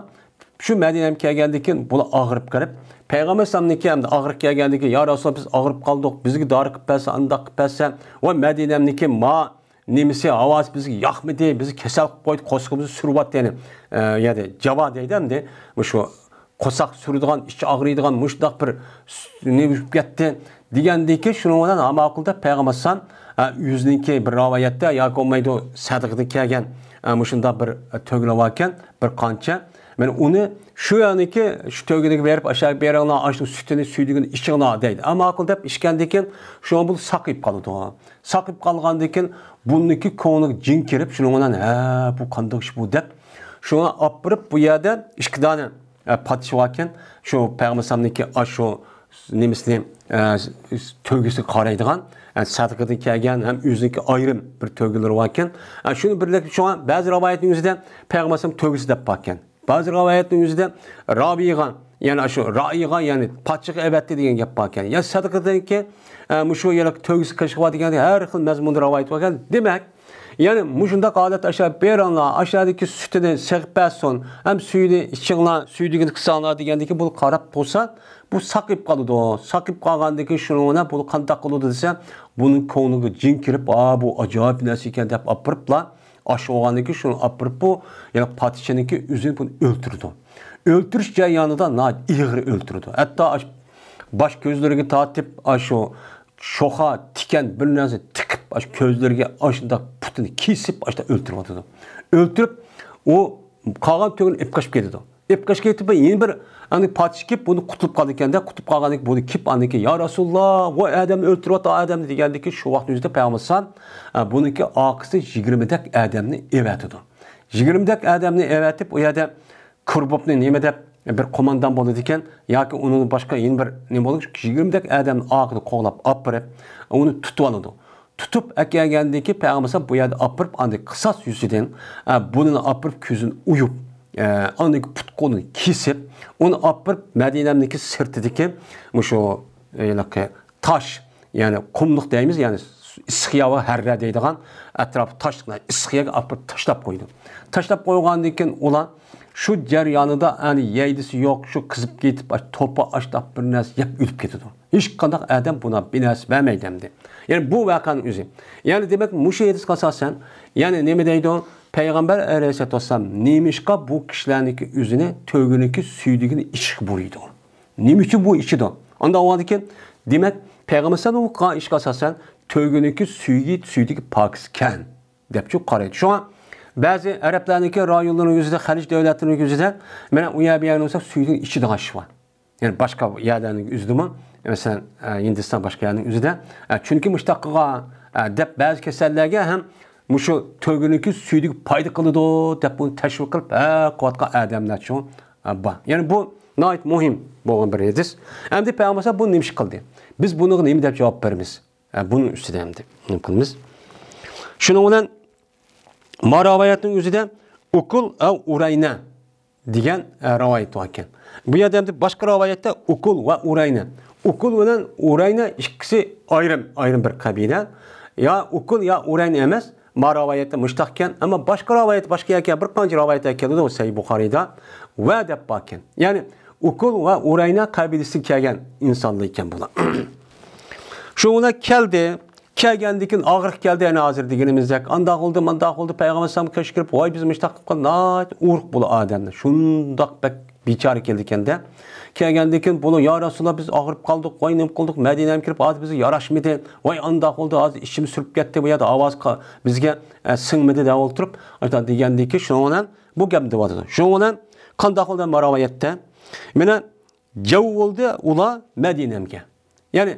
شۇ مەدىنەگە كەلگەندىن كېيىن بۇلار ئاغرىپ قېلىپ، پەيغەمبەر ئەلەيھىسسالامنىڭكى ئەمدى ئاغرىپ كەلگەندىن كېيىن، يا رەسۇلاللا، بىز ئاغرىپ قالدۇق، بىزگە دارى قىلىپ بەرسە، ئانداق قىلىپ بەرسە، ۋە مەدىنەمنىڭكى ما نېمىسى، ھاۋاسى بىزگە ياقمىدى، بىزنى كېسەل قىلىپ قويدى، قورسىقىمىزنى سۈرۈۋەتتى، يەنى، ئە، يەنى جاۋا دەيدۇ ئەمدى، مۇشۇ قورساق سۈرىدىغان، ئىچى ئاغرىيدىغان مۇشۇنداق بىر س-، نېمە بولۇپ كەتتى دېگەندىكى، شۇنىڭ بىلەن ھاماقۇل دەپ پەيغەمبەر ئەلەيھىسسالام، ئە، ئۆزىنىڭكى بىر رىۋايەتتە ياكى بولمايدۇ سەدىقىدىن كەلگەن، ئە، مۇشۇنداق بىر، ئە، تۆگىلەر باركەن، بىر قانچە. مانا ئۇنى شۇ يەرنىكى، شۇ تۆگىنىڭكىگە بېرىپ، ئاشۇ يەرگە بېرىڭلار، ئاشۇنىڭ سۈتىنى، سۈيدۈكىنى ئىچىڭلار دەيدۇ. ئە، ماقۇل دەپ ئىچكەندىن كېيىن، شۇڭا بۇ ساقىيىپ قالىدۇ. ساقىيىپ قالغاندىن كېيىن، بۇنىڭكى كۆڭلىگە جىن كىرىپ، شۇنىڭ بىلەن، ھە، بۇ قانداق ئىش بۇ دەپ، شۇڭا ئاپىرىپ بۇ يەردە ئىككى دانە، ئە، پادىشاھ باركەن، شۇ پەيغەمبەر ئەلەيھىسسالامنىڭكى ئاشۇ نېمىسىنى، ئە، تۆگىسىگە قارايدىغان، ئە، سەدىقىدىن كەلگەن ھەم ئۆزىنىڭكى ئايرىم بىر تۆگىلىرى باركەن. ئە، شۇنى بىرلىكتە شۇڭا بەزى رىۋايەتنىڭ ئۆزىدە پەيغەمبەر ئەلەيھىسسالام تۆگىسى دەپ باركەن. بەزى رىۋايەتنىڭ ئۆزىدە رابىغا، يەنى شۇ رائىغا، يەنى پادىشاھقا ئەۋەتتى دېگەن گەپ باركەن. يا سەدىقىدىنكى، ئە، مۇشۇ يەنە تۆگىسى قېشىغا دېگەن ھەر خىل مەزمۇندا رىۋايەت باركەن. دېمەك، يەنى مۇشۇنداق ھالەتتە ئاشۇ بېرىڭلار، ئاشۇدىكى سۈتىنى سېغىپ بەرسۇن، ھەم سۈيىنى ئىچىڭلار، سۈيدۈكىنى قىساڭلار دېگەندىكى بۇ قاراپ تۇرسا، بۇ ساقىيىپ قالىدۇ. ساقىيىپ قالغاندىكىن شۇنىڭ بۇ قانداق قىلىدۇ دېسە، بۇنىڭ كۆڭلىگە جىن كىرىپ، ئا، بۇ ئاجايىپ نەرسە ئىكەن دەپ ئاپىرىپلا، ئاش بولغاندىن كېيىن شۇنى ئاپىرىپ، بۇ يەنە پادىشاھنىڭكى ئۆزىنى بۇنى ئۆلتۈرىدۇ. ئۆلتۈرۈش جەريانىدا ناھايىتى ئېغىر ئۆلتۈرىدۇ. ھەتتا ئاش-، باش كۆزلىرىگە تارتىپ، ئاشۇ شوخا، تىكەن بىر نەرسە تىقىپ، ئاشۇ كۆزلىرىگە ئاشۇنداق پۇتىنى كېسىپ، ئاشۇنداق ئۆلتۈرۈۋاتىدۇ. ئۆلتۈرۈپ، ئۇ قالغان تۆگىنى ئېلىپ قېچىپ كېتىدۇ. ئېلىپ قېچىپ كېتىپ، يەنە بىر ئاندىن پادىشاھ كېلىپ، بۇنى قۇتۇلۇپ قالىدىكەن-دە، قۇتۇلۇپ قالغاندىن كېيىن بۇنى كېلىپ، ئاندىن كېيىن، يا رەسۇلاللا، ۋاي ئادەمنى ئۆلتۈرۈۋاتتى، ئادەمنى دېگەندىكى شۇ ۋاقىتنىڭ ئۆزىدە پەيغەمبەر ئەلەيھىسسالام، ئە، بۇنىڭكى ئارقىسىدىن يىگىرمىدەك ئادەمنى ئەۋەتىدۇ. يىگىرمىدەك ئادەمنى ئەۋەتىپ، ئۇ يەردە كۇربۇبنى نېمە دەپ بىر قوماندان بولىدىكەن، ياكى ئۇنىڭ باشقا يەنە بىر نېمە بولىدۇ، يىگىرمىدەك ئادەمنى ئارقىدىن قوغلاپ ئاپىرىپ، ئۇنى تۇتۇۋالىدۇ. تۇتۇپ ئەكەلگەندىن كېيىن پەيغەمبەر ئەلەيھىسسالام بۇ يەردە ئاپىرىپ، ئاندىن قىساس يۈزىدىن، ئە، بۇنى ئاپىرىپ كۆزىنى ئويۇپ، ئە، ئاندىن كېيىن پۇت قولىنى كېسىپ، ئۇنى ئاپىرىپ مەدىنەمنىڭكى سىرتىدىكى مۇشۇ، ئە، ھېلىقى تاش، يەنى قۇملۇق دەيمىز، يەنى ئىسسىق ياۋا ھەررە دەيدىغان ئەتراپى تاشلىق ئىسسىق يەرگە ئاپىرىپ تاشلاپ قويىدۇ. تاشلاپ قويغاندىن كېيىن ئۇلار شۇ جەريانىدا، يەنى يەيدىسى يوق، شۇ قىزىپ كېتىپ، ئاش-، توپا ئاشتاق بىر نەرسە يەپ ئۆلۈپ كېتىدۇ. ھېچقانداق ئادەم بۇنىڭغا بىر نەرسە بەرمەيدۇ ئەمدى. يەنى بۇ ۋەقەنىڭ ئۆزى. يەنى دېمەك، مۇشۇ ھەدىسكە ئاساسەن، يەنى نېمە دەيدۇ؟ پەيغەمبەر ئەلەيھىسسالاتۇ ۋەسسالام نېمىشقا بۇ كىشىلەرنىڭكى ئۆزىنى تۆگىنىڭكى سۈيدۈكىنى ئىچىشكە بۇيرۇيدۇ؟ نېمە ئۈچۈن بۇ ئىچىدۇ؟ ئانداق بولغاندىكىن، دېمەك، پەيغەمبەر ئەلەيھىسسالام بۇ قىلغان ئىشقا ئاساسەن، تۆگىنىڭكى سۈيى، سۈيدۈكى پاكىز ئىكەن، دەپچۇ قارايدۇ. شۇڭا بەزى ئەرەبلەرنىڭكى رايونلىرىنىڭ ئۆزىدە، خەلىج دۆلەتلىرىنىڭ ئۆزىدە، مانا ئۇ يەر بۇ يەرنى بولسا سۈيدىن ئىچىدىغان ئىش بار. يەنى باشقا يەرلەرنىڭ ئۆزىدىمۇ، مەسىلەن، ئە، ھىندىستان باشقا يەرنىڭ ئۆزىدە، ئە، چۈنكى مۇشۇنداق قىلغان، ئە، دەپ بەزى كېسەللەرگە ھەم مۇشۇ تۆگىنىڭكى سۈيىدىكى پايدا قىلىدۇ دەپ بۇنى تەشۋىق قىلىپ، ھە، قىلىۋاتقان ئادەملەرچۇ، ئە، بار. يەنى بۇ ناھايىتى مۇھىم بولغان بىر ھەدىس. ئەمدى پەيغەمبەر بۇنى نېمە ئىش قىلدى؟ بىز بۇنىڭغا نېمە دەپ جاۋاب بېرىمىز؟ ئە، بۇنىڭ ئۈستىدە ئەمدى نېمە قىلىمىز؟ شۇنىڭ بىلەن ما رىۋايەتنىڭ ئۆزىدە ئۇكۇل ئەۋ ئۇرەينە دېگەن، ئە، رىۋايەت بار ئىكەن. بۇ يەردە ئەمدى باشقا رىۋايەتتە ئۇكۇل ۋە ئۇرەينە. ئۇكۇل بىلەن ئۇرەينە ئىككىسى ئايرىم، ئايرىم بىر قەبىلە. يا ئۇكۇل، يا ئۇرەينە ئەمەس. ما رىۋايەتتە مۇشتاق ئىكەن، ئەمما باشقا رىۋايەت، باشقا يەرگە بىر قانچە رىۋايەتلەر كېلىدۇ سەھىھ بۇخارىيدا ۋە دەپ بار ئىكەن. يەنى ئۇكۇل ۋە ئۇرەينە قەبىلىسىدىن كەلگەن ئىنسانلار ئىكەن بۇلار. شۇ بىلەن كەلدى. كەلگەندىن كېيىن ئاغرىق كەلدى، يەنە ھازىر دېگىنىمىزدەك. ئانداق بولدى، مانداق بولدى، پەيغەمبەر ئەلەيھىسسالام كۆچۈپ كىرىپ، ۋاي، بىز مۇشتاق قىلىپ قالدۇق، ناھايىتى ئۇرۇق بۇلار ئادەملەر. شۇنداق بەك بىچارە كېلىدىكەن-دە. كەلگەندىن كېيىن بۇلار، يا رەسۇلاللا، بىز ئاغرىپ قالدۇق، ۋاي، نېمە قىلدۇق، مەدىنەگە كىرىپ، ھازىر بىزگە ياراشمىدى، ۋاي، ئانداق بولدى، ھازىر ئىچىمىز سۈرۈپ كەتتى، بۇ يەردە ئاۋاز قا-، بىزگە، ئە، سىڭمىدى دەپ ئولتۇرۇپ، ئاشۇنداق دېگەندىن كېيىن، شۇنىڭ بىلەن بۇ گەپنى دەۋاتىدۇ. شۇنىڭ بىلەن قانداق بولدى ما رىۋايەتتە؟ مانا، جاۋا بولدى ئۇلار مەدىنەمگە. يەنى،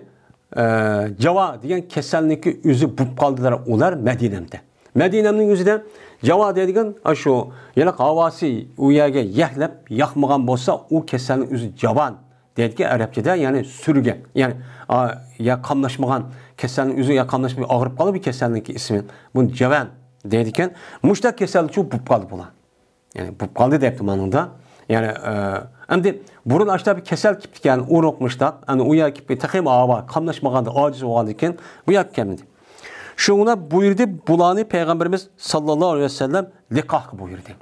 ئە، جاۋا دېگەن كېسەلنىڭكى ئۆزى بولۇپ قالدىلار ئۇلار مەدىنەمدە. مەدىنەمنىڭ ئۆزىدە جاۋا دەيدىغان، ئاشۇ يەنە ھاۋاسى ئۇ يەرگە يەكلەپ ياقمىغان بولسا، ئۇ كېسەلنىڭ ئۆزى جاۋان دەيدىكەن ئەرەبچىدە، يەنى سۈرگەن. يەنى، ئا، يا قاملاشمىغان كېسەلنىڭ ئۆزى، يا قاملاشمىغان، ئاغرىپ قالىدۇ بۇ كېسەلنىڭكى ئىسمى. بۇنى جاۋان دەيدىكەن. مۇشۇنداق كېسەلچۇ بولۇپ قالدى بۇلار. يەنى بولۇپ قالدى دەپتۇ مانىڭدا. يەنى، ئە، ئەمدى بۇرۇن ئاشۇنداق بىر كېسەل كېلىپتىكەن، ئۇرۇق مۇشتاق. ئەمدى ئۇ يەر كېلىپ تېخىمۇ ھاۋا قاملاشمىغاندا، ئاجىز بولغاندىن كېيىن بۇ يەرگە كەلمىدى. شۇڭا بۇيرۇدى بۇلارنى پەيغەمبىرىمىز ساللاللاھۇ ئەلەيھى ۋەسەللەم لىقاھقا بۇيرۇدى.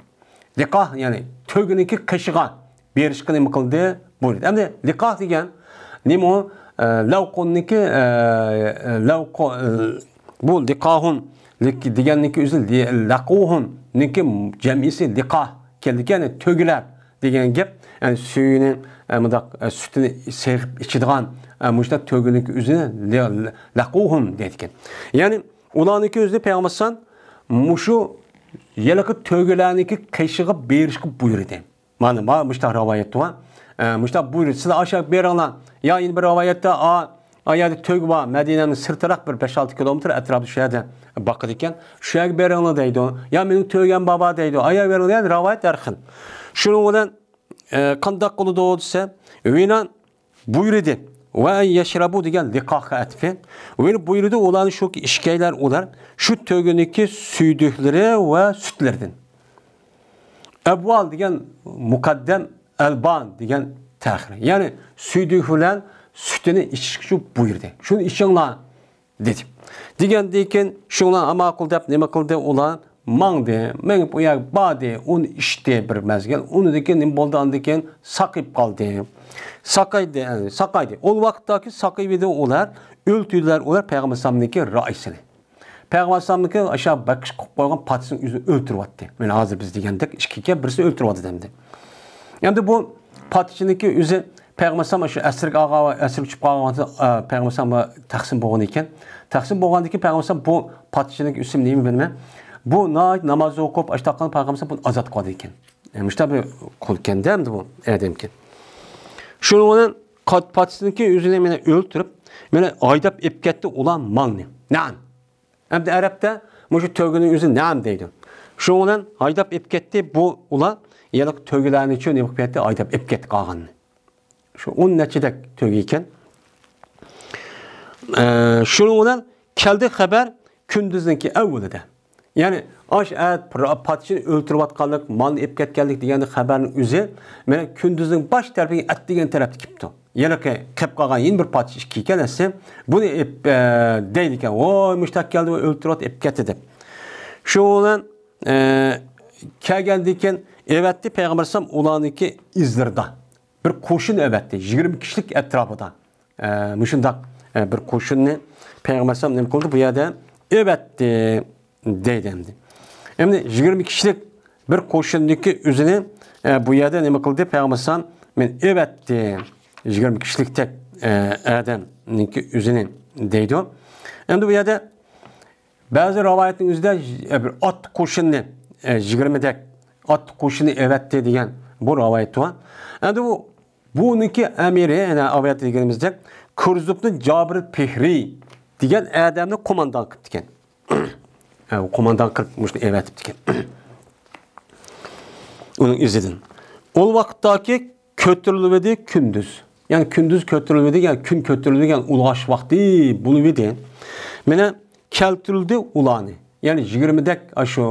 لىقاھ، يەنى تۆگىنىڭكى قېشىغا بېرىشقا نېمە قىلدى؟ بۇيرۇدى. ئەمدى لىقاھ دېگەن نېمە ئۇ؟ ئە، لەۋقۇننىڭكى، ئە، لەۋقۇ-، ئە، بۇ لىقاھۇن لىك-، دېگەننىڭكى ئۆزى لى-، لەقۇھۇننىڭكى جەمئىسى لىقاھ كەلدىكەن، يەنى تۆگىلەر دېگەن گەپ. يەنى سۈيىنى، ئە، مۇنداق، ئە، سۈتىنى سېغىپ ئىچىدىغان، ئە، مۇشۇنداق تۆگىنىڭكى ئۆزىنى لى-، لەقۇھۇن دەيدىكەن. يەنى ئۇلارنىڭكى ئۆزىنى پەيغەمبەر ئەلەيھىسسالام مۇشۇ ھېلىقى تۆگىلەرنىڭكى قېشىغا بېرىشقا بۇيرۇدى. مانا، مانا مۇشۇنداق رىۋايەت بار. ئە، مۇشۇنداق بۇيرۇدى. سىلەر ئاشۇ يەرگە بېرىڭلار. يا يەنە بىر رىۋايەتتە، ئا، ئا يەردە تۆگە بار، مەدىنەنىڭ سىرتىراق بىر بەش-ئالتە كىلومېتىر ئەتراپىدا شۇ يەردە باقىدىكەن. شۇ يەرگە بېرىڭلار دەيدۇ. يا مېنىڭ تۆگەم بار، بار دەيدۇ. ئا يەرگە بېرىڭلار، يەنى رىۋايەت ھەر خىل. شۇنىڭ بىلەن، ئە، قانداق قىلىدۇ دېسە، ۋىنان بۇيرۇدى. ۋە يەشرەبۇ دېگەن لىقاھقا ئەتىپى. ۋە بۇيرۇدى ئۇلارنى شۇكى ئىچكەيلەر ئۇلار شۇ تۆگىنىڭكى سۈيدۈكلىرى ۋە سۈتلىرىدىن. ئەبۋال دېگەن مۇقەددەم، ئەلبان دېگەن تەخىر. يەنى سۈيدۈك بىلەن سۈتىنى ئىچىشكە شۇ بۇيرۇدى. شۇنى ئىچىڭلار دېدى. دېگەندىن كېيىن شۇڭلار ماقۇل دەپ نېمە قىلدى؟ ئۇلار ماڭدى. مېڭىپ ئۇ يەرگە باردى. ئۇنى ئىچتى بىر مەزگىل. ئۇنىڭدىن كېيىن نېمە بولدى؟ ئاندىن كېيىن ساقىيىپ قالدى. ساقايدى، ساقايدى. ئۇ ۋاقىتتاكى ساقىيىۋىدى ئۇلار، ئۆلتۈردىلەر ئۇلار پەيغەمبەر ئەلەيھىسسالامنىڭكى رەئىسىنى. پەيغەمبەر ئەلەيھىسسالامنىڭكى ئاشۇ بەككىچە قىلىپ قويغان پادىشىنىڭ ئۆزىنى ئۆلتۈرۈۋەتتى. مانا ھازىر بىز دېگەندەك ئىككى ئىكەن، بىرسىنى ئۆلتۈرۈۋەتتى ئەمدى. ئەمدى بۇ پادىشىنىڭكى ئۆزى پەيغەمبەر ئەلەيھىسسالام شۇ ئەسىرگە ئالغان، ئەسىرگە چۈشۈپ قالغان ۋاقتىدا، ئە، پەيغەمبەر ئەلەيھىسسالامغا تەقسىم بولغان ئىكەن. تەقسىم بولغاندىن كېيىن پەيغەمبەر ئەلەيھىسسالام بۇ پادىشىنىڭكى ئۆزى نېمە بىلمەي، بۇ ناھايىتى ناماز ئوقۇپ، ئاشتاق قىلىپ پەيغەمبەر ئەلەيھىسسالام بۇنى ئازاد قىلىدىكەن. ئە، مۇشۇنداق بىر قۇل ئىكەن-دە ئەمدى بۇ ئادەمكەن. شۇنىڭ بىلەن قات-، پادىشىنىڭكى ئۆزىنى مانا ئۆلتۈرۈپ، مانا ھايداپ ئېلىپ كەتتى ئۇلار مالنى. نەم. ئەمدى ئەرەبتە مۇشۇ تۆگىنىڭ ئۆزى نەم دەيدۇ. شۇنىڭ بىلەن ھايداپ ئېلىپ كەتتى بۇ ئۇلار. يەنە تۆگىلەرنىچۇ نېمە قىلىپ كەتتى؟ ھايداپ ئېلىپ كەتتى قالغاننى. شۇ ئون نەچچىدەك تۆگە ئىكەن. ئە، شۇنىڭ بىلەن كەلدى خەۋەر كۈندۈزنىڭكى ئەۋۋىلىدە. يەنى ئاش ئەت پادىشىنى ئۆلتۈرۈۋاتقانلىق، مالنى ئېلىپ كەتكەنلىك دېگەن خەۋەرنىڭ ئۆزى مانا كۈندۈزنىڭ باش تەرىپىگە ئەتىگەن تەرەپتە كېلىپتۇ. يەنە قېلىپ قالغان يەنە بىر پادىشا ئىككى ئىكەن ئەسلى. بۇنى ئېپ-، ئە، دەيدىكەن، ۋوي، مۇشتاق كەلدى، ئۆلتۈرۈۋاتىپ ئېلىپ كەتتى دەپ. شۇ بىلەن، ئە، كەلگەندىن كېيىن ئەۋەتتى پەيغەمبەر ئەلەيھىسسالام ئۇلارنىڭكى ئىزلىرىدا. بىر قوشۇن ئەۋەتتى، يىگىرمە كىشىلىك ئەتراپىدا. ئە، مۇشۇنداق، ئە، بىر قوشۇننى پەيغەمبەر ئەلەيھىسسالام نېمە قىلدى؟ بۇ يەردە ئەۋەتتى دەيدۇ ئەمدى. ئەمدى يىگىرمە كىشىلىك بىر قوشۇننىڭكى ئۆزىنى، ئە، بۇ يەردە نېمە قىلدى؟ پەيغەمبەر ئەلەيھىسسالام مېنى ئەۋەتتى. يىگىرمە كىشىلىكتەك، ئە، ئادەمنىڭكى ئۆزىنى دەيدۇ. ئەمدى بۇ يەردە بەزى رىۋايەتنىڭ ئۆزىدە، ئە، بىر ئات قوشۇننى، ئە، يىگىرمىدەك ئات قوشۇننى ئەۋەتتى دېگەن بۇ رىۋايەت بار. ئەمدى بۇ، بۇنىڭكى ئەمىرى، يەنە ئاۋەت دېگىنىمىزدەك، كۇرزۇبنى جابىر پېھرى دېگەن ئادەمنى قوماندان قىپتىكەن. ھە، قوماندان قىلىپ مۇشۇنى ئەۋەتىپتىكەن. ئۇنىڭ ئىزىدىن. ئۇ ۋاقىتتاكى كۆتۈرۈلۈۋىدى كۈندۈز. يەنى كۈندۈز كۆتۈرۈلۈۋىدى، يەنى كۈن كۆتۈرۈلۈۋىدى، يەنى ئۇلغاش ۋاقتى بولۇۋىدى. مانا كەلتۈرۈلدى ئۇلارنى. يەنى يىگىرمىدەك ئاشۇ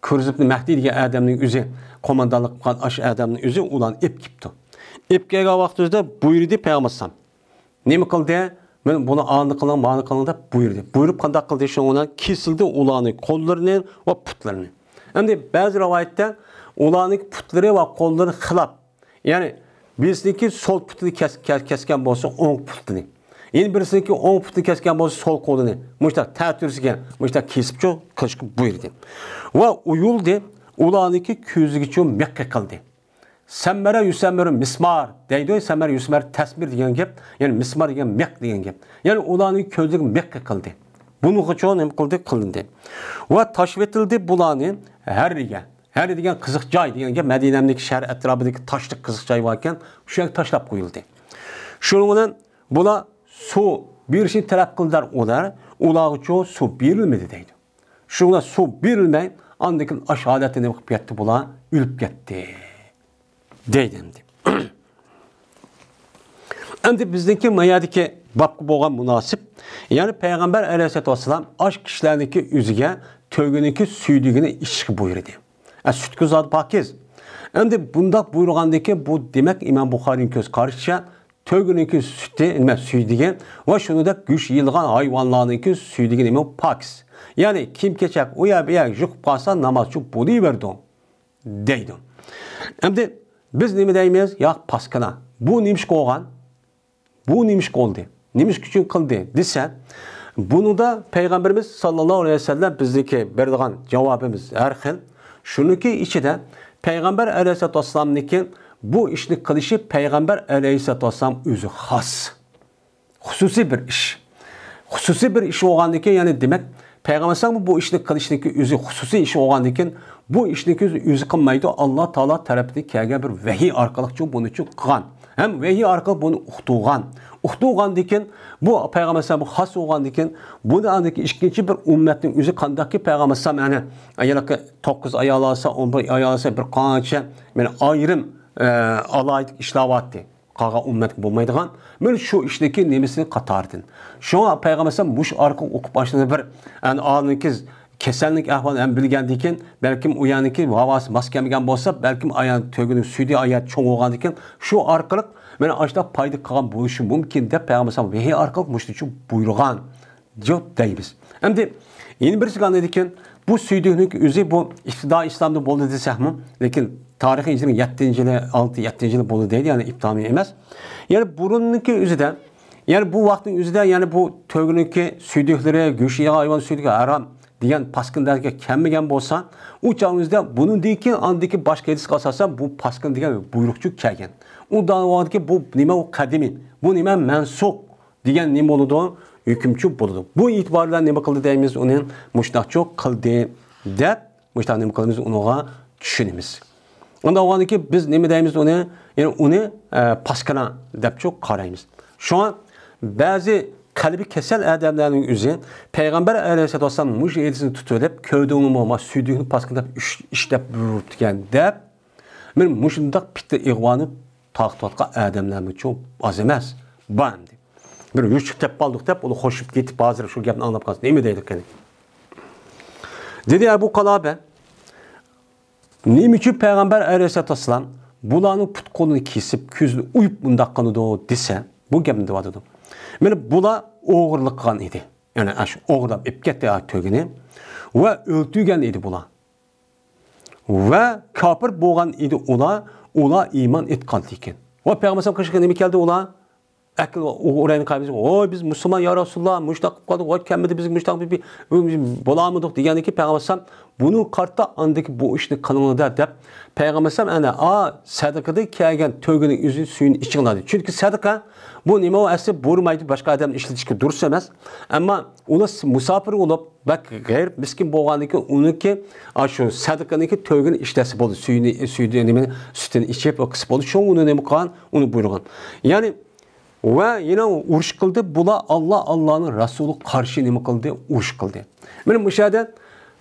كۇرزۇبنى مەھدى دېگەن ئادەمنىڭ ئۆزى، قوماندانلىق قىلغان ئاشۇ ئادەمنىڭ ئۆزى ئۇلارنى ئېلىپ كېپتۇ. ئېلىپ كەلگەن ۋاقتىدا بۇيرۇدى پەيغەمبەر ئەلەيھىسسالام. نېمە قىلدى؟ مانا بۇنى ئانى قىلىڭ، مانى قىلىڭ دەپ بۇيرۇدى. بۇيرۇپ قانداق قىلدى؟ شۇنىڭ بىلەن كېسىلدى ئۇلارنىڭ قوللىرىنى ۋە پۇتلىرىنى. ئەمدى بەزى رىۋايەتتە ئۇلارنىڭ پۇتلىرى ۋە قوللىرى خىلاپ، يەنى بىرسىنىڭكى سول پۇتىنى كەس-، كەس-، كەسكەن بولسا ئوڭ پۇتىنى، يەنە بىرسىنىڭكى ئوڭ پۇتىنى كەسكەن بولسا سول قولىنى مۇشۇنداق تەتۈرىسىگە مۇشۇنداق كېسىپ چو-، قىلىشقا بۇيرۇدى. ۋە ئويۇلدى، ئۇلارنىڭكى كۆزىگىچۇ مىخ قېقىلدى. سەممەرە يۇسەممىرۇ مىسمار دەيدۇ. سەممەرە يۇسەممەر تەسمىر دېگەن گەپ، يەنى مىسمار دېگەن مىخ دېگەن گەپ. يەنى ئۇلارنىڭ كۆزىگە مىخ قېقىلدى. بۇنىڭغىچۇ نېمە قىلدى؟ قىلىندى. ۋە تاشلىۋېتىلدى بۇلارنى ھەررىگە. ھەررە دېگەن قىزىق جاي دېگەن گەپ، مەدىنەمدىكى شەھەر ئەتراپىدىكى تاشلىق قىزىق جاي باركەن، شۇ يەرگە تاشلاپ قويۇلدى. شۇنىڭ بىلەن بۇلار سۇ بېرىشنى تەلەپ قىلدىلار ئۇلار، ئۇلارغىچۇ سۇ بېرىلمىدى دەيدۇ. شۇڭا سۇ بېرىلمەي، ئاندىن كېيىن ئاشۇ ھالەتتە نېمە قىلىپ كەتتى بۇلار؟ ئۆلۈپ كەتتى. دەيدۇ ئەمدى. ئەمدى بىزنىڭكى ما يەردىكى بابقا بولغان مۇناسىپ، يەنى پەيغەمبەر ئەلەيھىسسالاتۇ ۋەسسالام ئاش كىشىلەرنىڭكى ئۆزىگە تۆگىنىڭكى سۈيدۈكىنى ئىچىشكە بۇيرۇدى. ئە، سۈتكە زادى پاكىز. ئەمدى بۇنداق بۇيرۇغاندىكىن بۇ دېمەك ئىمام بۇخارىنىڭ كۆز قارىشىچە تۆگىنىڭكى سۈتى، نېمە، سۈيدۈكى ۋە شۇنىڭدەك گۆش يېيىلغان ھايۋانلارنىڭكى سۈيدۈكى نېمە پاكىز. يەنى كىيىم-كېچەك ئۇ يەر بۇ يەرگە يۇقۇپ قالسا نامازچۇ بولۇۋېرىدۇ. دەيدۇ. ئەمدى بىز نېمە دەيمىز؟ ياق، پاسكىنا. بۇ نېمىشقا بولغان؟ بۇ نېمىشقا بولدى؟ نېمىشقا ئۈچۈن قىلدى؟ دېسە، بۇنىڭدا پەيغەمبىرىمىز ساللاللاھۇ ئەلەيھى ۋەسەللەم بىزنىڭكى بېرىدىغان جاۋابىمىز ھەر خىل. شۇنىڭكى ئىچىدە پەيغەمبەر ئەلەيھىسسالاتۇ ۋەسسالامنىڭكى بۇ ئىشنى قىلىشى پەيغەمبەر ئەلەيھىسسالاتۇ ۋەسسالام ئۆزى خاس. خۇسۇسىي بىر ئىش. خۇسۇسىي بىر ئىش بولغاندىكىن، يەنى دېمەك، پەيغەمبەر ئەلەيھىسسالام بۇ ئىشنى قىلىشنىڭكى ئۆزى خۇسۇسىي ئىش بولغاندىكىن، بۇ ئىشنىڭكى ئۆزى، ئۆزى قىلمايدۇ، ئاللا تائالا تەرىپىدىن كەلگەن بىر ۋەھىي ئارقىلىق چۇ بۇنى چۇ قىلغان. ھەم ۋەھىي ئارقىلىق بۇنى ئۇقتۇرغان. ئۇقتۇرغاندىكىن، بۇ پەيغەمبەر ئەلەيھىسسالام خاس بولغاندىكىن، بۇنى ئاندىكى ئىككىنچى بىر ئۈممەتنىڭ ئۆزى قانداقكى پەيغەمبەر ئەلەيھىسسالام، يەنى ئاياللىقى توققۇز ئايال ئالسا، ئون بىر ئايال ئالسا، بىر قانچە، يەنى ئايرىم، ئە، ئالاھىدە ئىشلەۋاتتى. قالغان ئۈممەتكە بولمايدىغان، مانا شۇ ئىشنىڭكى نېمىسىنى قاتارىدىن. شۇڭا پەيغەمبەر ئەلەيھىسسالام مۇشۇ ئارقىلىق ئوقۇپ ئاشۇنى بىر، ئەنە، ئالىمكىز كېسەلنىڭ ئەھۋالىنى ھەم بىلگەندىكىن، بەلكىم ئۇ يەرنىڭكى ھاۋاسى ماس كەلمىگەن بولسا، بەلكىم ئايان تۆگىنىڭ سۈيى ئايان چوڭ بولغاندىكىن، شۇ ئارقىلىق مانا ئاشۇنداق پايدا قىلغان بولۇشى مۇمكىن دەپ پەيغەمبەر ئەلەيھىسسالام ۋەھىي ئارقىلىق مۇشۇنى بۇيرۇغان. جوت دەيمىز. ئەمدى يەنە بىرسى قالغاندىكىن، بۇ سۈيدۈكنىڭ ئۆزى بۇ ئىپتىدا ئىسلامدا بولدى دېسەكمۇ، لېكىن تارىخىي ھىجرىنىڭ يەتتىنچى يىلى، ئالتە، يەتتىنچى يىلى بولدى دەيدۇ، يەنى ئىپتامى ئەمەس. يەنى بۇرۇننىڭكى ئۆزىدە، يەنى بۇ ۋاقىتنىڭ ئۆزىدە، يەنى بۇ تۆگىنىڭكى سۈيدۈكلىرى، گۆشى يېگەن ھايۋان سۈيدۈكى ھارام دېگەن پاسكىنىلەرگە كەلمىگەن بولسا، ئۇ چاغنىڭ ئۆزىدە بۇنىڭدىن كېيىن ئاندىكى باشقا ھەدىسكە ئاساسەن بۇ پاسكىن دېگەن بۇيرۇقچۇ كەلگەن. ئۇ دەۋاتقاندىكى بۇ نېمە، ئۇ قەدىمىي، بۇ نېمە، مەنسۇخ. دېگەن نېمە بولىدۇ؟ ھۆكۈمچى بولىدۇ. بۇ ئېتىبار بىلەن نېمە قىلدى دەيمىز ئۇنى؟ مۇشۇنداقچۇ قىلدى دەپ، مۇشۇنداق نېمە قىلىمىز ئۇنىڭغا چۈشىنىمىز. ئۇنداق بولغاندىكىن بىز نېمە دەيمىز ئۇنى؟ يەنى ئۇنى، ئە، پاسكىنا دەپچۇ قارايمىز. شۇڭا بەزى قەلبى كېسەل ئادەملەرنىڭ ئۆزى پەيغەمبەر ئەلەيھىسسالاتۇ ۋەسسالام مۇشۇ ھەدىسنى تۇتۇۋېلىپ، كۆردۈڭمۇ، ما سۈيدۈكنى پاسكىنا دەپ ئىش، ئىش دەپ بۇيرۇپتىكەن دەپ، مانا مۇشۇنداق پىتنە ئىغۋانى تارقىتىۋاتقان ئادەملەرمۇچۇ ئاز ئەمەس. بار ئەمدى. بىر يۈزچۈك تېپىپ ئالدۇق دەپ، ئۇلار خوشلىشىپ كېتىپ، ھازىر شۇ گەپنى ئاڭلاپ قالسا، نېمە دەيدىكەن؟ دېدى ئەبۇ قالابە، نېمە ئۈچۈن پەيغەمبەر ئەلەيھىسسالاتۇ ۋەسسالام بۇلارنىڭ پۇت قولىنى كېسىپ، كۆزىنى ئويۇپ مۇنداق قىلىدۇ دېسە، بۇ گەپنى دەۋاتىدۇ. مانا بۇلار ئوغرىلىق قىلغان ئىدى. يەنى ئاشۇ ئوغرىلاپ ئېلىپ كەتتى تۆگىنى ۋە ئۆلتۈرگەن ئىدى بۇلار. ۋە كاپىر بولغان ئىدى ئۇلار، ئۇلار ئىمان ئېيتقاندىكىن. ۋە پەيغەمبەر ئەلەيھىسسالام قېشىغا نېمە كەلدى ئۇلار؟ ئەكىل ئۇرەينى قايمىسى، ۋوي، بىز مۇسۇلمان، يا رەسۇلاللا، مۇشۇنداق قىلىپ قالدۇق، ۋوي، كەلمىدى بىزگە مۇشۇنداق بىر، بىر، بىر بولالمىدۇق دېگەندىكىن پەيغەمبەر ئەلەيھىسسالام بۇنىڭغا قارىتا ئاندىكى بۇ ئىشنى قىلىڭلار دەپ، پەيغەمبەر ئەلەيھىسسالام ئەنە ئا سەدىقىدىن كەلگەن تۆگىنىڭ ئۆزىنى سۈيىنى ئىچىڭلار دېدى. چۈنكى سەدىقە بۇ نېمە ئۇ ئەسلى بۇيرۇمايدۇ، باشقا ئادەمنى ئىشلىتىشكە دۇرۇس ئەمەس. ئەمما ئۇلار مۇساپىر بولۇپ، بەك غېرىب، مىسكىن بولغاندىكىن ئۇنىڭكى، ئاشۇ سەدىقىنىڭكى تۆگىنى ئىشلەتسە بولدى. سۈيىنى، سۈيىنى، نېمىنى، سۈتىنى ئىچىپ، ئۇ قىلسا بولدى. شۇڭا ئۇنى نېمە قىلغان؟ ئۇنى بۇيرۇغان. يەنى، ۋە يەنە ئۇرۇش قىلدى. بۇلار ئاللا، ئاللانىڭ رەسۇلىغا قارشى نېمە قىلدى؟ ئۇرۇش قىلدى. مانا مۇشۇ يەردە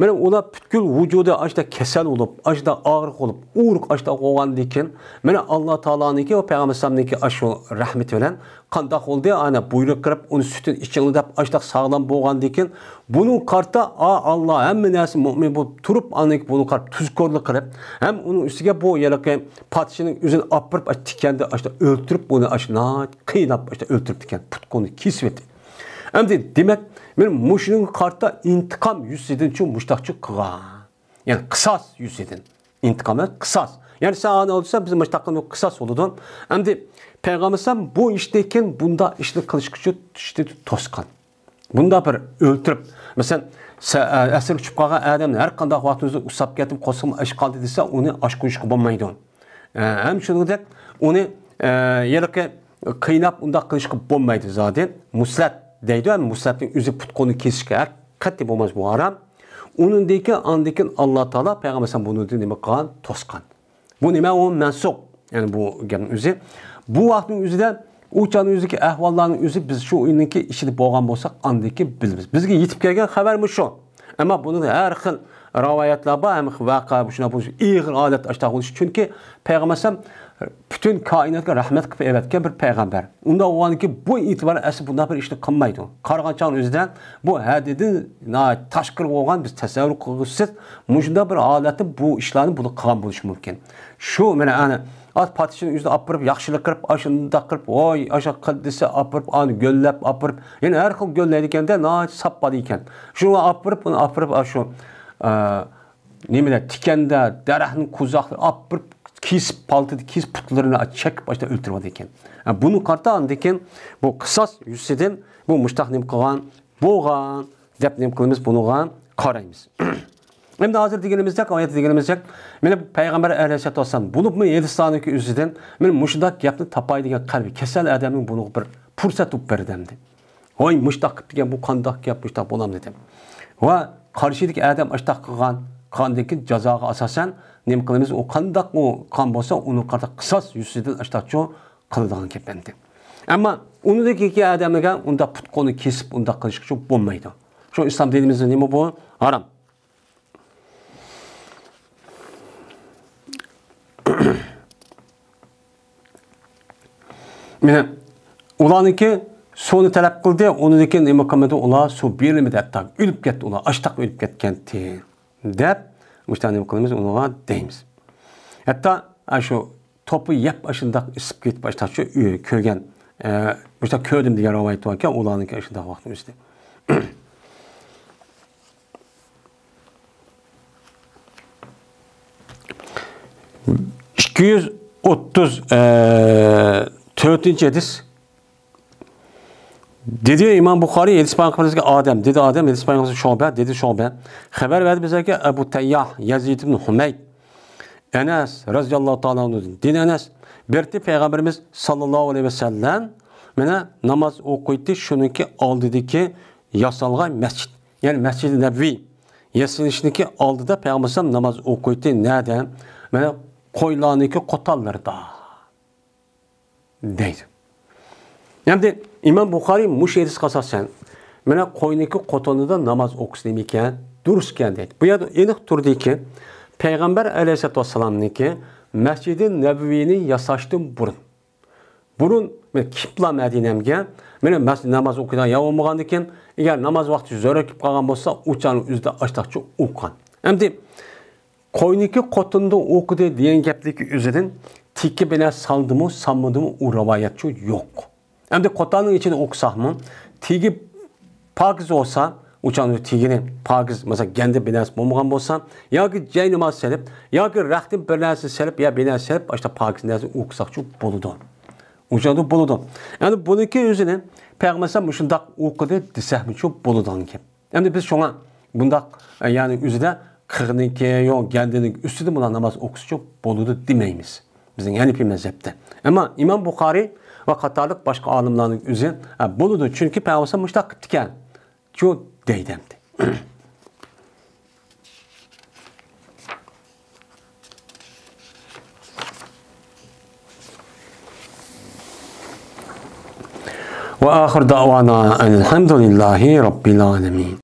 مانا ئۇلار پۈتكۈل ۋۇجۇدى ئاشتا كېسەل بولۇپ، ئاشتا ئاغرىق بولۇپ، ئورۇق ئاشتا بولغاندىن كېيىن، مانا ئاللا تائالانىڭكى ۋە پەيغەمبەر ئەلەيھىسسالامنىڭكى ئاشۇ رەھمىتى بىلەن قانداق بولدى؟ ئانا بۇيرۇق قىلىپ، ئۇنى سۈتىنى ئىچىڭلار دەپ، ئاشتا ساغلام بولغاندىن كېيىن، بۇنىڭغا قارىتا، ئا، ئاللا ھەممە نەرسە مۆمىن بولۇپ تۇرۇپ، ئاندىن كېيىن بۇنىڭغا قاراپ تۇزكورلۇق قىلىپ، ھەم ئۇنىڭ ئۈستىگە بۇ ھېلىقى پادىشاھنىڭ ئۆزىنى ئاپىرىپ، ئاشتا تىكەندە ئاشتا ئۆلتۈرۈپ، ئۇنى ئاشتا ناھايىتى قىيناپ، ئاشتا ئۆلتۈرۈپتىكەن، پۇت-قولىنى كېسىۋېتىپ. ئەمدى دېمەك، مەن مۇشۇنىڭغا قارىتا ئىنتىقام يۈزىسىدىن شۇ مۇشتاقچۇ قىلغان. يەنى قىساس يۈزىسىدىن. ئىنتىقام ئەمەس، قىساس. يەنى سەن ئانا ئۆلسەڭ، بىز مۇشتاق قىلىپ قىساس بولىدۇ. ئەمدى پەيغەمبەر ئەلەيھىسسالام بۇ ئىشتىن كېيىن بۇنداق ئىشنى قىلىشقا چۈشتى توسقان. بۇنداق بىر ئۆلتۈرۈپ، مەسىلەن، سە-، ئە-، ئەسىر چۈشۈپ قالغان ئادەمنى ھەر قانداق ۋاقىت ئۆزى ئۇسساپ كەتتىم، قورسىقىم ئاچ قالدى دېسە، ئۇنى ئاچ قويۇشقا بولمايدۇ. ئە، ھەم شۇنىڭدەك ئۇنى، ئە، ھېلىقى قىيناپ ئۇنداق قىلىشقا بولمايدۇ زادى. مۇسلەت دەيدۇ، ھەم مۇسلەتنىڭ ئۆزى پۇت-قولنى كېسىشكە ھەر قەتئىي بولماس، بۇ ھارام. ئۇنىڭدىن كېيىن، ئاندىن كېيىن ئاللا تائالا پەيغەمبەر ئەلەيھىسسالام بۇنى نېمە قىلغان؟ توسقان. بۇ نېمە؟ ئۇ مەنسۇخ. يەنى بۇ گەپنىڭ ئۆزى. بۇ ۋاقىتنىڭ ئۆزىدە، ئۇ چاغنىڭ ئۆزىدىكى ئەھۋاللارنىڭ ئۆزى بىز شۇ ئۆينىڭكى ئىچىدە بولغان بولساق، ئاندىن كېيىن بىلىمىز. بىزگە يېتىپ كەلگەن خەۋەر مۇشۇ. ئەمما بۇنىڭدا ھەر خىل رىۋايەتلەر بار، ھەم ۋەقە، شۇنداق بولۇش، ئېغىر ھالەت ئاشتاق بولۇش. چۈنكى پەيغەمبەر ئەلەيھىسسالام پۈتۈن كائىناتقا رەھمەت قىلىپ ئەۋەتكەن بىر پەيغەمبەر. ئۇنداق بولغاندىن كېيىن بۇ ئېتىبار ئەسلى بۇنداق بىر ئىشنى قىلمايدۇ. قارىغان چاغنىڭ ئۆزىدە بۇ ھەددىدىن ناھايىتى تاشقىرى بولغان، بىز تەسەۋۋۇر قىلغۇسىز مۇشۇنداق بىر ھالەتتە بۇ ئىشلارنى بۇ قىلغان بولۇشى مۇمكىن. شۇ مانا ئەنە ئات پادىشىنىڭ ئۆزىنى ئاپىرىپ، ياخشىلىق قىلىپ، ئاشۇنداق قىلىپ، ۋاي، ئاشۇ قىل دېسە، ئاپىرىپ، ئانى گۆللەپ، ئاپىرىپ، يەنە ھەر خىل گۆللەيدىكەندە، ناھايىتى ساپ بالا ئىكەن. شۇنى ئاپىرىپ، ئۇنى ئاپىرىپ، ئاشۇ، ئە، نېمىلەر، تىكەندە، دەرەخنىڭ قوزاقلىرى ئاپىرىپ، كېسىپ، پالتىدا كېسىپ، پۇتلىرىنى چېكىپ، ئاشۇنداق ئۆلتۈرۈۋالىدىكەن. ئە، بۇنى قارىتا، ئاندىن كېيىن بۇ قىساس يۈزىسىدىن بۇ مۇشتاق نېمە قىلغان؟ بولغان دەپ نېمە قىلىمىز؟ بۇنىڭغا قارايمىز. ئەمدى ھازىر دېگىنىمىزدەك، ئايەتتە دېگىنىمىزدەك، مانا پەيغەمبەر ئەلەيھىسسالاتۇ ۋەسسالام بولۇپمۇ ھەدىسلەرنىڭكى ئۆزىدىن مانا مۇشۇنداق گەپنى تاپاي دېگەن قەلبى كېسەل ئادەمنىڭ بۇنىڭغا بىر پۇرسەت بولۇپ بەردى ئەمدى. ۋاي، مۇشتاق قىپتىكەن، بۇ قانداق گەپ، مۇشتاق بولامدۇ دەپ. ۋە قارشىدىكى ئادەم ئاشتاق قىلغان، قىلغاندىن كېيىن جازاغا ئاساسەن نېمە قىلىمىز؟ ئۇ قانداق ئۇ قىلغان بولسا، ئۇنىڭغا قارىتا قىساس يۈزىسىدىن ئاشتاقچۇ قىلىدىغان گەپ ئەمدى. ئەمما ئۇنىڭدىكى ئادەمگە ئۇنداق پۇت-قولىنى كېسىپ، ئۇنداق قىلىشقىچۇ بولمايدۇ. شۇ ئىسلام دىنىمىزدا نېمە بۇ؟ ھارام. مانا، ئۇلارنىڭكى سۇنى تەلەپ قىلدى، ئۇنىڭدىن كېيىن نېمە قىلمىدى؟ ئۇلار سۇ بېرىلمىدى، ھەتتا ئۆلۈپ كەتتى ئۇلار، ئاشتاق ئۆلۈپ كەتكەنتى، دەپ، مۇشۇنداق نېمە قىلىمىز؟ ئۇنىڭغا دەيمىز. ھەتتا، ئە، شۇ توپا يەپ ئاشۇنداق ئىسسىپ كېتىپ، ئاشۇنداق شۇ ئۆ-، كۆرگەن، ئە، مۇشۇنداق كۆردۈم دېگەن رىۋايەت باركەن، ئۇلارنىڭكى ئاشۇنداق ۋاقىتنىڭ ئۆزىدە. ئىككى يۈز ئوتتۇز تۆتىنچى ھەدىس. دېدى ئىمام بۇخارىي، ھەدىس بايان قىلغان ئادەم، دېدى ئادەم، ھەدىس بايان قىلغان شۇبە، دېدى شۇبە. خەۋەر بەردى بىزگە ئەبۇ تەيياھ، يەزىد ئىبن ھۇمەيد، ئەنەس رەزىياللاھۇ تائالا ئەنھۇدىن. دېدى ئەنەس، بىرتى پەيغەمبىرىمىز ساللاللاھۇ ئەلەيھى ۋەسەللەم مانا ناماز ئوقۇيتتى، شۇنىڭكى ئالدىدىكى ياسالغان مەسچىت، يەنى مەسجىدى نەبىۋى ياسىلىشنىڭكى ئالدىدا پەيغەمبەر ئەلەيھىسسالام ناماز ئوقۇيتتى. نەدە؟ مانا قويلارنىڭكى قوتانلىرىدا. دەيدۇ. ئەمدى ئىمام بۇخارىي مۇشۇ ھەدىسكە ئاساسەن، مانا قوينىڭكى قوتۇنىدا ناماز ئوقۇش نېمە ئىكەن؟ دۇرۇس ئىكەن دەيدۇ. بۇ يەردە ئېنىق تۇرىدۇكى، پەيغەمبەر ئەلەيھىسسالاتۇ ۋەسسالامنىڭكى مەسجىدى نەبىۋىنى ياساشتىن بۇرۇن، بۇرۇن مەن كېلىپلا مەدىنەمگە، مانا مەس-، ناماز ئوقۇيدىغان يەر بولمىغاندىكىن، ئەگەر ناماز ۋاقتى زۆرۈر كېلىپ قالغان بولسا، ئۇ چاغنىڭ ئۆزىدە ئاشتاقچە ئوقۇغان. ئەمدى قوينىكى قوتۇندا ئوقۇدى دېگەن گەپلىكى ئۆزىدىن تېكى بىلەن سالدىمۇ، سالمىدىمۇ، ئۇ رىۋايەتچۇ يوق. ئەمدى قوتاننىڭ ئىچىدە ئوقۇساقمۇ، تېگى پاكىز بولسا، ئۇ چاغدا تېگىنى پاكىز، مەسىلەن، گەندە بىر نەرسە بولمىغان بولسا، ياكى جايناماز سېلىپ، ياكى رەختتىن بىر نەرسە سېلىپ، يا بىر نەرسە سېلىپ، ئاشتا پاكىز نەرسە ئوقۇساقچۇ بولىدۇ. ئۇ چاغدا بولىدۇ. يەنى بۇنىڭكى ئۆزىنى پەيغەمبەر مۇشۇنداق ئوقۇدى دېسەكمۇچۇ بولىدىغان گەپ. ئەمدى بىز شۇڭا بۇنداق، ئە، يەنى ئۆزىدە قىغنىڭكى، يو، گەندىنىڭ ئۈستىدە بۇلار ناماز ئوقۇسىچۇ بولىدۇ دېمەيمىز. بىزنىڭ ھەنىپىي مەزھەپتە. ئەمما ئىمام بۇخارىي ۋە قاتارلىق باشقا ئالىملارنىڭ ئۆزى، ئە، بولىدۇ، چۈنكى پەيغەمبەر مۇشۇنداق قىپتىكەن، چۇ دەيدۇ ئەمدى. وآخر دعوانا أن الحمد لله رب العالمين.